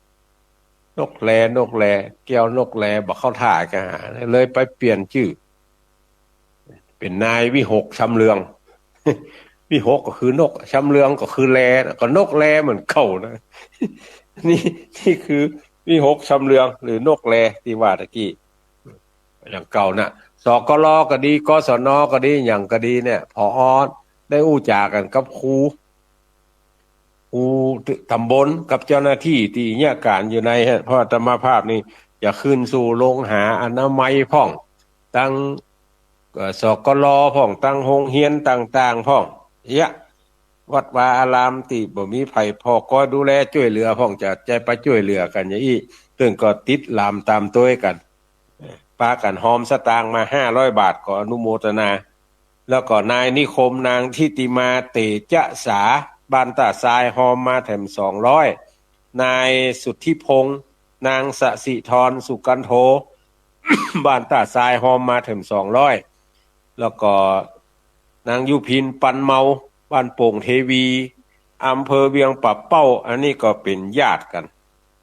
นกแล นกแล แก้วนกแล บ่เข้าท่ากั๋นหา เลยไปเปลี่ยนจื้อ เป๋นนายวิหคชำเรือง วิหคก็คือนก ชำเรืองก็คือแลน่ะ ก็นกแลเหมือนเก่าน่ะ นี่ นี่คือวิหคชำเรือง หรือนกแลตี้ว่าตะกี้ อย่างเก่าน่ะ สกร. ก็ดี กศน. ก็ดี หยังก็ดีเนี่ย ผอ. ได้อู้จ๋ากั๋นกับครู ครูต๋ำบลกับเจ้าหน้าตี้ตี้เยียะก๋านอยู่ในฮะ เพราะอาตมาภาพนี่จะขึ้นสู่โฮงหาอนามัยพ่อง ตัง เอ่อ สกร. พ่อง ตังโฮงเฮียนต่างๆ พ่อง เยียะ วัดวาอารามตี้บ่มีใผผ่อคอยดูแลจ้วยเหลือพ่อง จะ จะไปจ้วยเหลือกั๋นอย่างอี้ เปิ้นก็ติดหลามต๋ามตวยกั๋น ปากั๋นฮอมสตางค์มาห้าร้อยบาท ก็อนุโมทนา แล้วก็นายนิคม นางทิติมา เตจะสา บ้านต้าทราย ฮอมมาแถมสองร้อย นายสุทธิพงษ์ นางสศิธร สุกันโท บ้านต้าทราย ฮอมมาแถมสองร้อย แล้วก็นางยุพิน ปันเมา บ้านโป่งเทวี อำเภอเวียงป่าเป้า อันนี้ก็เป๋นญาติกั๋น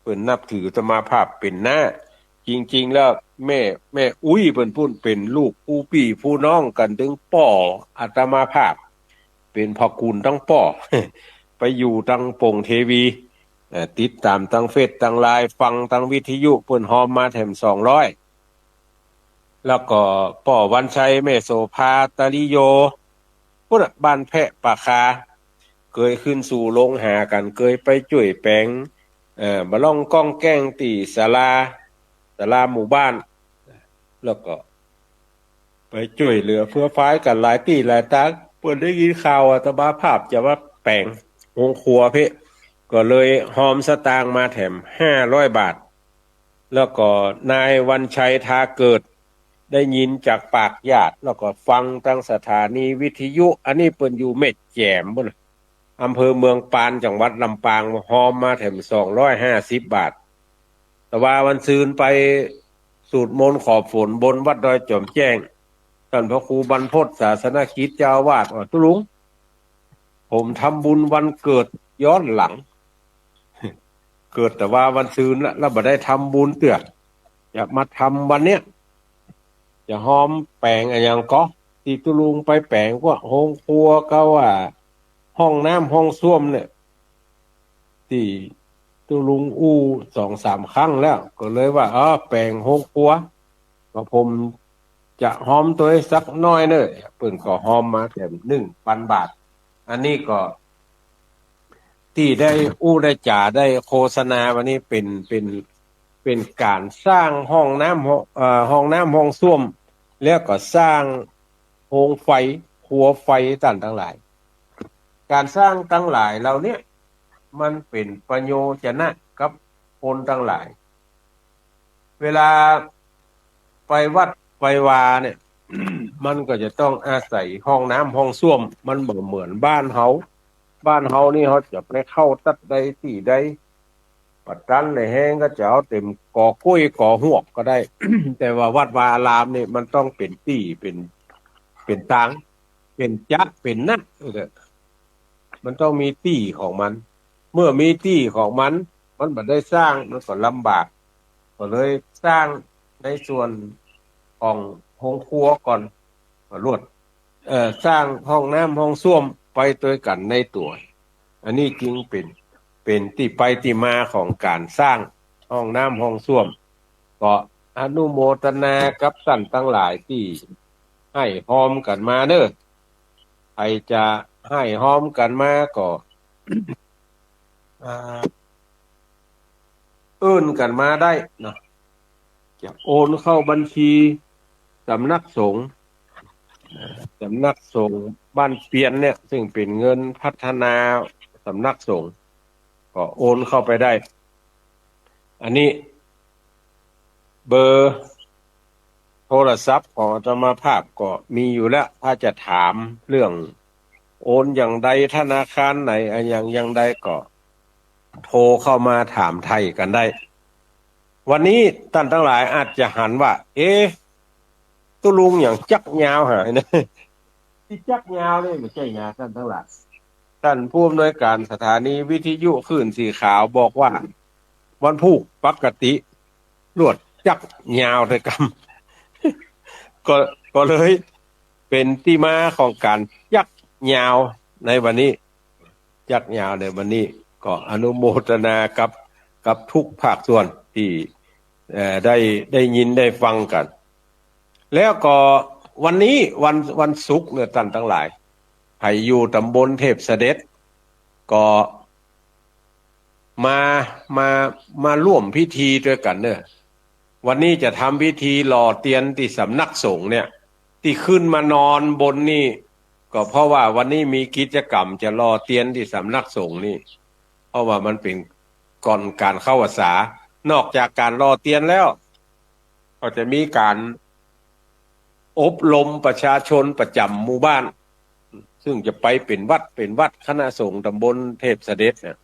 เปิ้นนับถืออาตมาภาพเป๋นน้า จริงๆ แล้วแม่ แม่อุ๊ยเปิ้นปู้นเป๋นลูกปู่ปี้ปู่น้องกั๋นตึงป้ออาตมาภาพ เป๋นพ่อกู๋นตังป้อ ไปอยู่ตังโป่งเทวี เอ่อ ติดต๋ามตังเฟซตังไลน์ ฟังตังวิทยุ เปิ้นฮอมมาแถมสองร้อย แล้วก็ป้อวันชัย แม่โสภา ตาลิโย ปู้นน่ะ บ้านแพะป่าคา เกยขึ้นสู่ลงหากั๋น เกยไปจ้วยแป๋ง เอ่อ บ่าล่องก้องแก้งตี้ศาลา ศาลาหมู่บ้าน แล้วก็ไปจ้วยเหลือเฟื้อฟ้ายกั๋นหลายตี้หลายตาง เปิ้นได้ยินข่าวอาตมาภาพจะมาแป๋งโฮงครัวเป๊ะ ก็เลยฮอมสตางค์มาแถมห้าร้อยบาท แล้วก็นายวันชัย ทาเกิด ได้ยินจากปากญาติ แล้วก็ฟังตังสถานีวิทยุ อันนี้เปิ้นอยู่แม่แจ่มปู้นน่ะ อำเภอเมืองปาน จังหวัดลำปาง ฮอมมาแถมสองร้อยห้าสิบบาท แต่ว่าวันซืนไปสูตรมนต์ขอบฝนบนวัดดอยจ๋อมแจ้ง ต้านพระครูบรรพต ศาสนกิจ เจ้าอาวาส ว่า ตุ๊ลุง ผมทำบุญวันเกิดย้อนหลัง เกิดแต่ว่าวันซืนละ แล้วบ่ได้ทำบุญเตื้อ จะมาทำวันเนี้ย จะฮอมแป๋งอะหยังก่อ ตี้ตุ๊ลุงไปแป๋งว่าโฮงครัวก็ว่าห้องน้ำห้องส้วมเนี่ย ตี้ตุ๊ลุงอู้สองสามครั้งแล้ว ก็เลยว่า เออ แป๋งโฮงครัว ก็ผมจะฮอมตวยสักหน้อยเน่อ เปิ้นก็ฮอมมาแถมหนึ่งปันบาท อันนี้ก็ ตี้ได้อู้ได้จ๋าได้โฆษณาวันนี้เป๋น เป๋น เป๋นก๋านสร้างห้องน้ำ ห้อง เอ่อ ห้องน้ำห้องส้วม แล้วก็สร้างโฮงไฟ ครัวไฟ ต้านตังหลาย ก๋านสร้างตังหลายเหล่าเนี้ย มันเป๋นประโยชน์จะนะกับคนตังหลาย เวลาไปวัดไปวาเนี่ย มันก็จะต้องอาศัยห้องน้ำห้องส้วม มันบ่เหมือนบ้านเฮา บ้านเฮานี่เฮาจะไปเข้าตั๊ดใดตี้ใด บ่ตันได้แฮงก็จะเอาเต็มกอก๊วยกอฮวกก็ได้ แต่ว่าวัดวาอารามนี่มันต้องเป๋นตี้ เป๋น เป๋นตาง เป๋นจะ เป๋นนะ เออ มันต้องมีตี้ของมัน เมื่อมีตี้ของมัน มันบ่ได้สร้าง มันก็ลำบาก ก็เลยสร้างในส่วนของโฮงครัวก่อน ก็ลวด เอ่อ สร้างห้องน้ำห้องส้วมไปตวยกั๋นในตั๋ว อันนี้จึงเป๋น เป๋นตี้ไปตี้มาของก๋านสร้างห้องน้ำห้องส้วม ก็อนุโมทนากับต้านตังหลายตี้ให้ฮอมกั๋นมาเน่อ ใผจะให้ฮอมกั๋นมาก็ อ่า เอิ้นกั๋นมาได้เนาะ จะโอนเข้าบัญชีสำนักสงฆ์ สำนักสงฆ์บ้านเปียนเนี่ย ซึ่งเป๋นเงินพัฒนาสำนักสงฆ์ ก็โอนเข้าไปได้ อันนี้เบอร์โทรศัพท์ของอาตมาภาพก็มีอยู่แล้ว ถ้าจะถามเรื่องโอนอย่างใด ธนาคารไหน อะหยังอย่างใดก็โทรเข้ามาถามไถ่กั๋นได้ วันนี้ต้านตังหลายอาจจะหันว่า เอ๊ะ ตุ๊ลุงหยังจั๊กยาวหายนะ ตี้จั๊กยาวนี่บ่ใจ้หยัง ต้านตังหลาย ต้านผู้อำนวยก๋านสถานีวิทยุคลื่นสีขาวบอกว่า วันพูกปกติ ลวดจั๊กยาวแต่กำ ก็ ก็เลยเป๋นตี้มาของก๋านจั๊กยาวในวันนี้ จั๊กยาวในวันนี้ ก็อนุโมทนากับ กับทุกภาคส่วนตี้ เอ่อ ได้ ได้ยินได้ฟังกั๋น แล้วก็วันนี้วัน วันศุกร์เนี่ย ต้านตังหลาย ใผอยู่ตำบลเทพเสด็จ ก็มา มา มาร่วมพิธีตวยกั๋นเน่อ วันนี้จะทำพิธีหล่อเตียนตี้สำนักสงฆ์เนี่ย ตี้ขึ้นมานอนบนนี่ ก็เพราะว่าวันนี้มีกิจกรรมจะหล่อเตียนตี้สำนักสงฆ์นี่ เพราะว่ามันเป๋นก่อนก๋านเข้าพรรษา นอกจากก๋านหล่อเตียนแล้ว ก็จะมีก๋านอบรมประชาชนประจ๋ำหมู่บ้าน ซึ่งจะไปเป๋นวัดเป๋นวัด คณะสงฆ์ตำบลเทพเสด็จเนี่ย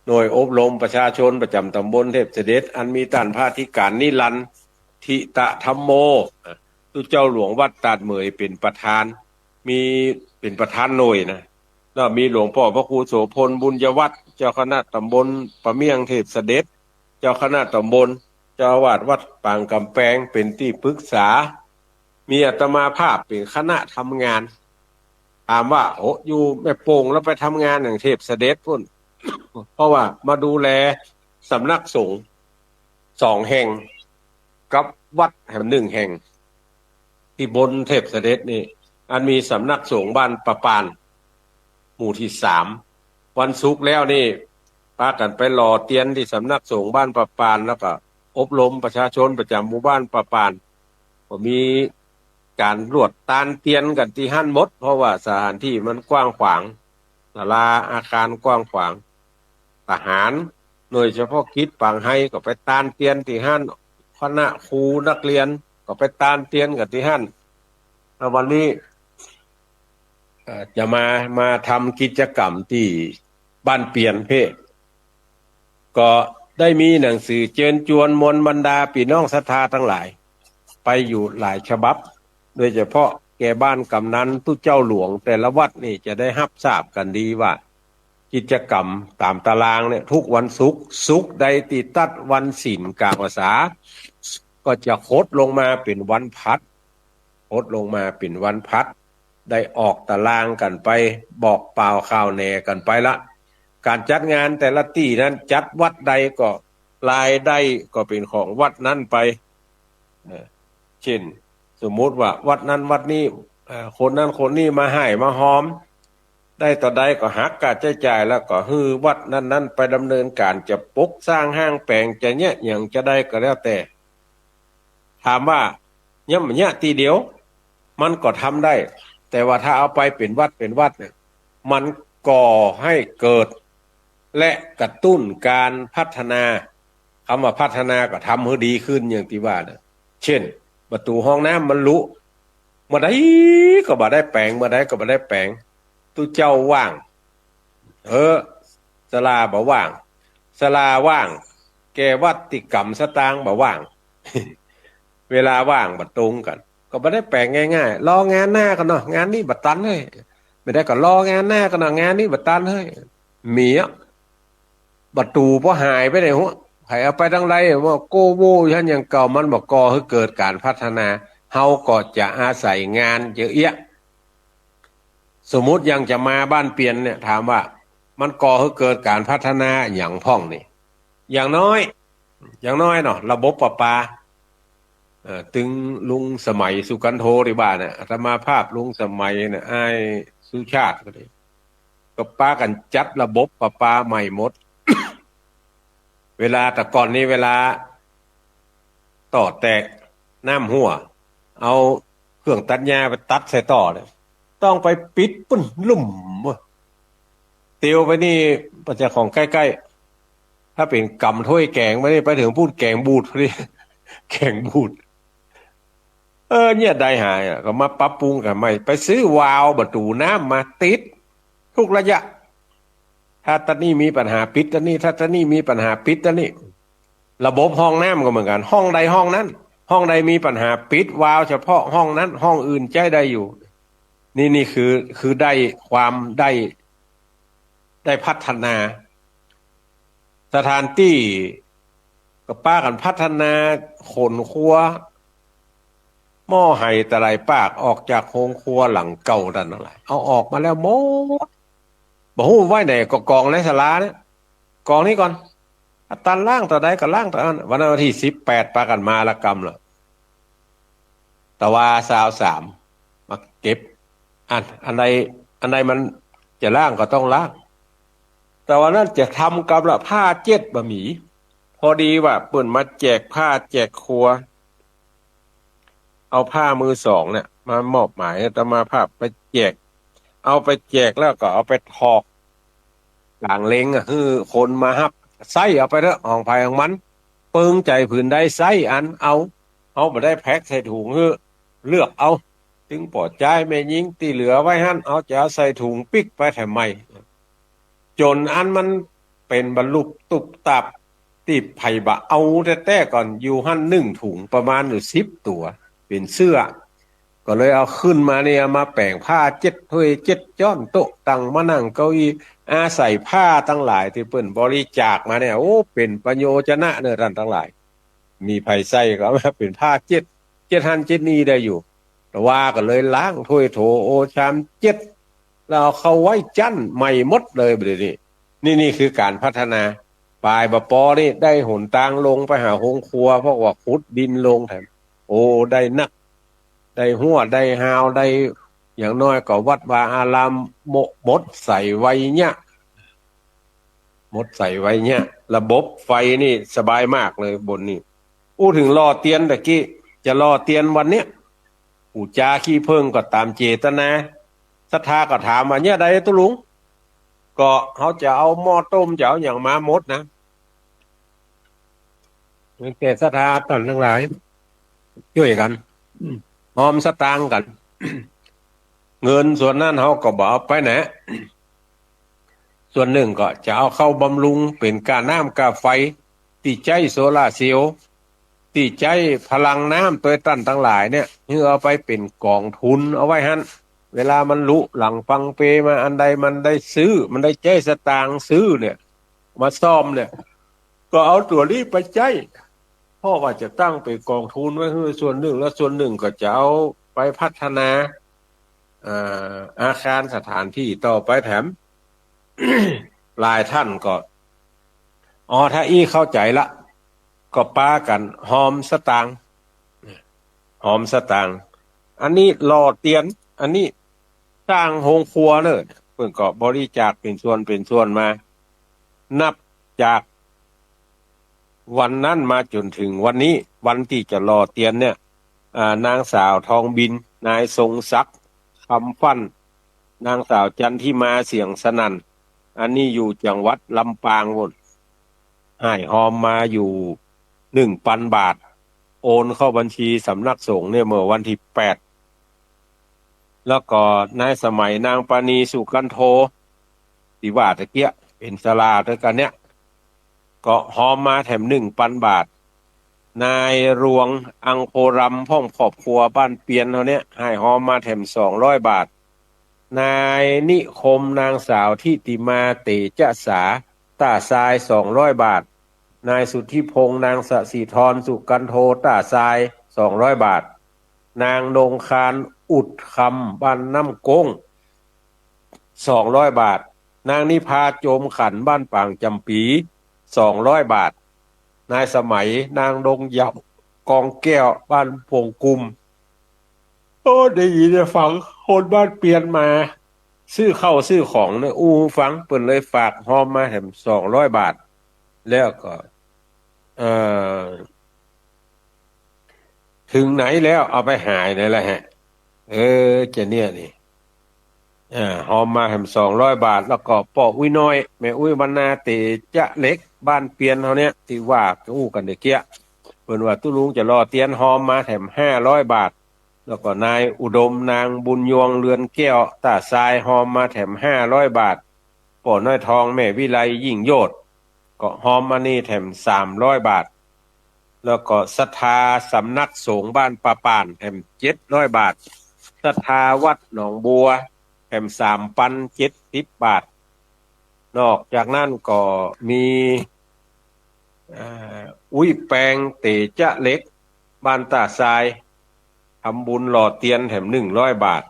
หน่วยอบรมประชาชนประจ๋ำตำบลเทพเสด็จ อันมีต้านพระอธิการนิรันดร์ ทิตะธัมโม ตุ๊เจ้าหลวงวัดตาดเหมยเป๋นประธาน มี เป๋นประธานหน่วยนะ แล้วมีหลวงป้อพระครูโสภณ บุญยวัฒน์ เจ้าคณะตำบลปะเมี่ยงเทพเสด็จ เจ้าคณะตำบล เจ้าอาวาสวัดปางก๋ำแปงเป๋นตี้ปรึกษา มีอาตมาภาพเป๋นคณะทำงาน ถามว่า โอ้ อยู่แม่โป่งแล้วไปทำงานอย่างเทพเสด็จปู้น เพราะว่ามาดูแลสำนักสงฆ์สองแห่ง กับวัดแห่งหนึ่งแห่ง ตี้บนเทพเสด็จนี่ อันมีสำนักสงฆ์บ้านป่าป่าน หมู่ตี้สาม วันศุกร์แล้วนี่ ปากั๋นไปหล่อเตียนตี้สำนักสงฆ์บ้านป่าป่าน แล้วก็อบรมประชาชนประจ๋ำหมู่บ้านป่าป่าน ก็มีก๋านลวดตานเตียนกั๋นตี้หั้นหมด เพราะว่าสถานตี้มันกว้างขวาง ศาลาอาคารกว้างขวาง ทหาร หน่วยเฉพาะกิจป่างไฮก็ไปตานเตียนตี้หั้น คณะครูนักเรียนก็ไปตานเตียนกั๋นตี้หั้น แล้ววันนี้ เอ่อ จะมา มาทำกิจกรรมตี้บ้านเปียนเพ่ ก็ได้มีหนังสือเจิญจวนมวลบรรดาปี้น้องศรัทธาตังหลาย ไปอยู่หลายฉบับ โดยเฉพาะแก่บ้านกำนันตุ๊เจ้าหลวงแต่ละวัดนี่จะได้ฮับทราบกั๋นดีว่า กิจกรรมต๋ามตารางเนี่ย ทุกวันศุกร์ ศุกร์ใดตี้ตัดวันศีลก๋างพรรษา ก็จะหดลงมาเป๋นวันพลัด หดลงมาเป๋นวันพลัด ได้ออกตารางกั๋นไป บอกป่าวข่าวแหน่กั๋นไปละ ก๋านจัดงานแต่ละตี้นั้นจัดวัดใดก็รายได้ก็เป๋นของวัดนั้นไป เอ่อ เช่น สมมุติว่าวัดนั้นวัดนี้ เอ่อ คนนั้นคนนี้มาฮ่ายมาฮอม ได้เต้าใดก็หักค่าใจ๊จ่าย แล้วก็หื้อวัดนั้นๆ ไปดำเนินก๋านจะปกสร้างห้างแป๋งจะเยียะหยังจะใดก็แล้วแต่ ถามว่าเยียะบ่เยียะตี้เดียว มันก็ทำได้ แต่ว่าถ้าเอาไปเป๋นวัดเป๋นวัดเนี่ย มันก่อหื้อเกิด และกระตุ้นก๋านพัฒนา กำว่าพัฒนาก็ทำหื้อดีขึ้นอย่างตี้ว่าน่ะ เช่น ประตู๋ห้องน้ำมันรุ เมื่อใดก็บ่ได้แป๋ง เมื่อใดก็บ่ได้แป๋ง ตุ๊เจ้าว่าง เออ ศาลาบ่ว่าง ศาลาว่าง แก่วัตถุกรรมสตางค์บ่ว่าง เวลาว่างบ่ตรงกั๋น ก็บ่ได้แป๋งง่ายๆ รองานหน้าก่อนเนาะ งานนี้บ่ตันเฮ้ย บ่ได้ก็รองานหน้าก่อนเนาะ งานนี้บ่ตันเฮ้ย มีอะ ประตู๋ปอหายไปไหนหัว ใผเอาไปตังใด ว่าโก้โว้อยู่หั้นอย่างเก่า มันบ่ก่อหื้อเกิดก๋านพัฒนา เฮาก็จะอาศัยงานเยอะแยะ สมมุติอย่างจะมาบ้านเปียนเนี่ย ถามว่ามันก่อหื้อเกิดก๋านพัฒนาหยังพ่องนี่ อย่างน้อย อย่างน้อยเนาะ ระบบประปา เอ่อ ตึงลุงสมัยสุกันโทตี้ว่าน่ะ อาตมาภาพลุงสมัยน่ะ อ้ายสุชาติก็ดี ก็ปากั๋นจัดระบบประปาใหม่หมด เวลาแต่ก่อนนี้เวลาต่อแตก น้ำหั้ว เอาเครื่องตัดหญ้าไปตัดใส่ต่อเนี่ย ต้องไปปิดปู้นลุ่มเว้ย เตียวไปนี่ บ่ใจ้ของใก้ๆ ถ้าเป๋นก๋ำถ้วยแก๋งไปนี่ ไปเถิงปู้นแก๋งบูดพอดี แก๋งบูด เออ เนี่ยได้หายอะ ก็มาปรับปรุงกั๋นใหม่ ไปซื้อวาล์วประตู๋น้ำมาติด ทุกระยะ ถ้าตะนี่มีปัญหาปิดตะนี่ ถ้าตะนี่มีปัญหาปิดตะนี่ ระบบห้องน้ำก็เหมือนกั๋น ห้องใดห้องนั้น ห้องใดมีปัญหาปิดวาล์วเฉพาะห้องนั้น ห้องอื่นใจ๊ได้อยู่ นี่ นี่คือ คือได้ความได้ ได้พัฒนา สถานตี้ก็ปากั๋นพัฒนา ขนครัว หม้อไหตะไหล่ปากออกจากโฮงครัวหลังเก่านั่นแหละ เอาออกมาแล้วหมด บ่ฮู้ไว้ไหน ก็กองในศาลาเนี่ย กองนี้ก่อน อาต๋านล้างเต้าใดก็ล้างเต้านั้น วันนั้นวันตี้สิบแปดปากั๋นมาละกำละ ตะวาซาวสาม มาเก็บ อัน อันใด อันใดมันจะล้างก็ต้องล้าง แต่วันนั้นจะทำกำละผ้าเจ็ดบ่มี พอดีว่าเปิ้นมาแจกผ้าแจกครัว เอาผ้ามือสองเนี่ย มามอบหมายอาตมาภาพไปแจก เอาไปแจกแล้วก็เอาไปถอกก๋างเลงอะ หื้อคนมาฮับ ใส้เอาไปเถอะ ของใผของมัน เปิงใจ๋ผืนใดใส้อันเอา เฮาบ่ได้แพ็คใส่ถุงหื้อ เลือกเอา ตึงป้อจายแม่ญิงตี้เหลือไว้หั้น เฮาจะเอาใส่ถุงปิ๊กไปแถมใหม่ จ๋นอันมันเป๋นบรรลุบตุ๊บตับ ตี้ใผบ่เอาแต๊ๆ ก่อน อยู่หั้นนึ่งถุง ประมาณอยู่สิบตั๋ว เป๋นเสื้อ ก็เลยเอาขึ้นมาเนี่ย เอามาแป๋งผ้าเจ็ดถ้วยเจ็ดจ๊อน โต๊ะตัง มานั่งเก้าอี้ อาศัยผ้าตังหลายตี้เปิ้นบริจาคมาเนี่ย โอ้ เป๋นประโยชนะเน่อต้านตังหลาย มีใผใส่ก็เอามาเป๋นผ้าเจ็ด เจ็ดหั้นเจ็ดนี่ได้อยู่ แต่ว่าก็เลยล้างถ้วยโถโอชามเจ็ด แล้วเอาเข้าไว้จั๊นใหม่หมดเลย บ่าดนี้ นี่ นี่คือก๋านพัฒนา ป๋ายบ่ปอนี่ได้หนตางลงไปหาโฮงครัว เพราะว่าขุดดินลงแถม โอ้ ได้นัก ได้ฮั้ว ได้ฮาว ได้ อย่างน้อยก็วัดวาอาราม หมด หมดใสไวเยียะ หมดใสไวเยียะ ระบบไฟนี่สบายมากเลยบ่อนนี้ อู้เถิงหล่อเตียนตะกี้ จะหล่อเตียนวันเนี้ย ปู่จาขี้เผิ้งก็ต๋ามเจตนา ศรัทธาก็ถามว่า เนี่ยใดตุ๊ลุง ก็เฮาจะเอาหม้อต้ม จะเอาหยังมาหมดนะ แก่ศรัทธาต้านตังหลาย จ้วยกั๋น ฮอมสตางค์กั๋น เงินส่วนนั้นเฮาก็บ่เอาไปแหนะ ส่วนนึ่งก็จะเอาเข้าบำรุงเป๋นก้าน้ำก้าไฟ ตี้ใจ๊โซลาร์เซลล์ ตี้ใจ๊พลังน้ำตวยต้านตังหลายเนี่ย หื้อเอาไปเป๋นก๋องทุนเอาไว้หั้น เวลามันลุหลังปังเปมาอันใด มันได้ซื้อ มันได้ใจ๊สตางค์ซื้อเนี่ย มาซ่อมเนี่ย ก็เอาตั๋วนี้ไปใจ๊ เพราะว่าจะตั้งเป๋นก๋องทุนไว้หื้อส่วนนึ่ง แล้วส่วนนึ่งก็จะเอาไปพัฒนา เอ่อ อาคารสถานที่ต่อไปแถม หลายต้านก็ อ๋อ ถ้าอี้เข้าใจ๋ละ ก็ปากั๋นฮอมสตางค์ ฮอมสตางค์ อันนี้หล่อเตียน อันนี้สร้างโฮงครัวเน่อ เปิ้นก็บริจาคเป๋นส่วนเป๋นส่วนมา นับจากวันนั้นมาจ๋นเถิงวันนี้ วันตี้จะหล่อเตียนเนี่ย อ่า นางสาวทองบิน นายทรงศักดิ์ คำฟั่น นางสาวจันทิมา เสียงสนั่น อันนี้อยู่จังหวัดลำปางโน่น หื้อฮอมมาอยู่หนึ่งปันบาท โอนเข้าบัญชีสำนักสงฆ์เนี่ยเมื่อวันตี้แปด แล้วก็นายสมัย นางปานี สุกันโท ตี้ว่าตะเกียะ เป๋นศาลาตวยกั๋นเนี่ย ก็ฮอมมาแถมหนึ่งปันบาท นายรวง อังโครำ พร้อมครอบครัวบ้านเปียนเฮาเนี่ย หื้อฮอมมาแถมสองร้อยบาท นายนิคม นางสาวทิติมา เตจสา ต้าทราย สองร้อยบาท นายสุทธิพงษ์ นางสศิธร สุกันโท ต้าทราย สองร้อยบาท นางนงคาน อุดคำ บ้านน้ำโก๊ง สองร้อยบาท นางนิพา โจมขัน บ้านปางจ๋ำปี๋ สองร้อยบาท นายสมัย นางดงเหย้า กองแก้ว บ้านโป่งกุม โอ้ ได้ยินได้ฟัง คนบ้านเปียนมา ซื้อข้าวซื้อของเนี่ย อู้ฟัง เปิ้นเลยฝากฮอมมาแถมสองร้อยบาท แล้วก็ เอ่อ เถิงไหนแล้วเอาไปหายไหนละฮะ เออ จะเนี่ยนี่ อ่า ฮอมมาแถมสองร้อยบาท แล้วก็ป้ออุ๊ยน้อย แม่อุ๊ย วรรณา เตจะเหล็ก บ้านเปียนเฮาเนี่ย ตี้ว่าอู้กั๋นตะเกียะ เปิ้นว่าตุ๊ลุงจะหล่อเตียน ฮอมมาแถมห้าร้อยบาท แล้วก็นายอุดม นางบุญยวง เรือนแก้ว ต้าทราย ฮอมมาแถมห้าร้อยบาท ป้อน้อยทอง แม่วิไล ยิ่งโยชน์ ก็ฮอมมานี่แถมสามร้อยบาท แล้วก็ศรัทธาสำนักสงฆ์บ้านป่าป่านแถมเจ็ดร้อยบาท ศรัทธาวัดหนองบัวแถมสามปันเจ็ดสิบบาท นอกจากนั้นก็มี เอ่อ อุ๊ยแปง เตจะเหล็ก บ้านต้าทราย ทำบุญหล่อเตียนแถมหนึ่งร้อยบาท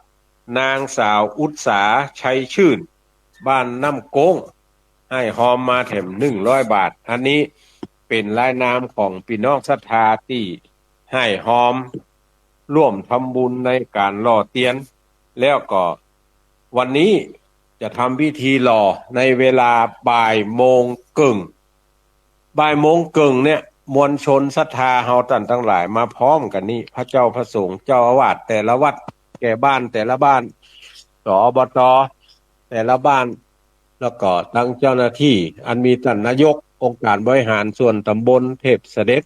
นางสาวอุตสา ชัยชื่น บ้านน้ำโก๊ง หื้อฮอมมาแถมหนึ่งร้อยบาท อันนี้เป๋นรายนามของปี้น้องศรัทธาตี้หื้อฮอมร่วมทำบุญในก๋านหล่อเตียน แล้วก็วันนี้จะทำพิธีหล่อในเวลาบ่ายโมงเกิ่ง บ่ายโมงเกิ่งเนี่ย มวลชนศรัทธาเฮาต้านตังหลายมาพร้อมกั๋นนี่ พระเจ้าพระสงฆ์ เจ้าอาวาสแต่ละวัด แก่บ้านแต่ละบ้าน ส อบต แต่ละบ้าน แล้วก็ตังเจ้าหน้าตี้ อันมีต้านนายกองค์การบริหารส่วนต๋ำบลเทพเสด็จ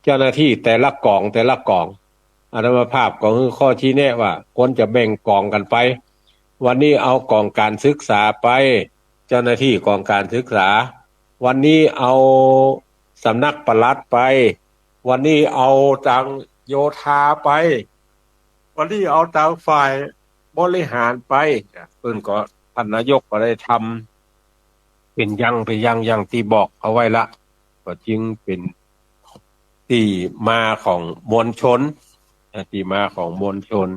เจ้าหน้าตี้แต่ละก๋องแต่ละก๋อง อาตมาภาพก็หื้อข้อชี้แนะว่าควรจะแบ่งก๋องกั๋นไป วันนี้เอาก๋องก๋านศึกษาไป เจ้าหน้าตี้ก๋องก๋านศึกษา วันนี้เอาสำนักปลัดไป วันนี้เอาตางโยธาไป วันนี้เอาตางฝ่ายบริหารไป เปิ้นก็ ท่านนายกก็ได้ทำเป๋นอย่าง เป๋นอย่าง อย่างตี้บอกเอาไว้ละ ก็จึงเป๋นตี้มาของมวลชน ตี้มาของมวลชน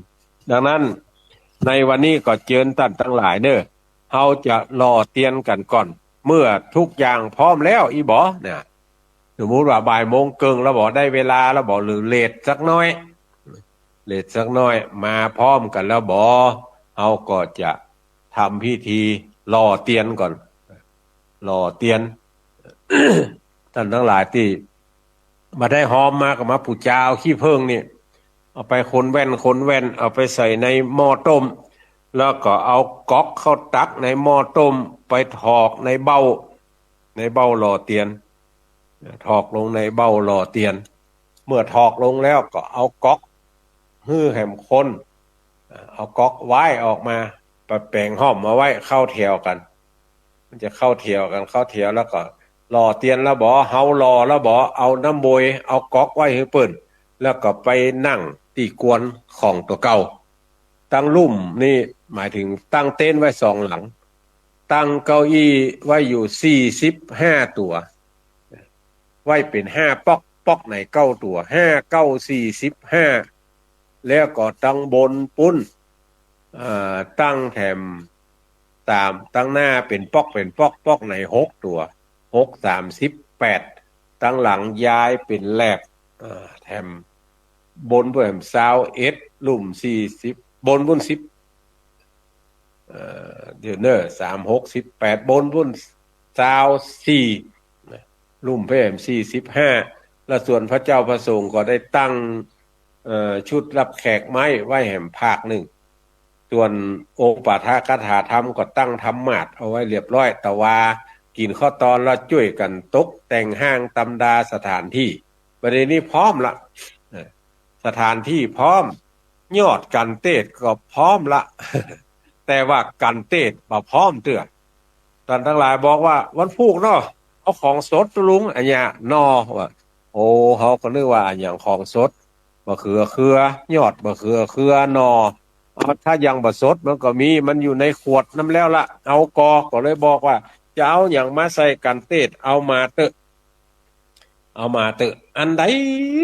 ดังนั้นในวันนี้ก็เจิญต้านตังหลายเน่อ เฮาจะหล่อเตียนกั๋นก่อน เมื่อทุกอย่างพร้อมแล้วอี่บ่เนี่ย สมมุติว่าบ่ายโมงเกิ่งแล้วบ่ ได้เวลาแล้วบ่ หรือเลทสักน้อย เลทสักน้อย มาพร้อมกั๋นแล้วบ่ เฮาก็จะทำพิธีหล่อเตียนก่อน หล่อเตียน ต้านตังหลายตี้บ่ได้ฮอมมาก็มาปู๋จาเอาขี้เผิ้งนี่ เอาไปคนแว่น คนแว่น เอาไปใส่ในหม้อต้ม แล้วก็เอาก๊อกเข้าตักในหม้อต้ม ไปถอกในเบ้า ในเบ้าหล่อเตียน ถอกลงในเบ้าหล่อเตียน เมื่อถอกลงแล้วก็เอาก๊อกหื้อแหมคน เอาก๊อกว้ายออกมา ไปแป๋งห้อมเอาไว้เข้าแถวกั๋น มันจะเข้าแถวกั๋น เข้าแถวแล้วก็หล่อเตียนแล้วบ่ เฮาหล่อแล้วบ่ เอาน้ำบวย เอาก๊อกไว้หื้อเปิ้น แล้วก็ไปนั่งตี้กวนของตั๋วเก่า ตั้งลุ่มนี่หมายถึงตั้งเต็นท์ไว้สองหลัง ตั้งเก้าอี้ไว้อยู่สี่สิบห้าตั๋ว ไว้เป๋นห้าป๊อก ป๊อกไหนเก้าตั๋ว ห้าเก้าสี่สิบห้า แล้วก็ตังบนปู้น เอ่อ ตั้งแถมต๋าม ตังหน้าเป๋นป๊อก เป๋นป๊อก ป๊อกไหนหกตั๋ว หกสามสิบแปด ตังหลังย้ายเป๋นแหลบ เอ่อ แถมบนปู้นแถมซาวเอ็ด ลุ่มสี่สิบ บนปู้นสิบ เอ่อ เดี๋ยวเน่อ สามหกสิบแปด บนปู้นซาวสี่ นะ ลุ่มไปแหมสี่สิบห้า และส่วนพระเจ้าพระสงฆ์ก็ได้ตั้ง เอ่อ ชุดรับแขกไม้ไว้แหมภาคนึ่ง ส่วนโอปาทกถาธรรมก็ตั้งธรรมาสน์เอาไว้เรียบร้อย แต่ว่ากิ๋นข้าวตอนแล้วจ้วยกั๋นตกแต่งห้างตำดาสถานตี้ บัดนี้พร้อมละ เอ่อ สถานตี้พร้อม ยอดกั๋นเตศน์ก็พร้อมละ แต่ว่ากั๋นเตศน์บ่พร้อมเตื้อ ต้านตังหลายบอกว่า วันพูกเนาะ เอาของสดเต๊อะลุง อะหยังเนาะ ว่า โอ้ เฮาก็นึกว่าอะหยังของสด บ่าเขือเคือ ยอดบ่าเขือเคือ หน่อ เอา ถ้ายังบ่สดมันก็มี มันอยู่ในขวดนั้นแล้วละ เอาก่อ ก็เลยบอกว่า จะเอาหยังมาใส่กั๋นเตศน์ เอามาเต๊อะ เอามาเต๊อะ อันใด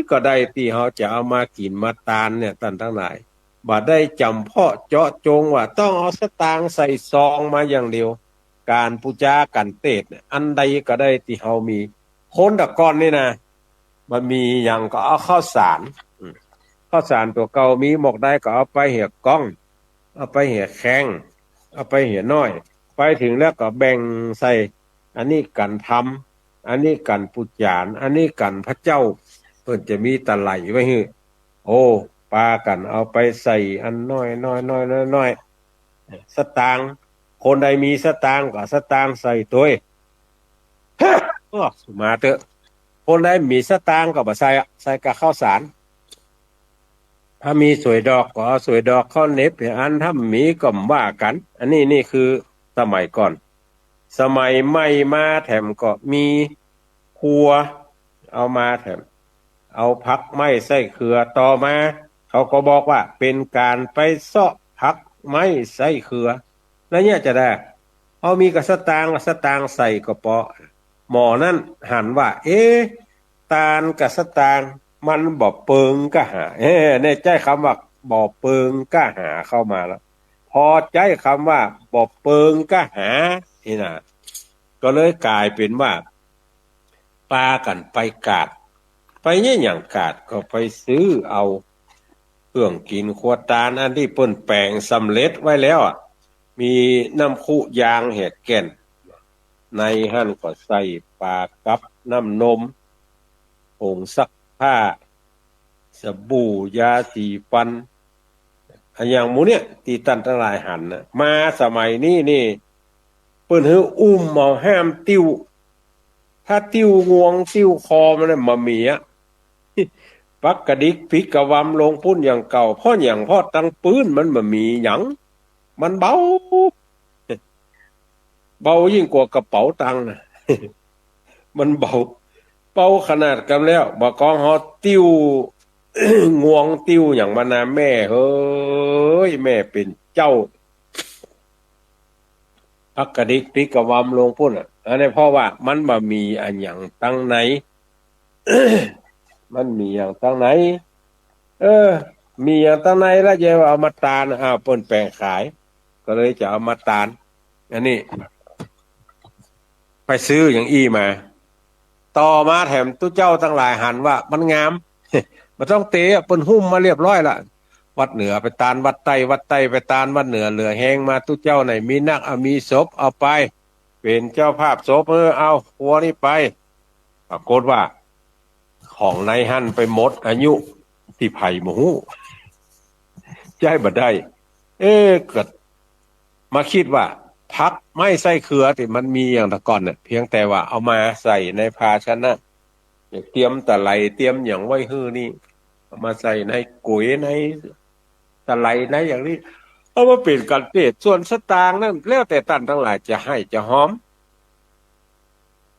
ก็ได้ตี้เฮาจะเอามากิ๋นมาตานเนี่ย ต้านตังหลาย บ่ได้จ๋ำเพาะเจาะจงว่าต้องเอาสตางค์ใส่ซองมาอย่างเดียว ก๋านปู๋จากั๋นเตศน์เนี่ย อันใดก็ได้ตี้เฮามี คนแต่ก่อนนี่นะ บ่มีหยังก็เอาข้าวสาร อืม ข้าวสารตั๋วเก่ามีหมดได้ก็เอาไปเหียก้อง เอาไปเหียแคง เอาไปเหียน้อย ไปเถิงแล้วก็แบ่งใส่ อันนี้กั๋นธรรม อันนี้กั๋นปู๋จาน อันนี้กั๋นพระเจ้า เปิ้นจะมีตะไหล่ไว้หื้อ โอ้ ปากั๋นเอาไปใส่อันน้อยๆๆๆ สตางค์ คนใดมีสตางค์ก็สตางค์ใส่ตวย อ้อ มาเต๊อะ คนใดมีสตางค์ก็บ่ใส่อะ ใส่กับข้าวสาร ถ้ามีสวยดอกก็เอาสวยดอกเข้าเหน็บอัน ถ้าบ่มีก็บ่ว่ากั๋น อันนี้ นี่คือสมัยก่อน สมัยใหม่มาแถมก็มีครัว เอามาแถม เอาผักไม้ไส้เขือ ต่อมาเขาก็บอกว่าเป๋นก๋านไปเซาะผักไม้ไส้เขือ แล้วเนี่ยจะได้ เอามีกับสตางค์ สตางค์ใส่กระเป๋า หมอนั้นหันว่า เอ๊ะ ตานกับสตางค์มันบ่เปิงก้าหา เอ๊ะ ในใจ๊กำว่าบ่เปิงก้าหาเข้ามาแล้ว พอใจ๊กำว่าบ่เปิงก้าหานี่นะ ก็เลยก๋ายเป๋นว่า ปากั๋นไปกาด ไปเนี่ยหยังกาด ก็ไปซื้อเอาเครื่องกิ๋นครัวตานอันตี้เปิ้นแป๋งสำเร็จไว้แล้วอะ มีน้ำคุยางแหกแก่น ในหั้นก็ใส่ปากับน้ำนม ผงซักผ้า สบู่ ยาสีฟัน อะหยังหมู่เนี่ย ตี้ต้านตังหลายหันนะ มาสมัยนี้นี่ เปิ้นหื้ออุ้มเอา ห้ามติ้ว ถ้าติ้วงวงติ้วคอมันน่ะบ่มีอะ ไป ปักกระดิกพลิกกระวำลงปุ้นอย่างเก่า เพราะหยัง เพราะตังปื้นมันบ่มีหยัง มันเบา เบายิ่งกว่ากระเป๋าตังค์น่ะ มันเบา เบาขนาดกำแล้ว บ่ากองเฮาติ้ว งวงติ้วหยังมานา แม่เฮ้ย แม่เป๋นเจ้า ปักกระดิกพลิกกระวำลงปุ้นน่ะ อันนี้เพราะว่ามันบ่มีอะหยังตังใน มันมีหยังตังใน เออ มีหยังตังในแล้วจะเอามาตาน อ้าว เปิ้นแป๋งขาย ก็เลยจะเอามาตาน อันนี้ ไปซื้ออย่างอี้มา ต่อมาแถมตุ๊เจ้าตังหลายหันว่ามันงาม บ่ต้องเตะ เปิ้นหุ้มมาเรียบร้อยละ วัดเหนือไปตานวัดใต้ วัดใต้ไปตานวัดเหนือ เหลือแฮงมาตุ๊เจ้าไหนมีนัก เอามีศพเอาไป เป๋นเจ้าภาพศพ เออ เอาครัวนี้ไป ปรากฏว่า ของในหั้นไปหมดอายุตี้ใผบ่ฮู้ ใจ๊บ่ได้ เอ๊ะ ก็มาคิดว่า ผักไม้ไส้เครือตี้มันมีอย่างแต่ก่อนเนี่ย เพียงแต่ว่าเอามาใส่ในภาชนะ เตรียมตะไล เตรียมหยังไว้หื้อนี่ เอามาใส่ในก๋วย ในตะไล ในอย่างนี้ เอามาเป๋นกัณฑ์เตศน์ ส่วนสตางค์นั้น แล้วแต่ต้านตังหลายจะให้จะฮอม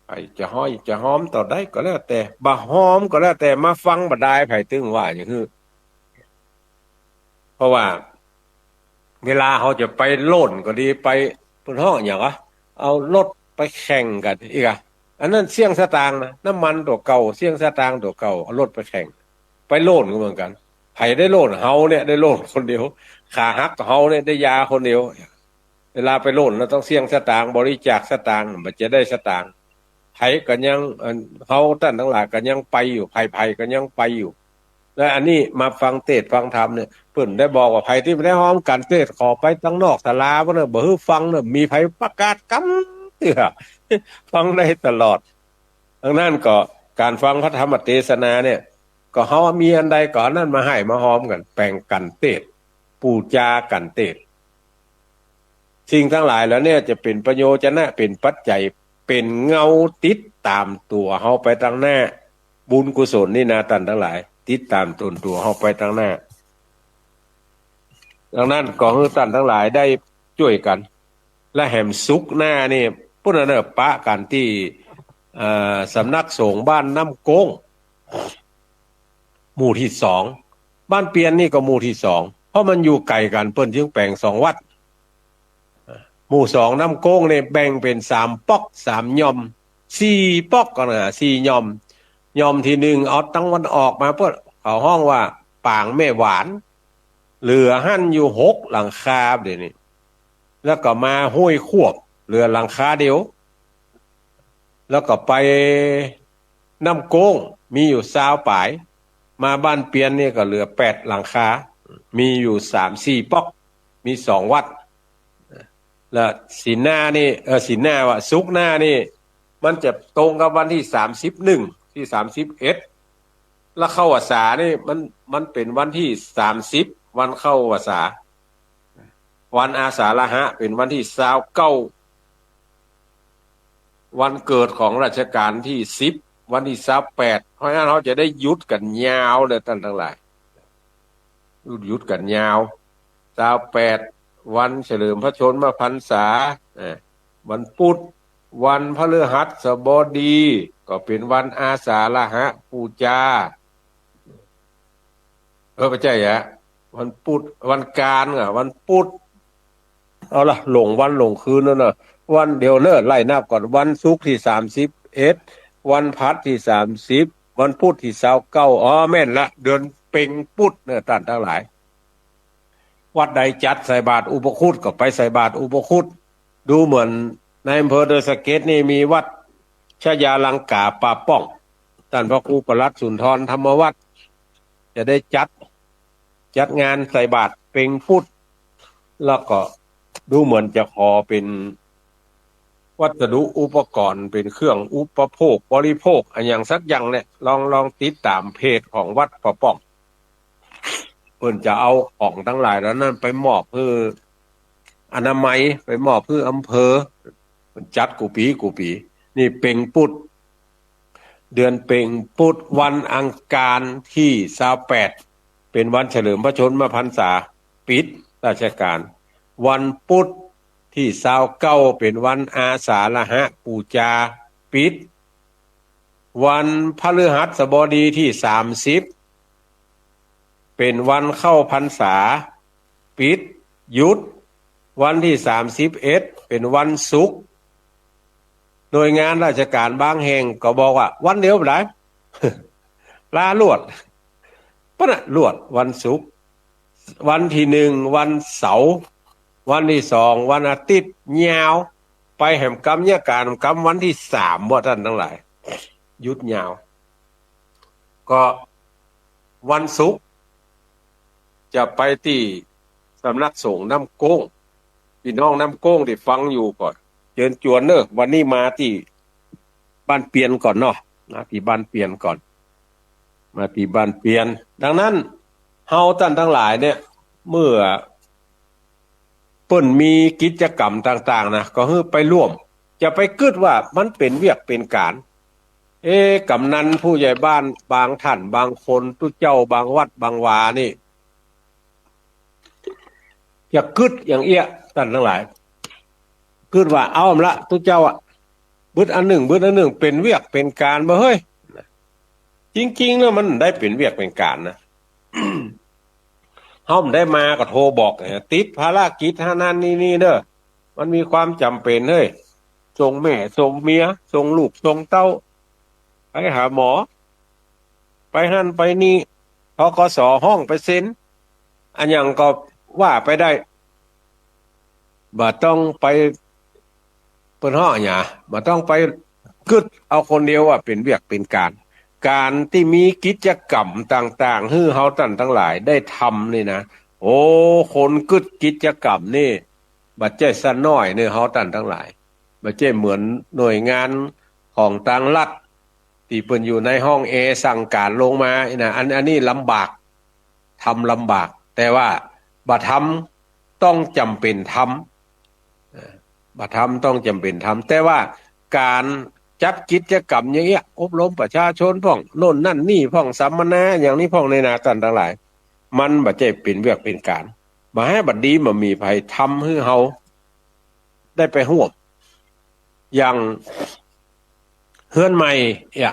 ใผจะให้จะฮอมเต้าใดก็แล้วแต่ บ่ฮอมก็แล้วแต่ มาฟังบ่ดาย ใผตึงว่าอย่างหื้อ เพราะว่า เวลาเฮาจะไปโล่นก็ดี ไป เปิ้นฮ้องหยังวะ เอารถไปแข่งกั๋นอี้ก่ะ อันนั้นเสี้ยงสตางค์นะ น้ำมันตั๋วเก่า เสี้ยงสตางค์ตั๋วเก่า เอารถไปแข่ง ไปโล่นก็เหมือนกั๋น ใผได้โล่น เฮาเนี่ยได้โล่นคนเดียว ขาหักก็เฮาเนี่ยได้ยาคนเดียว เวลาไปโล่นแล้วต้องเสี้ยงสตางค์ บริจาคสตางค์ มันจะได้สตางค์ ใผก็ยัง อัน เฮาต้านตังหลายก็ยังไปอยู่ ใผๆ ก็ยังไปอยู่ และอันนี้มาฟังเตศน์ฟังธรรมเนี่ย เปิ้นได้บอกว่า ใผตี้บ่ได้ฮอมกัณฑ์เตศน์ ขอไปตังนอกศาลาพุ้นเน่อ บ่หื้อฟังเน่อ มีใผประกาศกำเตื้อ ฟังได้ตลอด ดังนั้นก็ก๋านฟังพระธรรมเตสนาเนี่ย ก็เฮามีอันใดก็เอาอันนั้นมาให้มาฮอมกั๋น แป๋งกัณฑ์เตสน์ ปู๋จากัณฑ์เตสน์ สิ่งตังหลายเหล่านี้จะเป๋นประโยชนะ เป๋นปัจจัย เป๋นเงาติดต๋ามตั๋วเฮาไปตังหน้า บุญกุศลนี่นา ต้านตังหลาย ติดต๋ามต๋นตั๋วเฮาไปตังหน้า ดังนั้นก็หื้อต้านตังหลายได้จ้วยกั๋น และแหมศุกร์หน้านี่ ปุ้นน่ะเน่อ ปะกั๋นตี้ เอ่อ สำนักสงฆ์บ้านน้ำโก้ง หมู่ตี้สอง บ้านเปียนนี่ก็หมู่ตี้สอง เพราะมันอยู่ไก๋กั๋น เปิ้นจึงแป๋งสองวัด หมู่สองน้ำโก้งนี่แบ่งเป๋นสามป๊อก สามหย่อม สี่ป๊อกก่อนนะ สี่หย่อม หย่อมตี้หนึ่งเอาตังวันออกมาปุ๊บ เขาฮ้องว่าปางแม่หวาน เหลือหั้นอยู่หกหลังคาเดี๋ยวนี้ แล้วก็มาห้วยขวบ เหลือหลังคาเดียว แล้วก็ไปน้ำโก้ง มีอยู่ซาวป๋าย มาบ้านเปียนนี่ก็เหลือแปดหลังคา มีอยู่สามสี่ป๊อก มีสองวัด แล้วศีลหน้านี่ เออ ศีลหน้าว่า ศุกร์หน้านี่ มันจะตรงกับวันตี้สามสิบเอ็ด ตี้สามสิบเอ็ด แล้วเข้าพรรษานี่ มัน มันเป๋นวันตี้สามสิบ วันเข้าพรรษา วันอาสาฬหะเป๋นวันตี้ซาวเก้า วันเกิดของรัชกาลตี้สิบ วันตี้ซาวแปด เพราะฉะนั้นเฮาจะได้หยุดกั๋นยาวเลยต้านตังหลาย หยุด หยุดกั๋นยาว ซาวแปด วันเฉลิมพระชนมพรรษา เอ่อ วันพุธ วันพฤหัสบดี ก็เป๋นวันอาสาฬหะปู๋จา เออ บ่ใจ้อะ วันพุธ วันกลางอะ วันพุธ เอาละ หลงวันหลงคืนแล้วเน่อ วันเดียวเน่อ ไล่นับก่อน วันศุกร์ตี้สามสิบเอ็ด วันพฤหัสตี้สามสิบ วันพุธตี้ซาวเก้า อ๋อ แม่นละ เดือนเพ็ญพุธเน่อ ต้านตังหลาย วัดใดจัดใส่บาตรอุปคุตก็ไปใส่บาตรอุปคุต ดูเหมือนในอำเภอดอยสะเก็ดนี่มีวัดชยาลังกาป่าป้อง ต้านพระครูปลัดสุนทรธรรมวัฒน์ จะได้จัด จัดงานใส่บาตรเพ็ญพุธ แล้วก็ดูเหมือนจะขอเป๋นวัสดุอุปกรณ์ เป๋นเครื่องอุปโภคบริโภคอะหยังสักอย่างเนี่ย ลอง ลองติดต๋ามเพจของวัดป่าป้อง เปิ้นจะเอาของตังหลายเหล่านั้นไปมอบหื้ออนามัย ไปมอบหื้ออำเภอ เปิ้นจัดกู้ปี๋กู้ปี๋ นี่เพ็ญพุธ เดือนเพ็ญ พุธ วันอังคารตี้ซาวแปด เป๋นวันเฉลิมพระชนมพรรษา ปิดราชก๋าน วันพุธตี้ซาวเก้า เป๋นวันอาสาฬหะปู๋จา ปิด วันพฤหัสบดีตี้สามสิบ เป๋นวันเข้าพรรษา ปิด หยุด วันตี้สามสิบเอ็ด เป๋นวันศุกร์ หน่วยงานราชก๋านบางแห่งก็บอกว่าวันเดียวบ่ได้ ลาลวด ปะนะ ลวดวันศุกร์ วันตี้หนึ่งวันเสาร์ วันตี้สองวันอาทิตย์ ยาว ไปแหมกำเยียะก๋านกำวันตี้สาม ว่าต้านตังหลาย หยุดยาว ก็วันศุกร์ จะไปตี้สำนักสงฆ์น้ำโก้ง ปี้น้องน้ำโก้งตี้ฟังอยู่ก็เจิญจวนเน่อ วันนี้มาตี้บ้านเปียนก่อนเนาะ มาตี้บ้านเปียนก่อน มาตี้บ้านเปียน ดังนั้น เฮาต้านตังหลายเนี่ย เมื่อ เปิ้นมีกิจก๋รรมต่างๆ นะ ก็หื้อไปร่วม จะไปกึ๊ดว่ามันเป๋นเวียกเป๋นก๋าน เอ๊ะ กำนันผู้ใหญ่บ้านบางท่านบางคน ตุ๊เจ้าบางวัดบางวานี่ จะกึ๊ดอย่างเอี้ย ต้านตังหลาย กึ๊ดว่า เอาละ ตุ๊เจ้าอะ บึดอันนึ่ง บึดอันนึ่ง เป๋นเวียกเป๋นก๋านบ่เฮ้ย จริงๆ แล้วมันได้เป๋นเวียกเป๋นก๋านนะ เฮาบ่ได้มาก็โทรบอก ติดภารกิจหานั้นนี่นี่เน่อ มันมีความจ๋ำเป๋นเฮ้ย ส่งแม่ ส่งเมีย ส่งลูก ส่งเต้า ไปหาหมอ ไปหั้นไปนี่ ธ.ก.ส. ฮ้องไปเซ็น อะหยังก็ว่าไปได้ บ่ต้องไป เปิ้นฮ้องอะหยัง บ่ต้องไปกึ๊ดเอาคนเดียวว่าเป๋นเวียกเป๋นก๋าน ก๋านตี้มีกิจก๋รรมต่างๆ หื้อเฮาต้านตังหลายได้ทำนี่นะ โอ้ คนกึ๊ดกิจก๋รรมนี่ บ่ใจ้ส่ำน้อยเน่อ เฮาต้านตังหลาย บ่ใจ้เหมือนหน่วยงานของตางรัฐ ตี้เปิ้นอยู่ในห้องแอร์สั่งก๋านลงมานะ อัน อันนี้ลำบาก ทำลำบาก แต่ว่าบ่ทำต้องจ๋ำเป๋นทำ เอ่อ บ่ทำต้องจ๋ำเป๋นทำ แต่ว่าก๋านจัดกิจก๋รรมอย่างเอี้ย อบรมประชาชนพ่อง โน่นนั่นนี่พ่อง สัมมนาอย่างนี้พ่อง ในนาต้านตังหลาย มันบ่ใจ้เป๋นเวียกเป๋นก๋าน บ่าแฮ่บ่ดี บ่มีใผทำหื้อเฮาได้ไปฮ่วม อย่างเฮือนใหม่เอี้ย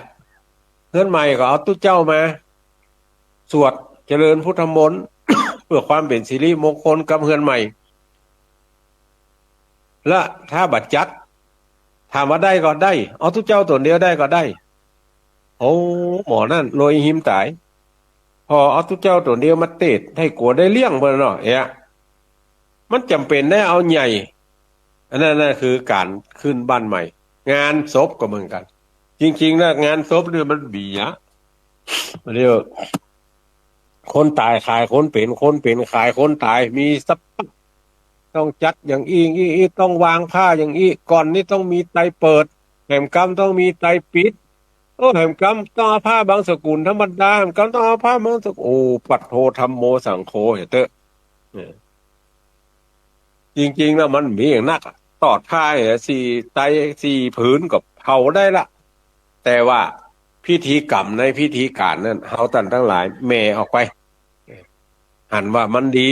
เฮือนใหม่ก็เอาตุ๊เจ้ามา สวดเจริญพุทธมนต์ เพื่อความเป๋นสิริมงคลกับเฮือนใหม่ และถ้าบ่จัด ถามว่าได้ก็ได้ เอาตุ๊เจ้าต๋นเดียวได้ก็ได้ โอ้ หมอนั่นรวยหิมต๋าย ผ่อเอาตุ๊เจ้าต๋นเดียวมาเตศน์ หื้อกั๋วได้เลี้ยงเปิ้นเนาะ เอี้ย มันจ๋ำเป๋นได้เอาใหญ่ อันนั้นน่ะคือก๋านขึ้นบ้านใหม่ งานศพก็เหมือนกั๋น จริงๆ นะ งานศพเนี่ยมันเบียด เดี๋ยว คนต๋ายขายคนเป๋น คนเป๋นขายคนต๋าย มีสะพาน ต้องจัดอย่างอี้อี้อี้ ต้องวางผ้าอย่างอี้ ก่อนนี้ต้องมีไตรเปิด แหมกำต้องมีไตรปิด โอ้ แหมกำต้องเอาผ้าบังสุกุลธรรมดา แหมกำต้องเอาผ้าบังสุกุล โอ้ ปัดโทธัมโมสังโฆ เหียเต๊อะ เออ จริงๆ แล้วมันมีอย่างนักอะ ตอดผ้าเหีย สี่ไตรสี่ผืนก็เผาได้ละ แต่ว่าพิธีกรรมในพิธีก๋านนั้น เฮาต้านตังหลายแหม่ออกไป หันว่ามันดี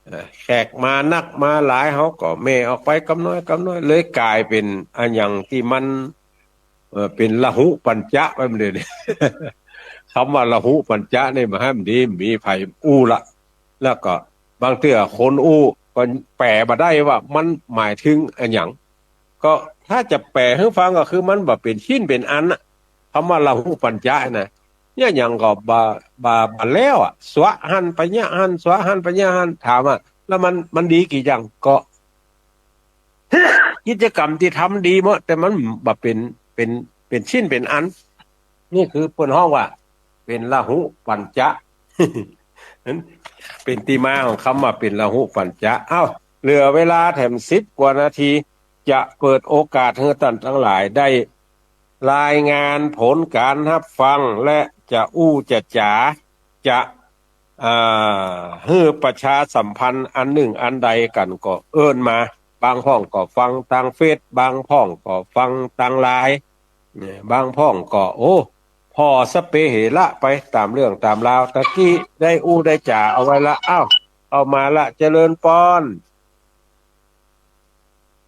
เอ่อ แขกมานักมาหลาย เฮาก็แหม่ออกไปกำน้อยกำน้อย เลยก๋ายเป๋นอะหยังตี้มัน เอ่อ เป๋นละหุปัญจะไปหมดเลย กำว่าละหุปัญจะนี่ บ่าแฮ่บ่ดี มีใผอู้ละ แล้วก็บางเตื้อคนอู้ก็แป๋บ่ได้ว่ามันหมายถึงอะหยัง ก็ถ้าจะแป๋หื้อฟังก็คือมันบ่เป๋นชิ้นเป๋นอันน่ะ กำว่าละหุปัญจะนะ เยียะหยังก็บ่ บ่ บ่แล้วอะ สวะหั้นไปเยียะหั้น สวะหั้นไปเยียะหั้น ถามว่า แล้วมัน มันดีกี่อย่าง ก็ กิจกรรมตี้ทำดีหมด แต่มันบ่เป๋น เป๋น เป๋นชิ้นเป๋นอัน นี่คือเปิ้นฮ้องว่า เป๋นละหุปัญจะ เป๋นตี้มาของกำว่าเป๋นละหุปัญจะ เอ้า เหลือเวลาแถมสิบกว่านาที จะเปิดโอกาสหื้อต้านตังหลายได้รายงานผลก๋านฮับฟัง และจะอู้จะจ๋า จะ อ่า หื้อประชาสัมพันธ์อันนึ่งอันใดกั๋นก็เอิ้นมา บางพ่องก็ฟังตางเฟซ บางพ่องก็ฟังตางไลน์ เนี่ย บางพ่องก็ โอ้ ผ่อสะเปเหระไปต๋ามเรื่องต๋ามราว ตะกี้ได้อู้ได้จ๋าเอาไว้ละ อ้าว เข้ามาละ เจริญปอน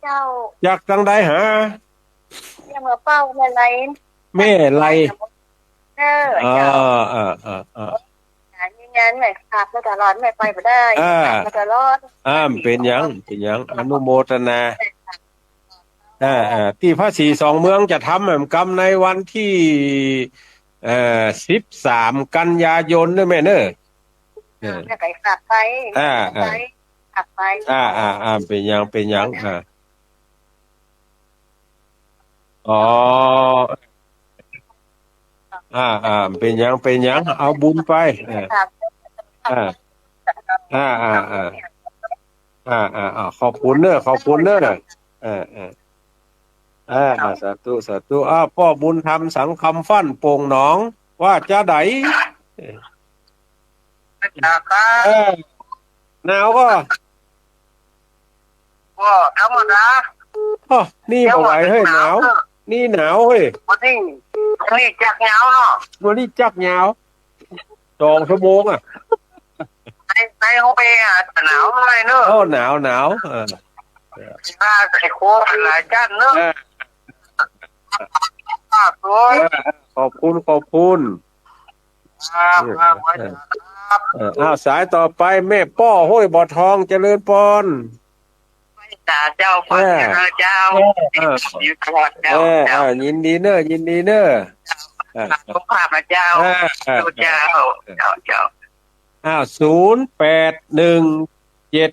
เจ้า จากตังใดหา เมืองเป้า แม่ไล แม่ไล เออ เจ้า อ่า อ่า อ่า อ่า มีงานแม่ขับมาตลอด แม่ไปบ่ได้ อ่า ขับมาตลอด อ่า เป๋นหยัง เป๋นหยัง อนุโมทนา อ่า อ่า ตี้พระศรีสองเมืองจะทำแหมกำในวันตี้ เอ่อ สิบสาม กันยายนเน่อแม่เน่อ เออ แม่ไปขับไป อ่า ขับไป อ่า ขับไป อ่า อ่า อ่า เป๋นหยัง เป๋นหยัง อ่า อ๋อ อ่า อ่า เป๋นหยัง เป๋นหยัง เอาบุญไป เออ อ่า อ่า อ่า อ่า อ่า อ่า อ่า ขอบคุณเน่อ ขอบคุณเน่อ เออ เออ อ่า อ่า สาธุ สาธุ อ่า ป้อบุญธรรม สังคำฟั่น โป่งหนอง ว่าจาใด เจ้าค่ะ เออ หนาวก่อ ก็ธรรมดา โอ้ นี่บ่ไหวเฮ้ย หนาว หนาวเนอะ นี่หนาวเฮ้ย วันนี้ วันนี้จักหนาวเนาะ วันนี้จักหนาว สองชั่วโมงอะ ใน ในห้องแอร์อะ หนาวหน่อยเนอะ โอ้ หนาว หนาว เออ ผ้าใส่คอหลายชั้นเนอะ เออ ผ้าสวย เออ ขอบคุณ ขอบคุณ ครับ ครับ เออ ครับ เออ อ้าว สายต่อไป แม่ป้อห้วยบ่อทอง เจริญปอน สาเจ้า เออ ขวัญเจริญเจ้า เออ เออ อยู่ตลอดเจ้า เออ เจ้า เออ ยินดีเน่อ ยินดีเน่อ เออ สุขภาพนะเจ้า เออ เออ เจ้า เจ้า เจ้า อ้าว ศูนย์แปดหนึ่งเจ็ด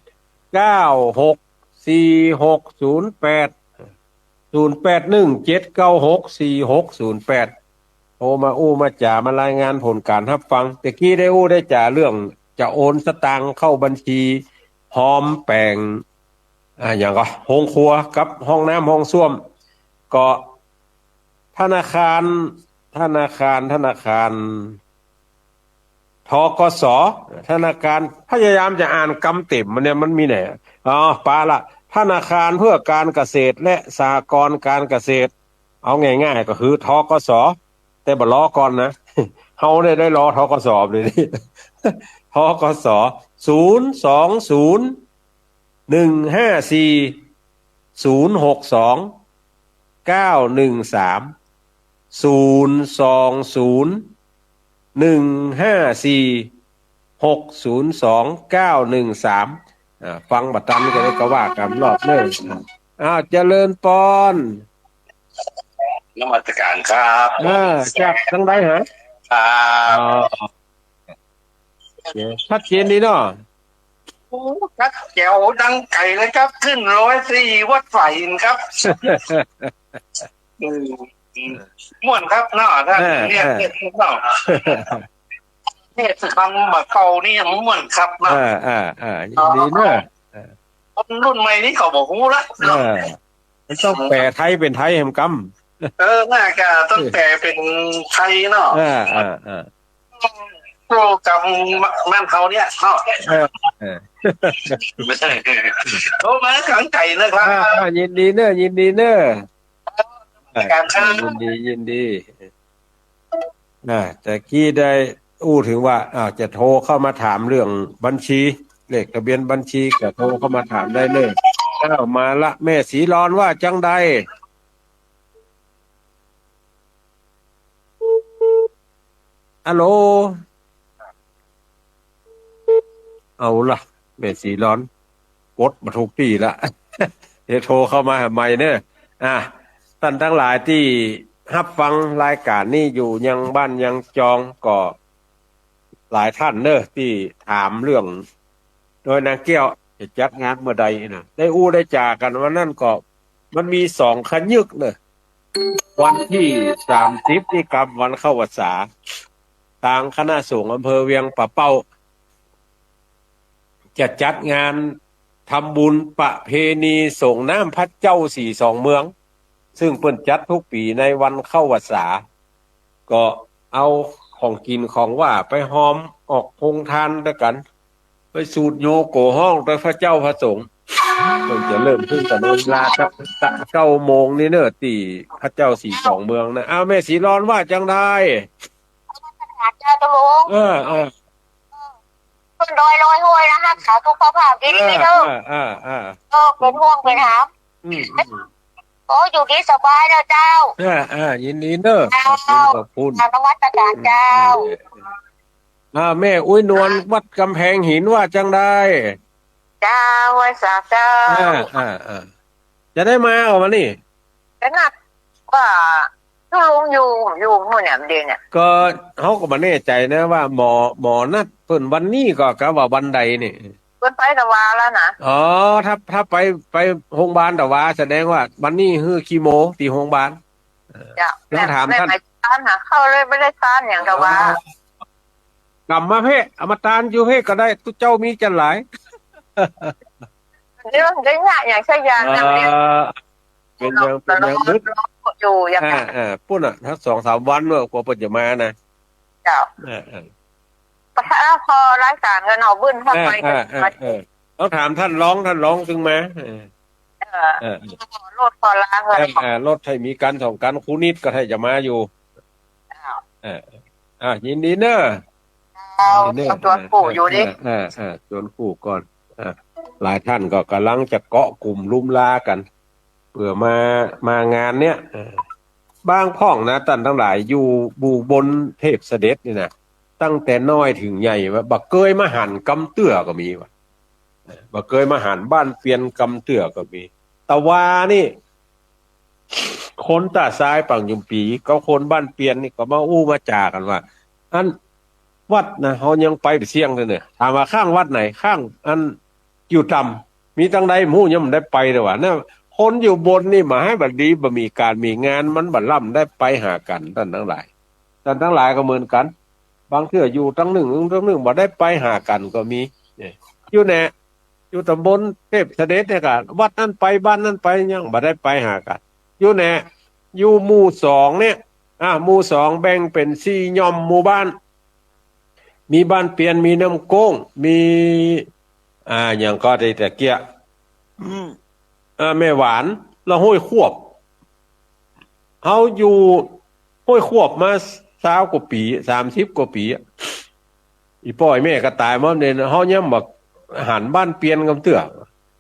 เก้าหกสี่หกศูนย์แปด ศูนย์แปดหนึ่งเจ็ดเก้าหกสี่หกศูนย์แปด โทรมาอู้มาจ๋ามารายงานผลก๋านฮับฟัง ตะกี้ได้อู้ได้จ๋าเรื่องจะโอนสตางค์เข้าบัญชี ฮอมแป๋ง อ่า หยังก่อ โฮงครัวกับห้องน้ำห้องส้วม ก็ธนาคาร ธนาคาร ธนาคาร ธ.ก.ส. ธนาคาร พยายามจะอ่านกำเต็มมันเนี่ย มันมีไหน อ๋อ ปะละ ธนาคารเพื่อการเกษตรและสหกรณ์การเกษตร เอาง่ายๆ ก็คือ ธ.ก.ส. แต่บ่รอก่อนนะ เฮาเนี่ยได้รอ ธ.ก.ส. เลยนี่ ธ.ก.ส. ศูนย์สองศูนย์ หนึ่งห้าสี่ ศูนย์หกสอง เก้าหนึ่งสาม ศูนย์สองศูนย์ หนึ่งห้าสี่ หกศูนย์สอง เก้าหนึ่งสาม อ่า ฟังบ่ตันก็เลยก็ว่ากั๋นรอบเน่อ อ้าว เจริญปอน นมัสการครับ เออ จากตังใดหา ครับ อ๋อ ชัดเจนดีเนาะ โอ้ ชัดแจ๋วดังไก๋เลยครับ ขึ้นร้อยสี่วัดไฝครับ อืม อืม ม่วนครับเนาะ ท่าน เออ เนี่ย เออ เทศน์เนาะ เทศน์ฟังบ่าเก่านี่ยังม่วนครับเนาะ เออ เออ เออ ยินดีเน่อ เออ คนรุ่นใหม่นี่เขาบ่ฮู้ละเนาะ เออ มันต้องแป๋ไทยเป๋นไทยแหมกำ เออ น่าจะต้องแป๋เป๋นไทยเนาะ เออ เออ เออ โปรแกรมบ้านเขาเนี่ยเนาะ เออ เออ โอ้ มากังไก๋นะครับ อ่า อ่า ยินดีเน่อ ยินดีเน่อ อ่า การค้า ยินดี ยินดี อ่า ตะกี้ได้อู้เถิงว่า อ่า จะโทรเข้ามาถามเรื่องบัญชี เลขทะเบียนบัญชี ก็โทรเข้ามาถามได้เลย อ้าว มาละ แม่ศรีลอนว่าจังใด ฮัลโหล เอาละ แม่ศรีลอน กดบ่ถูกตี้ละ เดี๋ยวโทรเข้ามาหาใหม่เน่อ อ่ะ ต้านตังหลายตี้ฮับฟังรายก๋านนี้อยู่ยังบ้านยังจอง ก็หลายต้านเน่อตี้ถามเรื่อง โดยนางแก้วจะจัดงานเมื่อใดนะ ได้อู้ได้จ๋ากั๋นวันนั้นก็ มันมีสองขยึกเน่อ วันตี้สามสิบนี่กำวันเข้าพรรษา ตางคณะสงฆ์อำเภอเวียงป่าเป้า จะจัดงานทำบุญประเพณีส่งน้ำพระเจ้าสี่สองเมือง ซึ่งเปิ้นจัดกู้ปี๋ในวันเข้าพรรษา ก็เอาของกิ๋นของหว่านไปฮอมออกโฮงตานตวยกั๋น ไปสูดโยโกฮ้องตวยพระเจ้าพระสงฆ์ เปิ้นจะเริ่มขึ้นกับเวลาสักเก้าโมงนี่เน่อ ตี้พระเจ้าสีสองเมืองนะ อ้าว แม่ศรีรอนว่าจังใด เจ้าตะโมง เออ เออ คนดอยลอยห้วยนะฮักษาสุขภาพดีๆเน่อ เออ เออ เออ เออ เป็นห่วงเป็นหา อืม อืม โอ้ อยู่ดีสบายเน่อเจ้า เออ เออ ยินดีเน่อ เจ้า ขอบคุณ ขอบคุณ กราบนมัสการเจ้า อืม อ่า แม่อุ๊ยนวล วัดกำแพงหินว่าจังใด เจ้า ไหว้สาเจ้า อ่า อ่า อ่า จะได้มาก่อวันนี้ ก็นัดว่า ตกลงอยู่ อยู่หมู่แหนมเดนเนี่ย ก็เฮาก็บ่แน่ใจ๋นะว่าหมอ หมอนัดเปิ้นวันนี้ก็กะว่าวันใดนี่ เปิ้นไปตะวาแล้วนะ อ๋อ ถ้า ถ้าไป ไปโฮงบาลตะวา แสดงว่าวันนี้หื้อคีโมตี้โฮงบาล เจ้า ลองถามต้าน แม่ไปต้านหาเข้าเลย บ่ได้ต้านหยังตะวา อ๋อ กำมาเพ่ เอามาต้านอยู่เพ่ก็ได้ ตุ๊เจ้ามีจั้นหลาย เดี๋ยวได้ยะอย่างใช้ยา เอ่อ เป็นอย่าง เป็นอย่าง อยู่อย่าง อ่า อ่า ปุ้นน่ะ สักสองสามวันเนาะ กว่าเปิ้นจะมานะ เจ้า เออ เออ พอรายก๋านกันเนาะ บึ้นเข้าไป เออ เออ เออ เออ ต้องถามต้านรอง ต้านรองตึงมา เออ เออ เออ เออ รถพอลาเงิน เออ เออ รถให้มีกั๋นสองกั๋น ครูนิดก็ให้จะมาอยู่ เจ้า เออ อ่ะ ยินดีเน่อ เจ้า ยินดีเน่อ จวนกู้อยู่ดิ เออ เออ เออ จวนกู้ก่อน อ่ะ หลายต้านก็ก่ำลังจะเกาะกุ่มลุมลากั๋น เปื้อมา มางานเนี้ย เออ บางพ่องนะ ต้านตังหลาย อยู่หมู่บนเทพเสด็จนี่นะ ตั้งแต่น้อยเถิงใหญ่ว่า บ่เกยมาหันกำเตื้อก็มีว่ะ เออ บ่เกยมาหันบ้านเปียนกำเตื้อก็มี ตะวานี่ คนต้าซ้ายปังยุมปี กับคนบ้านเปียนนี่ก็มาอู้มาจ๋ากั๋นว่า อันวัดนะ เฮายังไปบ่เสี้ยงเลยเนี่ย ถามว่าข้างวัดไหน ข้างอัน อยู่ต่ำ มีตังใดหมู่ยังบ่ได้ไปเลยว่ะ นะ คนอยู่บนนี่บ่าหื้อบ่ดี บ่มีก๋านมีงาน มันบ่ล้ำได้ไปหากั๋น ต้านตังหลาย ต้านตังหลายก็เหมือนกั๋น บางเตื้ออยู่ตังนึ่ง ตังนึ่งบ่ได้ไปหากั๋นก็มี เนี่ย อยู่แหนะ อยู่ต๋ำบลเทพเสด็จเนี่ยก็ วัดนั้นไป บ้านนั้นไป ยังบ่ได้ไปหากั๋น อยู่แหนะ อยู่หมู่สองเนี่ย อ่า หมู่สองแบ่งเป๋นสี่หย่อมหมู่บ้าน มีบ้านเปียน มีน้ำโก้ง มี อ่า หยังก็ได้ตะเกียะ อืม อ่า แม่หวาน แล้วห้วยควบ เฮาอยู่ห้วยควบมาซาวกว่าปี๋ สามสิบกว่าปี๋อะ อี่ป้ออี่แม่ก็ต๋ายหมดเนี่ย เฮายังบ่หันบ้านเปียนกำเตื้อ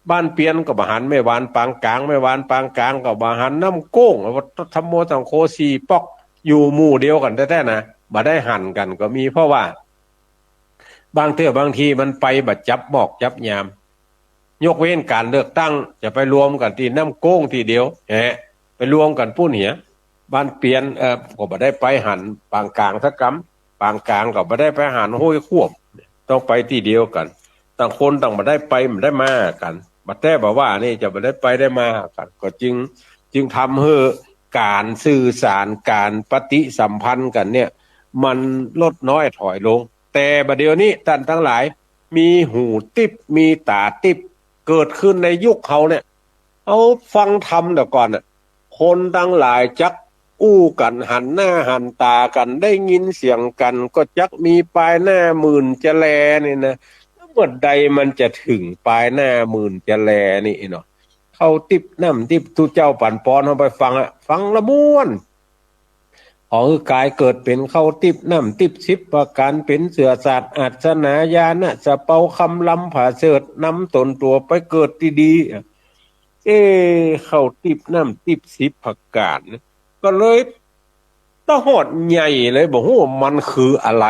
บ้านเปียนก็บ่หันแม่หวานปางก๋าง แม่หวานปางก๋างก็บ่หันน้ำโก้ง ว่าธัมโมสังโฆสี่ป๊อก อยู่หมู่เดียวกั๋นแต๊ๆ นะ บ่ได้หันกั๋นก็มี เพราะว่า บางเตื้อบางทีมันไปบ่จับหมอกจับยาม ยกเว้นก๋านเลือกตั้ง จะไปรวมกั๋นตี้น้ำโก้งตี้เดียว แหะ ไปรวมกั๋นปุ้นเหีย บ้านเปียน เอ่อ ก็บ่ได้ไปหันปางก๋างสักกำ ปางก๋างก็บ่ได้ไปหันห้วยควบ ต้องไปตี้เดียวกั๋น ต่างคนต่างบ่ได้ไป บ่ได้มากั๋น บ่แต๊บ่ว่านี่จะบ่ได้ไปได้มากั๋น ก็จึง จึงทำหื้อก๋านสื่อสาร ก๋านปฏิสัมพันธ์กั๋นเนี่ย มันลดน้อยถอยลง แต่บ่าเดี่ยวนี้ต้านตังหลาย มีหูติ๊บ มีต๋าติ๊บ เกิดขึ้นในยุคเฮาเนี่ย เฮาฟังธรรมแต่ก่อนน่ะ คนตังหลายจักอู้กั๋น หันหน้าหันต๋ากั๋น ได้ยินเสียงกั๋น ก็จักมีปายหน้าหมื่นจะแลนี่นะ เมื่อใดมันจะเถิงปายหน้าหมื่นจะแลนี่เนาะ ข้าวติ๊บน้ำติ๊บตุ๊เจ้าปั๋นปอนเฮาไปฟังอะ ฟังละม่วน ขอหื้อกายเกิดเป๋นข้าวติ๊บน้ำติ๊บสิบประก๋าน เป๋นเสื้อสาดอาสนะญาณะ สะเปาคำลำผาเสริฐ นำต๋นตั๋วไปเกิดตี้ดี เอ๊ะ ข้าวติ๊บน้ำติ๊บสิบประก๋าน ก็เลยตะหอดใหญ่เลย บ่ฮู้ว่ามันคืออะไร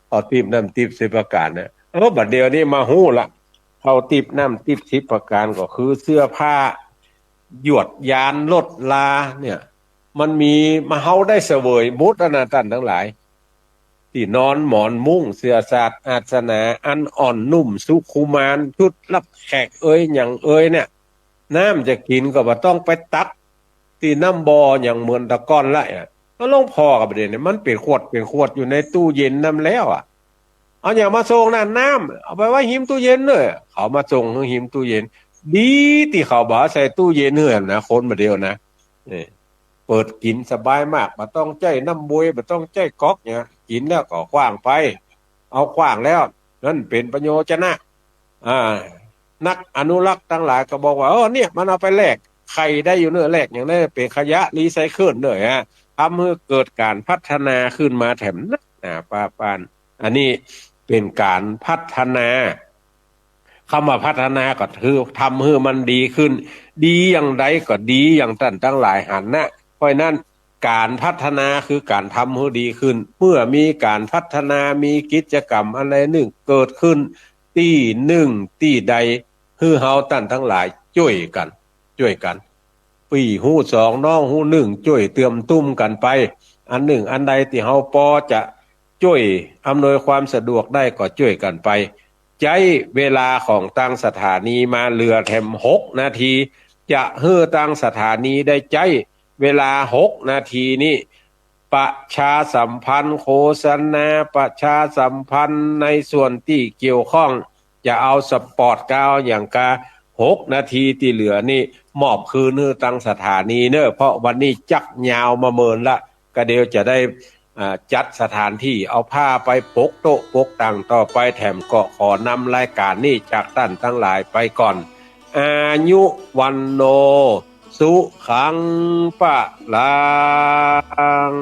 ข้าวติ๊บน้ำติ๊บสิบประก๋านเนี่ย เออ บ่าเดี่ยวนี้มาฮู้ละ ข้าวติ๊บน้ำติ๊บสิบประก๋านก็คือเสื้อผ้า หยวดยานรถลาเนี่ย มันมีมาเฮาได้เสวยหมดอะนะต้านตังหลาย ตี้นอนหมอนมุ้ง เสื่อสาดอาสนะ อันอ่อนนุ่มสุขุมาน ชุดรับแขกเอยหยังเอยเนี่ย น้ำจะกิ๋นก็บ่ต้องไปตักตี้น้ำบ่อหยังเหมือนแต่ก่อนละอะ ก็หลวงพ่อก็บ่าเดี่ยวนี้ มันเป๋นขวด เป๋นขวดอยู่ในตู้เย็นน้ำแล้วอะ เอาหยังมาส่งนะ น้ำ เอาไปไว้ฮิมตู้เย็นเน่อ เขามาส่งหื้อฮิมตู้เย็น ดีตี้เขาบ่ใส่ตู้เย็นหื้อนะ คนบ่าเดี่ยวนะ เออ เปิดกิ๋นสบายมาก บ่ต้องใจ๊น้ำบวย บ่ต้องใจ๊ก๊อกเนี่ย กิ๋นแล้วก็ขว้างไป เอาขว้างแล้ว นั่นเป๋นประโยชนะ อ่า นักอนุรักษ์ตังหลายก็บอกว่า เออ เนี่ย มันเอาไปแลกไข่ได้อยู่เน่อ แลกอย่างนั้น เป๋นขยะรีไซเคิลเน่อฮะ ทำหื้อเกิดก๋านพัฒนาขึ้นมาแถมนักหนาป้าป้าน อันนี้เป๋นก๋านพัฒนา กำว่าพัฒนาก็คือทำหื้อมันดีขึ้น ดีอย่างใดก็ดีอย่างต้านตังหลายหันนะ เพราะฉะนั้นก๋านพัฒนาคือก๋านทำหื้อดีขึ้น เมื่อมีก๋านพัฒนา มีกิจกรรมอันใดนึ่งเกิดขึ้น ตี้นึ่งตี้ใด หื้อเฮาต้านตังหลายจ้วยกั๋น จ้วยกั๋น ปี้ฮู้สองน้องฮู้นึ่ง จ้วยเติมตุ้มกั๋นไป อันนึ่งอันใดตี้เฮาปอจะจ้วยอำนวยความสะดวกได้ก็จ้วยกั๋นไป ใจ๊เวลาของตางสถานีมาเหลือแถมหกนาที จะหื้อตางสถานีได้ใจ๊เวลาหกนาทีนี้ ประชาสัมพันธ์โฆษณา ประชาสัมพันธ์ในส่วนตี้เกี่ยวข้อง จะเอาสปอตกาวอย่างกา หกนาทีตี้เหลือนี้ มอบคืนหื้อตางสถานีเน่อ เพราะวันนี้จักยาวมาเมินละ ก็เดี๋ยวจะได้ อ่า จัดสถานที่ เอาผ้าไปปกโต๊ะปกตั๋งต่อไป แถมก็ขอนำรายก๋านนี้จากต้านตังหลายไปก่อน อายุ วัณโณ สุขัง พลัง